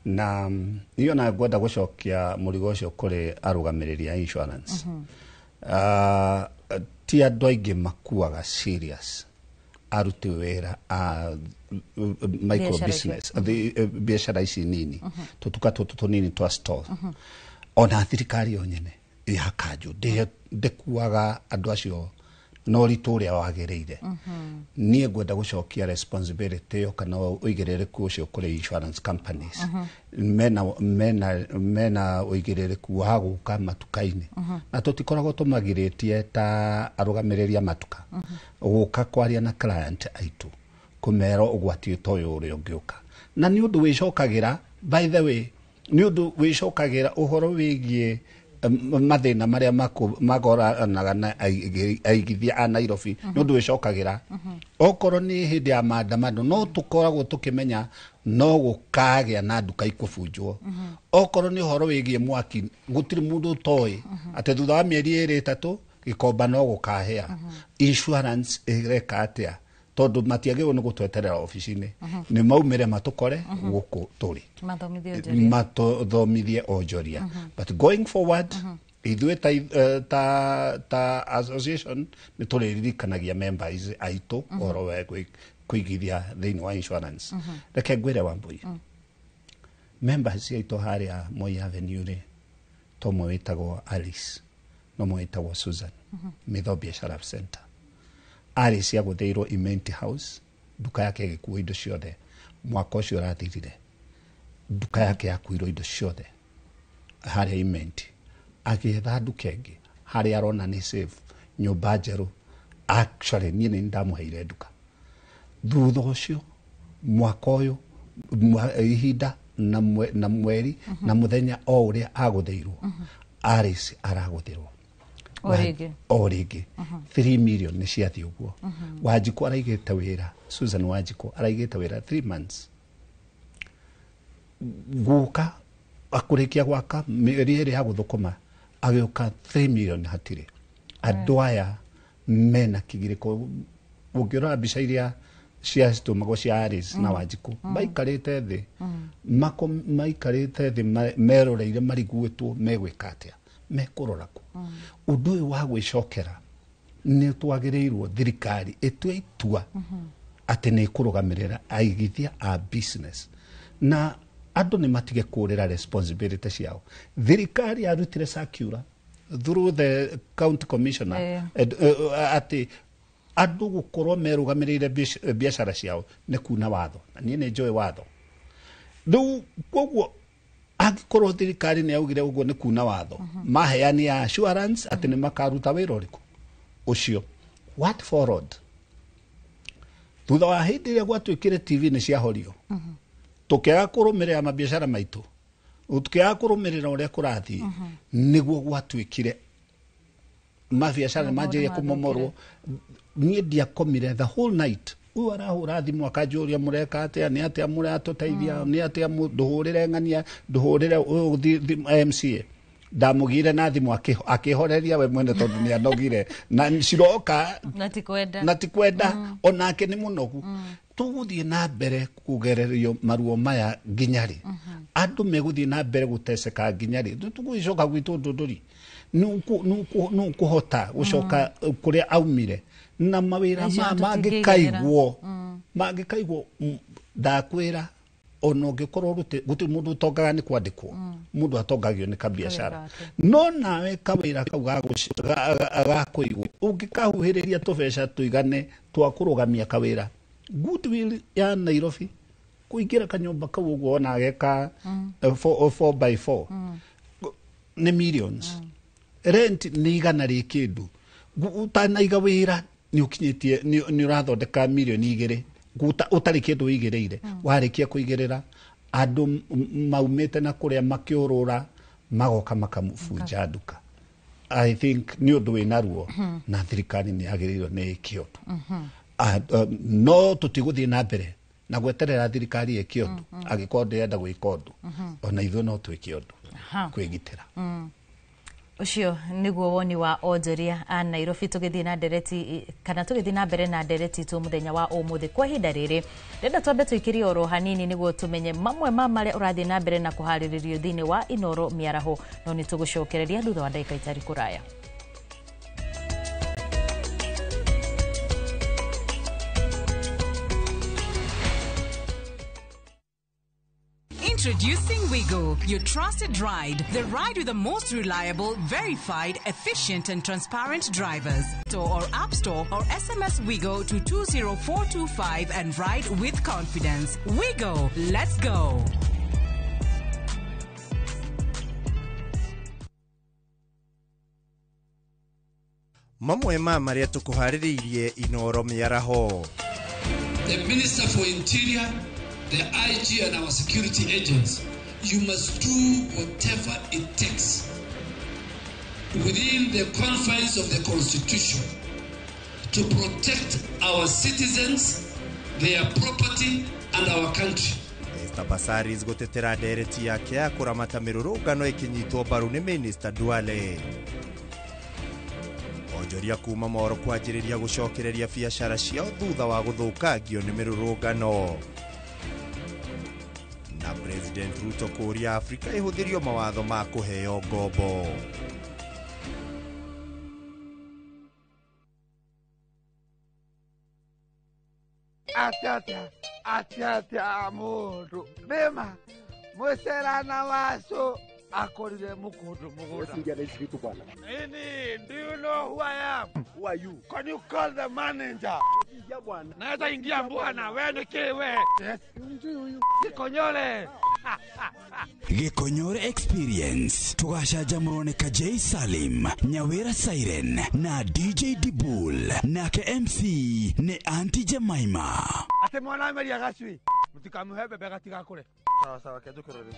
na niĩ ona ngwenda gũcokia mũrigo ũcio kũrĩ arũgamĩrĩri a insurance. Ti andũ aingĩ makuaga serious aruti wĩra a micro business, biacara ici nini, tũtuka tũtũ tũnini twa stall. Ona thirikari yo nyene ya kanjũ ndĩkuaga andũ acio na ũritũ ũrĩa wagĩrĩire. Niĩ ngwenda gũcokia responsibility ĩyo kana ũigĩrĩrĩku ũcio kũrĩ insurance companies. Mena ũigĩrĩrĩku wa gũka matuka-inĩ, na tũtikoragwo tũmagirĩtie ta arũgamĩrĩri a matuka gũka kwaria na client aitũ kũmera ũgwati ta ũyũ ũrĩa ũngĩũka. Na nĩ ũndũ wĩcokagĩra, by the way, nĩ ũndũ wĩcokagĩra ũhoro wĩgiĩ mathĩna marĩa magoranaga na aigithia a Nairobi, nĩ ũndũ wĩcokagĩra. Okorwo nĩ hĩndĩ ya maandamano no tũkoragwo tũkĩmenya no gũkagĩa na nduka ikũbunjwo. Okorwo nĩ ũhoro wĩgiĩ mwaki, gũtirĩ mũndũ ũtoĩ atĩ thutha wa mĩeri 2 3 Gĩkomba no gũkahĩa. Insurance ĩreka atĩa? Tondũ matiagĩrĩirwo nĩ gũtweterera obici-inĩ, nĩ maumĩre matũkore gũkũ tũrĩ, mathomithie onjoria. But going forward, ithuĩ ta association nĩ tũrĩririkanagia members aitũ ũhoro wa kũigithia thĩinĩ wa insurance. Reke ngwĩre Wambui, members aitũ harĩa Moi Avenue rĩ, to ũmwe wĩtagwo Alice na ũmwe wĩtagwo Susan, Mitho Biashara Center. Alice agũthĩirwo Imenti House, nduka yake ĩgĩkuo indo ciothe. Mwaka ũcio ũrathirire, nduka yake yakuirwo indo ciothe. Harĩa Imenti, agĩetha nduka ĩngĩ harĩa arona nĩ safe, nyũmba njerũ. Actually niĩ nĩ ndamũheire nduka. Thutha ũcio mwaka ũyũ, ihinda na mweri na mũthenya o ũrĩa agũthĩirwo, Alice aragũthĩrwo O rĩngĩ. O rĩngĩ. 3 million nĩ ciathiĩ ũguo. Wanjikũ araigĩte wĩra, Susan Wanjikũ araigĩte wĩra 3 months, guka akũrĩkia gwaka mĩeri ĩrĩ ya gũthũkũma, agĩũka 3 million hatirĩ. Andũ aya mena kĩgirĩko. Ũngĩrora mbica iria ciatũmagwo cia Alice na Wanjikũ, maikarĩte thĩ, maikarĩte thĩ meroreire mariguĩtwo megwĩka atĩa, mekũrora kũ. Ũndũ ũyũ wa gwĩcokera nĩ twagĩrĩirwo thirikari ĩtue itua atĩ nĩ ĩkũrũgamĩrĩra aigithia a business, na andũ nĩ matige kũrĩra responsibility ciao. Thirikari yarutire circular through the county commissioner atĩ andũ gũkorwo merũgamĩrĩire biacara ciao nĩ kuna watho, na niĩ nĩ njũĩ watho. Rĩu koguo angĩkorwo thirikari nĩ yaugire ũguo nĩ kuna watho, maheania assurance atĩ nĩ makaruta wĩra ũrĩkũ ũcio. What followed? Thutha wa hĩndĩ ĩrĩa gwatuĩkire TV nĩ ciahorio, tũkĩaga kũrũmĩrĩra mabiacara maitũ, tũkĩaga kũrũmĩrĩra ũrĩa kũrathiĩ, nĩguo gwatuĩkire mabiacara nĩ manjĩrĩria kũmomorwo. Niĩ ndiakomire the whole night. Ũyũ arahũra thimũ akanjũria, mũreka atĩa, nĩ atĩa mũratũteithia, nĩ atĩa, ndũhũrĩre ng'ania, ndũhũrĩre ũyũ MCA. Ndamũgire na thimũ akĩhoreria we mwene tondũ nĩ anogire na ciroka na ti kwenda, na ti kwenda, onake nĩ mũnogu. Tũgũthiĩ na mbere kũgererio maruo maya nginya rĩ? Andũ megũthiĩ na mbere gũteceka nginya rĩ? Tũgũgĩcoka gwitũ ndũndũri, nũ kũhota gũcoka kũrĩa aumire na mawĩra Acio mangĩkaigwo, mangĩkaigwo. Ndakwĩra ona ũngĩkorwo gũtirĩ mũndũ ũtongaga nĩ kwandĩkwo, mũndũ atongagio nĩ kabiacara. No nawe kawĩra kau ga kũigwo ũngĩkahuhĩrĩria tũbeca tũigane twa kũrũgamia kawĩra, goodwill ya Nairobi kũingĩra kanyũmba kau ũguo ona geka 4 by 4 nĩ millions, rent nĩ igana rĩ kĩndũ. Ũtanaiga wĩra nĩ ũkinyĩtie nĩ ũrathondeka mirioni 2 ũtarĩ kĩndũ wĩigĩrĩire. Warĩkia kũigĩrĩra, andũ maumĩte na kũrĩa makĩũrũra magoka makamũbunja nduka. I think nĩ ũndũ wĩna ruo na thirikari nĩ yagĩrĩirwo nĩ ĩke ũndũ. No tũtigũthiĩ na mbere na gweterera thirikari ĩke ũndũ. Angĩkorwo ndĩrenda gwĩka ũndũ, ona ithuĩ no twĩke ũndũ kwĩgitĩra. Ũcio nĩguo woni wa onjoria a Nairobi. Tũgĩthiĩ na ndereti kana tũgĩthiĩ na mbere na ndereti itũ mũthenya wa ũmũthĩ, kwa ihinda rĩrĩ ndĩrenda twambe tũikĩrie oro hanini nĩguo tũmenye mamwe ma marĩa ũrathiĩ na mbere na kũharĩrĩrio thĩinĩ wa Inoro mĩaraho, no nĩ tũgũcokereria thutha wa ndagĩka itarĩ kũraya. Introducing Wigo, your trusted ride. The ride with the most reliable, verified, efficient, and transparent drivers. Store or App Store or SMS Wigo to 20425 and ride with confidence. Wigo, let's go. Mamwe ma marĩa tũkũharĩrĩirie Inoro mĩaraho. The Minister for Interior, the IG and our security agents, you must do whatever it takes within the confines of the Constitution to protect our citizens, their property, and our country. Esther Passaris gũtetera ndereti yake ya kũramata mĩrũrũngano ĩkĩnyitwo mbaru nĩ Minister Duale. Onjoria kuma Moro kwanjĩrĩria gũcokereria biacara ciao thutha wa gũthũkangio nĩ mĩrũrũngano. Na President Ruto kũũria Afrika ĩhũthĩrio mawatho ma kũheo ngombo. Atia atia atia mundu nima mwicerana wacu akorire mukundu mugunda. Nini, do you know who I am? Who are you? Can you call the manager? Naweza ingia bwana, wewe ni kiwe. Yes. Konyole. Gĩkonyore Experience tũgacanjamũrwo nĩ Kajei Salim, Nyawĩra Siren na DJ Dibul, nake MC nĩ Auntie Jemima. Atĩ mwana ameria gacui mũtikamũhe mbembe gatigakũre. Sawa sawa, kenjũkĩre rĩu.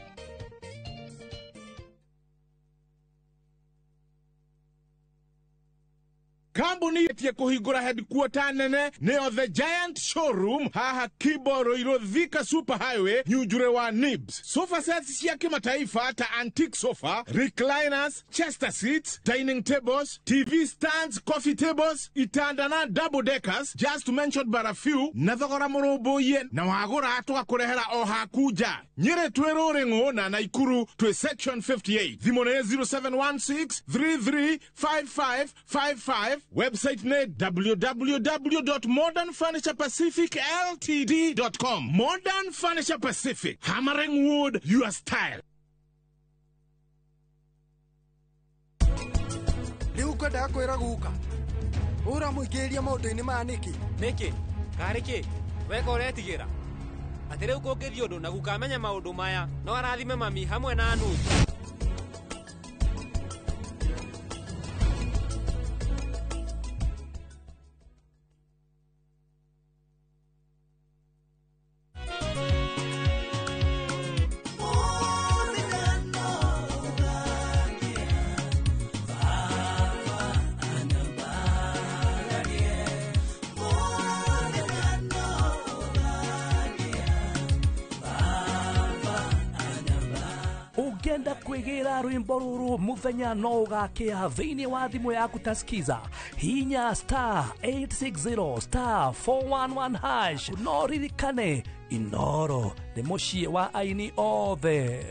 Kambuni etie kuhingura headquarter nene nĩyo The Giant Showroom haha Kibo Ruiru Thika Super Highway Nyunjure wa Nibs. Sofa sets cia kimataifa ta antique sofa, recliners, chester seats, dining tables, TV stands, coffee tables, itanda na double deckers, just to mention but a few, na thogora mũrũmbũiye na wagũra tũgakũrehera o haku nja. Nyĩrĩ twĩ Rũrĩng'ũ na Naikuru twĩ section 58. Thimũ nĩ 0716 335555. Website ne www.modernfurniturepacificltd.com. Modern Furniture Pacific, hammering wood your style. Rĩu ngwendaga kwĩra guka ũramũingĩrĩria maũndũ-inĩ maya nĩkĩ? Nĩkĩ? Karĩ kĩ? Weka ũretigĩra atĩ rĩu kũngĩthiĩ ũndũ na guka amenye maũndũ maya no arathime mami hamwe na nuthu. Ũngĩenda kwĩgĩra rwĩmbo rũrũ mũthenya no ũgakĩa thĩinĩ wa thimũ yaku ta skiza, hinya star 860 star 411 hash. No ririkane Inoro nĩ mũciĩ wa aini othe.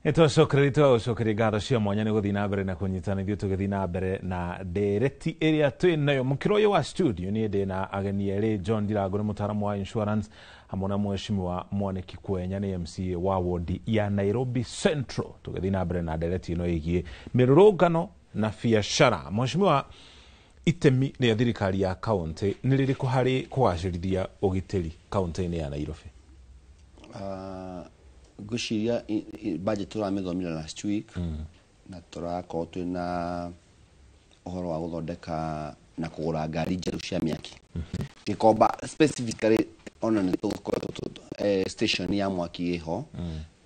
Nĩtwacokeria ngatho cia mwanya nĩ gũthiĩ na mbere na kũnyitana ithuĩ tũgĩthiĩ na mbere na ndereti ĩrĩa twĩ nayo mũkĩra ũyũ wa studio. Niĩ ndĩ na ageni erĩ, John Ndirango nĩ mũtaaramu wa insurance hamwe na mheshimiwa Mwaniki Kwenya nĩ MCA wa wodi ya Nairobi Central, tũgĩthiĩ na mbere na ndereti ĩno ĩgiĩ mĩrũrũngano na biacara. Mheshimiwa, itemi rĩa thirikari ya kaũntĩ nĩ rĩrĩkũ harĩ kũgacĩrithia ũgitĩri kaũntĩ-inĩ ya Nairobi? Ngwĩciria budget tũramĩthomire last week, na tũrakorwo twĩna ũhoro wa gũthondeka na kũgũra ngari njerũ cia mĩaki. Gĩkomba specifically ona nĩ tũgũkoretwo station ya mwaki ĩho,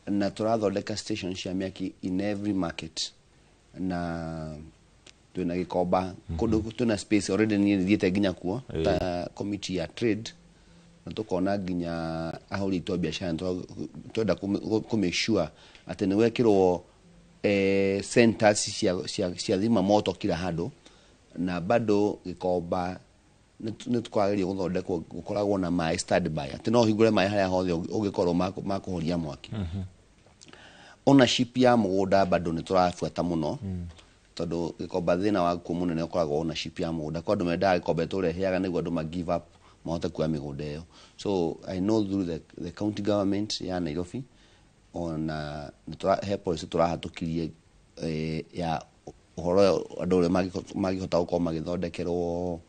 na tũrathondeka station cia mĩaki in every market, na twĩna Gĩkomba kũndũ twĩna space already. Niĩ nĩthiĩte nginya kuo ta committee ya trade, na tukona nginya ahũri itũ a biacara twenda kũ make sure atĩ nĩ gwekĩrwo centers cia thima moto kila handũ. Na bado Gĩkomba nĩ tũkwagĩrĩire gũthondekwo gũkoragwo na maĩ standby, atĩ no ũhingũre maĩ harĩa hothe ũngĩkorwo ma kũhoria mwaki. Ownership ya mũgũnda bado nĩ tũrabuata mũno, tondũ Gĩkomba thĩna wakuo mũnene ũkoragwo ownership ya mũgũnda. Kwa andũ mendaga Gĩkomba ĩtũreheaga nĩguo andũ ma give up mahote kuoya mĩgũnda ĩyo. So I know through the county government ya Nairobi ona he policy tũrahatũkirie ya ũhoro andũ ũrĩa mangĩhota gũkorwo magĩthondekerwo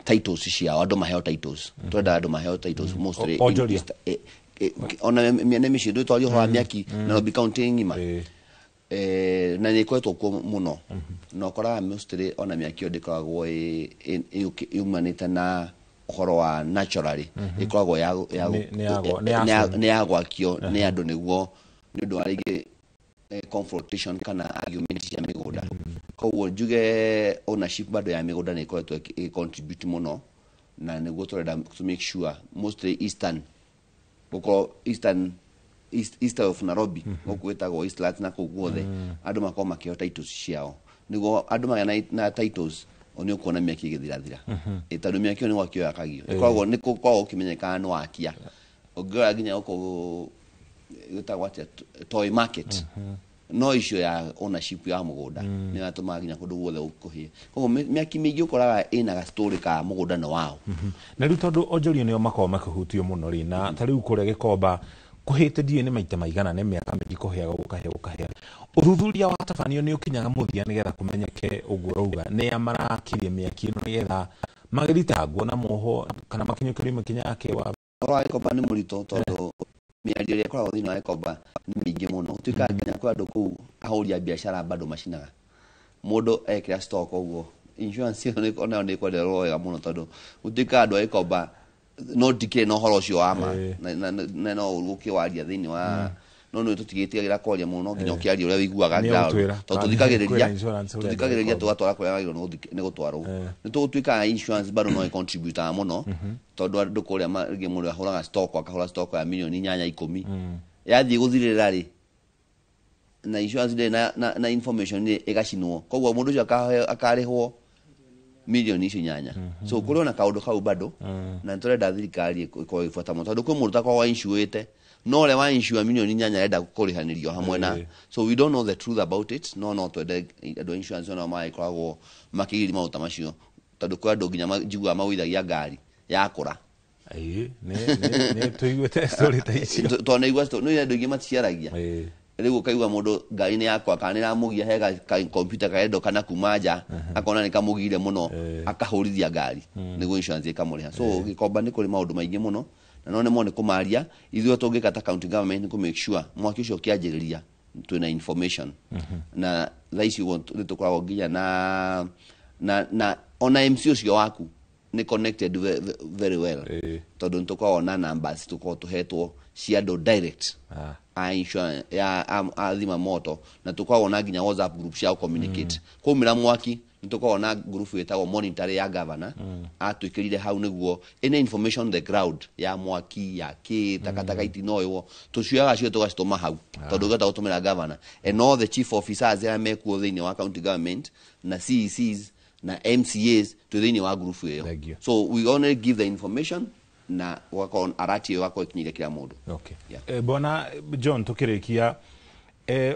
titles ciao, andũ maheo titles. Twenda andũ maheo titles mostly ona mĩena mĩciĩ ndũtwarie ũhoro wa mĩaki Nairobi county ng'ima, na nĩ ĩkoretwo kuo mũno, na ũkoraga mostly ona mĩaki ĩyo ndĩkoragwo yumanĩte na ũhoro wa naturally, ĩkoragwo nĩ ya gwakio nĩ andũ nĩguo nĩ ũndũ wa rĩngĩ confrontation kana argument cia mĩgũnda. Koguo njuge ownership bado ya mĩgũnda nĩ ĩkoretwo ĩ contribute mũno, na nĩguo tũrenda to make sure mostly eastern gũkorwo eastern east of Nairobi, gũkũ gwĩtagwo Eastlands na kũu guothe, andũ makorwo makĩheo titles ciao, nĩguo andũ magĩa na titles nĩ ũkuona mĩaki ĩgĩthirathira. Tondũ mĩaki ĩyo nĩ gwakio yakagio, ĩkoragwo nĩ gũkoragwo gũkĩmenyekana nĩ wakia. Ũngĩrora nginya gũkũ gwĩtagwo atĩa, Toy Market, no icio ya ownership ya mũgũnda nĩ yatũmaga nginya kũndũ guothe gũkũhĩe. Koguo mĩaki mĩingĩ ũkoraga ĩna ga story ka mũgũnda nĩ wao. Na rĩu tondũ onjoria nĩo makoragwo makĩhutio mũno rĩ, na ta rĩu kũrĩa Gĩkomba kũhĩte ndiũĩ nĩ maita maigana, nĩ mĩaka mĩingĩ kũhĩaga gũkahĩa. Ũthuthuria watabanio nĩ ũkinyaga mũthia nĩgetha kũmenyeke ũguo ũrauga nĩa marakirie mĩaki ĩno nĩgetha magĩthitangwo na moho kana makinyũkĩrio makinya ya kĩwatho. Ũhoro wa Gĩkomba nĩ mũritũ tondũ mĩario ĩrĩa ĩkoragwo thĩinĩ wa Gĩkomba nĩ mĩingĩ mũno. Gũtuĩkaga nginya kwĩ andũ kũu ahũri a biacara bado macinaga. Mũndũ ekĩra stock ũguo insurance ĩyo onayo nĩ ĩkwenderwo wega mũno tondũ gũtuĩkaga andũ a Gĩkomba no ndikĩrĩ na ũhoro ũcio wa ma na no ũru ũkĩwaria thĩinĩ wa no nĩ tũtigĩtigagĩra kwaria mũno no nginya ũkĩaria ũrĩa ũiguaga ground tondũ tũthikagĩrĩria tũthikagĩrĩria tũgatwara kũrĩa wagĩrĩirwo nĩ gũtwarwo. Nĩ tũgũtuĩkaga insurance bado no ĩcontributaga mũno tondũ andũ kũrĩa rĩngĩ mũndũ ahũraga stock akahũra stock ya milioni 8 10 yathiĩ gũthirĩra rĩ na insurance ndĩrĩ na information rĩ ĩgacinwo koguo mũndũ ũcio akarĩhwo milioni icio 8. So kũrĩ ona kaũndũ kau bado na nĩ tũrenda thirikari ĩkorwo ĩgĩbuata mũno tondũ kwĩ mũndũ ũtakoragwo insuĩte no ũrĩa wa insure milioni 8 arenda kũrĩhanĩrio hamwe na so we don't know the truth about it no twende andũ a insurance onao magĩkoragwo makĩgiria maũndũ ta macio tondũ kwĩ andũ nginya njiguaga magũithagia ngari yakũra. Nĩ tũiguĩte story ta icio. Tondũ nĩigua nĩ andũ aingĩ maticiaragia. Rĩu ũkaigua mũndũ ngari nĩ yakwa kana nĩ ĩramũgia he computer karendwo kana kuma nja akona nĩ kamũgire mũno akahũrithia ngari nĩguo insurance ĩkamũrĩha. So Gĩkomba nĩ kũrĩ maũndũ maingĩ mũno na no nĩmo nĩ kũmaria ithuĩ tũngĩka ta county government nĩ kũ make sure mwaki ũcio ũkĩanjĩrĩria twĩna information na thaa ici ũguo nĩ tũkoragwo nginya na ona MC ũcio waku nĩ connected very well tondũ nĩ tũkoragwo na numbers tũkoragwo tũhetwo cia andũ direct a insurance ya a thima moto na tũkoragwo na nginya WhatsApp group cia communicate kwaumĩra mwaki nĩ tũkoragwo na group ĩtagwo monitory ya governor atwĩkĩrire hau nĩguo any information the ground ya mwaki ya kĩ takataka itinoywo tũcioyaga cio tũgacitũma hau tondũ ũngĩhota gũtũmĩra governor and all the chief officers arĩa mekuo thĩinĩ wa county government na CECs na MCAs twĩ thĩinĩ wa group ĩyo. So we only give the information na ũgakorwo arati ĩyo ĩgakorwo ĩkinyĩire kila mũndũ. Okay. Bwana John tũkĩrĩkia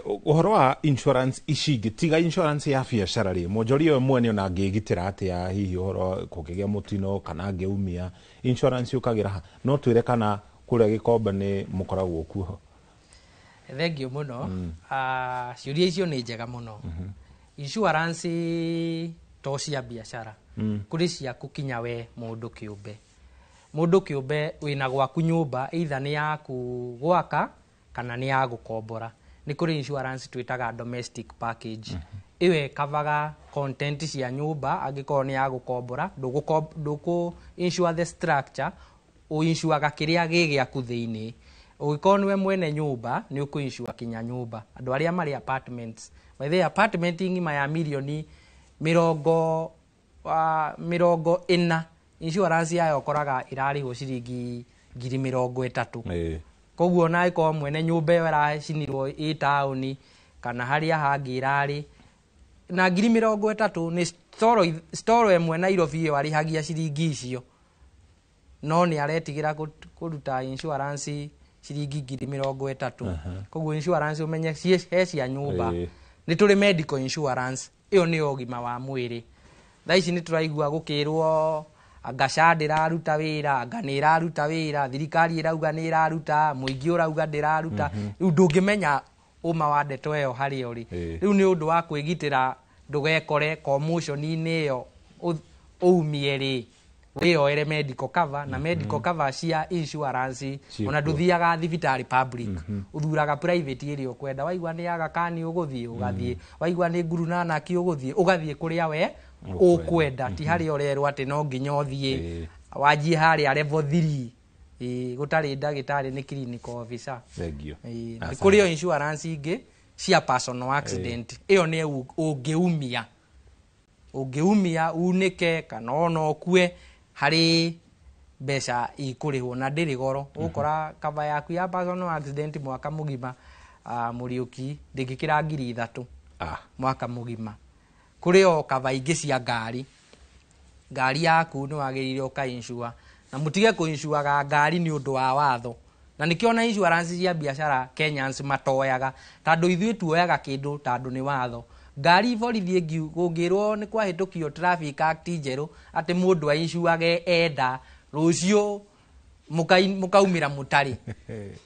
ũhoro wa insurance ici ingĩ tiga insurance ya biacara rĩ mwonjoria ũyũ mwene ona angĩgitĩra atĩa hihi ũhoro kũngĩgĩa mũtino kana angĩumia insurance yũkagĩra ha no twĩre kana kũrĩa Gĩkomba nĩ mũkoragwo kuo. Thengiũ mũno. Ciũria icio nĩ njega mũno. Insurance to cia biacara kũrĩ ciaku kinya we mũndũ kĩũmbe. Mũndũ kĩũmbe wĩna gwaku nyũmba either nĩ yaku gwaka kana nĩ ya gũkombora. Nĩ kũrĩ insurance twĩtaga domestic package. Ĩyo ĩkavaga content cia nyũmba angĩkorwo nĩ ya gũkombora ndũkũ insure the structure ũinsuaga kĩrĩa gĩ gĩaku thĩinĩ. Ũngĩkorwo nĩwe mwene nyũmba nĩ ũkũinsure kinya nyũmba. Andũ arĩa marĩ apartments by the way, apartment ng'ima ya milioni 40 insurance yayo ũkoraga ĩrarĩhwo ciringi 30,000. Koguo ona ĩkorwo mwene nyũmba ĩyo ĩracinirwo ĩ taũni kana harĩa hangĩ ĩrarĩ na 30,000 nĩ storo ĩmwe Nairobi ĩyo arĩhagia ciringi icio no nĩ aretigĩra kũruta insurance ciringi 30,000. Koguo insurance ũmenye he cia nyũmba. Nĩ tũrĩ medical insurance ĩyo nĩ ũgima wa mwĩrĩ. Thaa ici nĩ tũraigua gũkĩrwo anga SHA ndĩraruta wĩra anga nĩ ĩraruta wĩra thirikari ĩrauga nĩ ĩraruta mũingĩ ũrauga ndĩraruta. Rĩu ndũngĩmenya ũma wa ndeto ĩyo harĩa ũrĩ. Rĩu nĩ ũndũ wa kwĩgitĩra ndũgekore commotion-inĩ ĩyo ũumie rĩ wĩyoere medical cover na medical cover cia insurance ona ndũthiaga thibitarĩ public ũthuraga private ĩrĩa ũkwenda. Waigua nĩ Aga Khan ũgũthiĩ ũgathiĩ, waigua nĩ Guru Nanak ũgũthiĩ ũgathiĩ kũrĩa we ũkwenda ti harĩa ũrerwo atĩ no nginya ũthiĩ wanjie harĩa level 3 gũtarĩ ndagĩtarĩ nĩ clinical officer. Nĩ kũrĩ o insurance ingĩ cia personal accident ĩyo nĩ ũngĩumia ũngĩumia unĩke kana ona ũkue harĩ mbeca ikũrĩhwo na ndĩrĩ goro. Ũgũkora cover yaku ya personal accident mwaka mũgima Mũriũki ndĩngĩkĩra 3,000 mwaka mũgima. Kũrĩ o cover ingĩ cia ngari. Ngari yaku nĩ wagĩrĩire ũka-insure na mũtige kũ-insuaga ngari nĩ ũndũ wa watho. Na nĩkĩo na insurance cia biacara Kenyans matoyaga tondũ ithuĩ tuoyaga kĩndũ tondũ nĩ watho. Ngari borithi ĩngi kũngĩrwo nĩ kwahĩtũkio traffic act njerũ atĩ mũndũ ainsuage enda rũciũ mũkaumĩra mũtarĩ.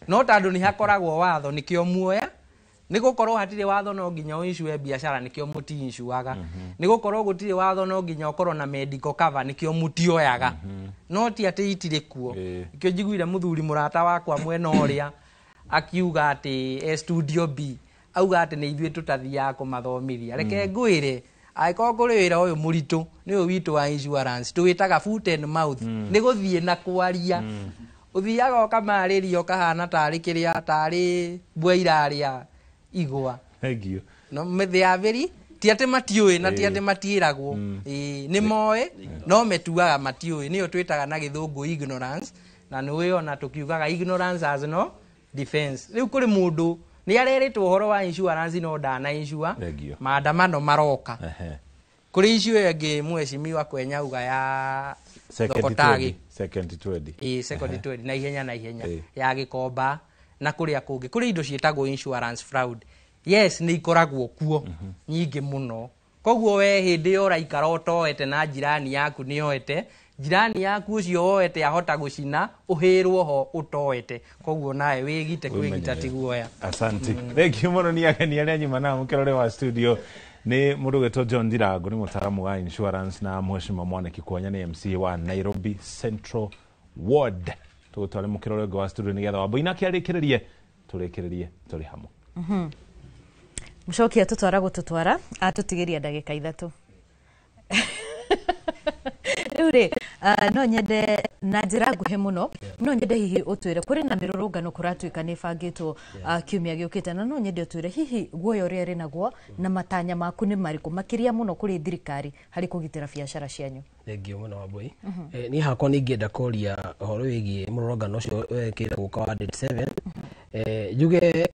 No tondũ nĩ hakoragwo watho nĩkĩo muoya Nĩ gũkorwo hatirĩ watho no nginya ũincue biacara nĩkĩo mũti-incuaga. Nĩ gũkorwo gũtirĩ watho no nginya ũkorwo na medical cover nĩkĩo mũtioyaga. No ti atĩ itirĩ kuo. Nĩkĩo njiguire mũthuri mũrata wakwa mwena ũrĩa akiuga atĩ e studio B auga atĩ nĩ ithuĩ tũtathiaga kũmathomithia. Reke ngwĩre angĩkorwo kũrĩ wĩra ũyũ mũritũ nĩ ũyũ witũ wa insurance tũwĩtaga foot and mouth. Nĩ gũthiĩ na kwaria. Ũthiaga ũkamarĩria ũkahana tarĩ kĩrĩa tarĩ mbwe irarĩa igwa. Thank you. No they are very ti atĩ matiũĩ na ti atĩ matiĩragwo. Nĩ moĩ no metuaga matiũĩ, nĩyo twĩtaga na gĩthũngũ ignorance, na nĩũĩ ona tũkiugaga ignorance has no defense. Rĩu kũrĩ mũndũ nĩ arerĩtwo ũhoro wa insurance no ndana insure, maandamano maroka. Kũrĩ icio ĩngĩ mheshimiwa Kwenyauga ya Thokotagi second 20. Second 20 na ihenya na ihenya ya Gĩkomba na kũrĩa kũngĩ kũrĩ indo ciĩtagwo insurance fraud. Yes, nĩ ikoragwo kuo nyingĩ mũno. Koguo we hĩndĩ ĩyo ũraikara ũtoete na jirani yaku nĩ oete, jirani yaku ũcio woete ahota gũcina ũhĩrwo ho ũtoete. Koguo nawe wĩgite kwĩgita ti guoya. Asante. Thank you mũno. Nĩ ageni arĩa nyuma nao mũkĩrore wa studio nĩ mũndũ ũgwĩtwo John Ndirango, nĩ mũtaaramu wa insurance, na mheshimiwa Mwaniki Kwanya nĩ MC wa Nairobi Central Ward. Tũgũtware mũkĩrore ũngĩ wa studio nĩgetha Wambui akĩarĩkĩrĩrie tũrĩkĩrĩrie tũrĩ hamwe. Mũcoki atũtwara gũtũtwara atũtigĩria ndagĩka 3. Rĩu rĩ, no nyende na njĩra nguhĩ mũno, no nyende hihi ũtwĩre kũrĩ na mĩrũrũngano kũratuĩka nĩ ĩbangĩtwo kiumia gĩũkĩte, na no nyende ũtwĩre hihi guoya ũrĩa ĩrĩ naguo na matanya maku nĩ marĩkũ makĩria mũno kũrĩ thirikari harĩ kũgitĩra biacara cianyu. Thengiũ mũno Wambui. Niĩ hakwa nĩ ingĩenda kũria ũhoro wĩgiĩ mũrũrũngano ũcio wekĩra gũka wa date 7. Njuge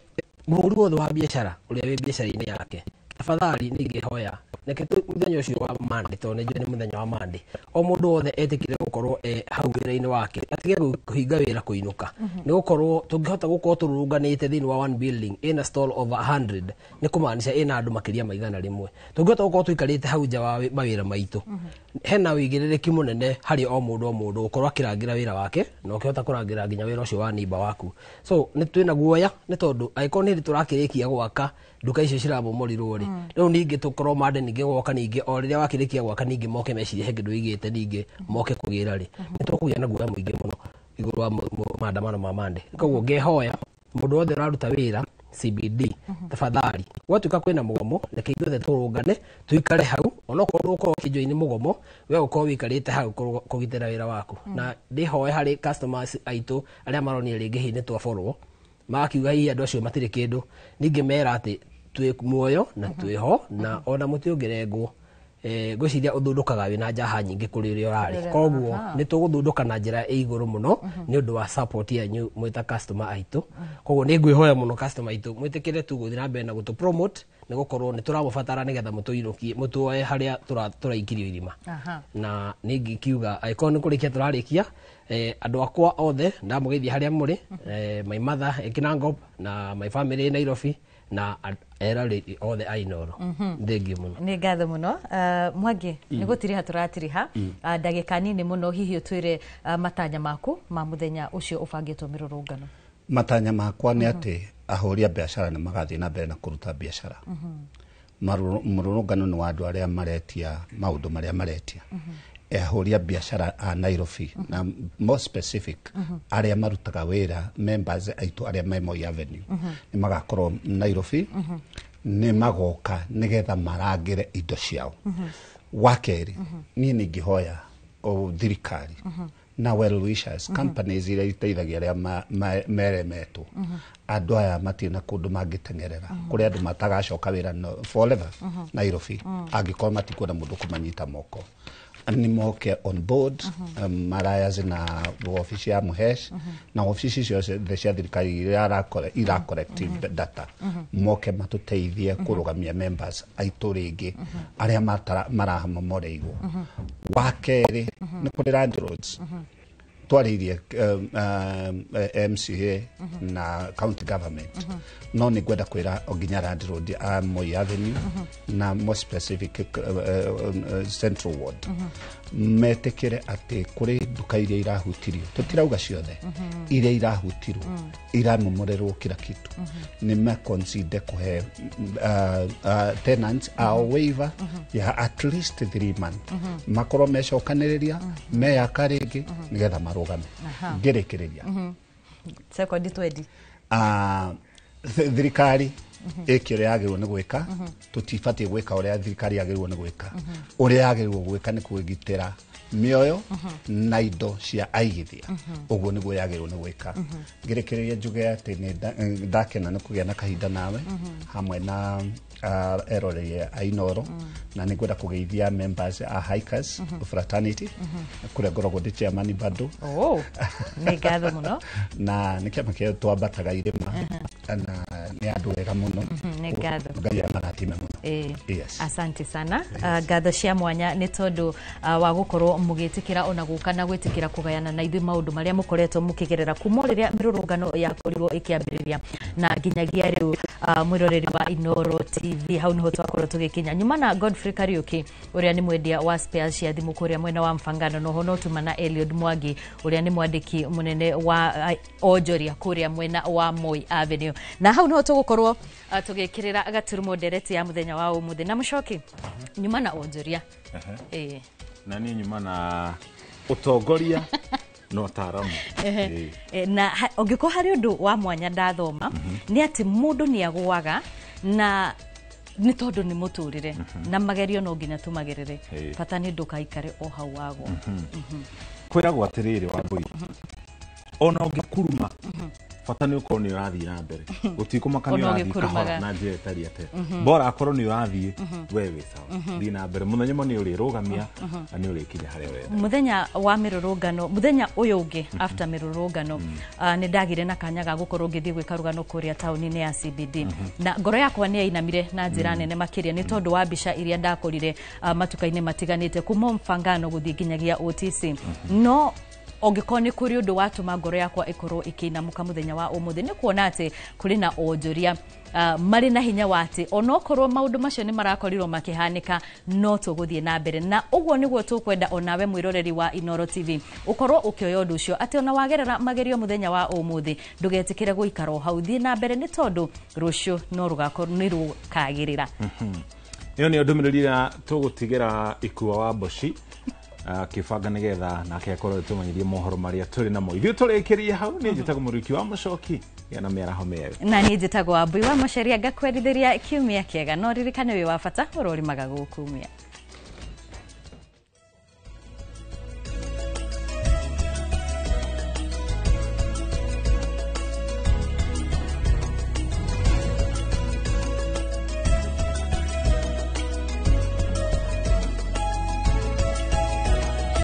mũhũri wothe wa biacara ũrĩa wĩ biacara-inĩ yake, tafadhali nĩ ingĩhoya reke mũthenya ũcio wa Monday, tondũ nĩ njũĩ nĩ mũthenya wa Monday, o mũndũ wothe etĩkĩre gũkorwo e hau wĩra-inĩ wake, atige kũhinga wĩra kũinũka. Nĩ gũkorwo tũngĩhota gũkorwo tũrũrũnganĩte thĩinĩ wa one building ĩna stall over 100, nĩ kũmaanisha ĩna andũ makĩria ma 100. Tũngĩhota gũkorwo tũikarĩte hau nja wa mawĩra maitũ, hena ũigĩrĩrĩki mũnene harĩ o mũndũ o mũndũ gũkorwo akĩrangĩra wĩra wake, na ũkĩhota kũrangĩra nginya wĩra ũcio wa neighbor waku. So nĩ twĩna guoya nĩ tondũ angĩkorwo nĩ hĩndĩ tũrakĩrĩkia gwaka nduka icio cirabomorirwo rĩ, rĩu ningĩ tũkorwo mande ningĩ gwoka ningĩ o rĩrĩa wakĩrĩkia gwaka ningĩ moke mecirie he kĩndũ wĩigĩte ningĩ moke kũgĩra rĩ, nĩ tũkũgĩa na guoya mũingĩ mũno igũrũ wa maandamano ma Monday. Koguo ngehoya mũndũ wothe ũraruta wĩra CBD, tafadhali gwatuĩka kwĩna mũgomo, reke ithuothe tũrũngane tũikare hau, onokorwo ndũgũkorwo ũkĩjoin mũgomo, we ũkorwo wĩikarĩte hau kũgitĩra wĩra waku. Na ndĩhoe harĩ customers aitũ arĩa maronire rĩngĩ hihi nĩ twaborwo, magakiuga hihi andũ acio matirĩ kĩndũ, ningĩ mera atĩ twĩ muoyo na twĩho na ona mũtĩ ũngĩrengwo, ngwĩciria ũthundũkaga wĩna njaha nyingĩ kũrĩ ũrĩa ũrarĩ. Koguo nĩ tũgũthundũka na njĩra ĩ igũrũ mũno nĩ ũndũ wa support yanyu mwĩ ta customer aitũ. Koguo nĩ ngwĩhoya mũno customer aitũ mwĩtĩkĩre tu gũthiĩ na mbere na gũtũ promote, nĩ gũkorwo nĩ tũramũbatara nĩgetha mũtũinũkie mũtuoe harĩa tũraikirio irima. Na nĩ ingĩkiuga angĩkorwo nĩ kũrĩkia tũrarĩkia, andũ akwa othe ndamũgeithia harĩa mũrĩ, my mother Kinangop na my family Nairobi na erarĩ othe a Inooro. Thengiũ mũno. Nĩ ngatho mũno. Mwangi, nĩ gũtiriha tũratiriha ndagĩka nini mũno, hihi ũtwĩre matanya maku ma mũthenya ũcio ũbangĩtwo mĩrũrũngano. Matanya makwa nĩ atĩ ahũri a biacara nĩ magathiĩ na mbere na kũruta biacara. Mũrũrũngano nĩ wa andũ arĩa maretia maũndũ marĩa maretia. Ahũri a biacara a Nairobi na more specific arĩa marutaga wĩra members aitũ arĩa me Moi Avenue nĩ magakorwo Nairobi, nĩ magoka nĩgetha marangĩre indo ciao. Wa kerĩ, niĩ nĩ ingĩhoya o thirikari na well wishers, companies iria iteithagia arĩa meremetwo, andũ aya matirĩ na kũndũ mangĩteng'erera, kũrĩ andũ matagacoka wĩra no forever Nairobi angĩkorwo matikuona mũndũ kũmanyita moko, nĩ moke on board marayas na wabici ya Muhesh na wabici ciothe cia thirikari iria ira collect data, moke matũteithie kũrũgamia members aitũ rĩngĩ arĩa marahamomoreirwo. Wa kerĩ, nĩ kũrĩ landlords Twarĩirie MCA na county government, no nĩ ngwenda kwĩra o nginya landlord a Moi Avenue na more specific Central Ward metĩkĩre atĩ kũrĩ nduka iria irahutirio, tũtirauga ciothe, iria irahutirwo, iramomorerwo kila kitu, nĩ maconsider kũhe tenants ao waiver ya at least 3 months, makorwo mecokanĩrĩria, meyaka rĩngĩ nĩgetha marũgame. Ngĩrĩkĩrĩria, Sekondi twendi. Thirikari ĩke ũrĩa yagĩrĩirwo nĩ gwĩka. Tũtibatiĩ gwĩka ũrĩa thirikari yagĩrĩirwo nĩ gwĩka. Ũrĩa yagĩrĩirwo gwĩka nĩ kwĩgitĩra mĩoyo na indo cia aigithia. Ũguo nĩguo yagĩrĩirwo nĩ gwĩka. Ngĩrĩkĩrĩria njuge atĩ nĩ ndakena nĩ kũgĩa na kahinda nawe hamwe na eroreri a Inoro, na nĩ ngwenda kũgeithia members a hikers fraternity kũrĩa ngoragwo ndĩ chairman bado. Oh, nĩ ngatho mũno. Na nĩ kĩama kĩa twambataga irĩma na nĩ andũ ega mũno. Nĩ ngatho. Ngai amarathime mũno. Yes. Asante sana. Ngatho cia mwanya nĩ tondũ wa gũkorwo mũgĩtĩkĩra ona gũka na gwĩtĩkĩra kũgayana na ithuĩ maũndũ marĩa mũkoretwo mũkĩgerera kuma o rĩrĩa mĩrũrũngano yakorirwo ĩkĩambĩrĩria na nginyagia rĩu. Mwĩroreri wa Inoro TV, hau nĩho twakorwo tũgĩkinya. Nyuma na Godfrey Kariuki ũrĩa nĩ mwendia wa spares cia thimũ kũrĩa mwena wa Mfangano, noho no tuma na Eliud Mwangi ũrĩa nĩ mwandĩki mũnene wa onjoria kũrĩa mwena wa Moi Avenue, na hau nĩho tũgũkorwo tũgĩkĩrĩra gaturumo ndereti ya mũthenya wa ũmũthĩ. Na mũcoki, nyuma na onjoria. Ĩĩ. Na niĩ nyuma na ũtongoria na ũtaaramu. Ĩĩ. Na ũngĩkorwo harĩ ũndũ wa mwanya ndathoma nĩ atĩ mũndũ nĩ agũaga na nĩ tondũ nĩ mũtũrĩre na magerio no nginya tũmagerere. Bata nĩ ndũkaikare o hau wagwo. Kwĩragwo atĩrĩrĩ, Wambũi, ona ũngĩkuruma, bata nĩ ũkorwo nĩ ũrathiĩ na mbere, gũtikũmaka nĩ Ona ũrathiĩ ũgĩkurumaga. kahora na njĩra ĩtarĩ atĩa, bora akorwo nĩ ũrathiĩ, we wĩ sawa. Thiĩ na mbere, mũthenya ũmwe nĩ ũrĩrũgamia na nĩ ũrĩkinya harĩa ũrenda. Mũthenya wa mĩrũrũngano, mũthenya ũyũ ũngĩ after mĩrũrũngano, nĩ ndagire na kanya ga gũkorwo ngĩthiĩ gwĩka rũgano kũrĩa taũni-inĩ ya CBD, na ngoro yakwa nĩ yainamire na njĩra nene makĩria nĩ tondũ wa mbica iria ndakorire matuka-inĩ matiganĩte kuma Mfangano gũthiĩ nginyagia OTC. No ũngĩkorwo nĩ kũrĩ ũndũ watũma ngoro yakwa ĩkorwo ĩkĩinamũka mũthenya wa ũmũthĩ, nĩ kuona atĩ kũrĩ na onjoria marĩ na hinya wa atĩ onokorwo maũndũ macio nĩ marakorirwo makĩhanĩka, no tũgũthiĩ na mbere. Na ũguo nĩguo tũkwenda onawe mwĩroreri wa Inoro TV ũkorwo ũkĩoya ũndũ ũcio, atĩ ona wagerera magerio mũthenya wa ũmũthĩ, ndũgetĩkĩre gũikara o hau, thiĩ na mbere nĩ tondũ rũciũ no rũgakorwo nĩ rũkagĩrĩra. Ĩyo nĩyo ndũmĩrĩri ĩrĩa tũgũtigĩra Ikua wa Mboci akĩbanga nĩgetha nake akorwo tũmanyithie mohoro marĩa tũrĩ namo. Ithuĩ tũrĩkĩrie hau. Niĩ njĩtagwo Mũrĩki wa Mũcoki, gĩa na mĩaraho mĩega. Na niĩ njĩtagwo Wambui wa Maceria, ngakwerithĩria kiumia kĩega, no ririkane wĩ wa bata ũrorimaga gũkumia.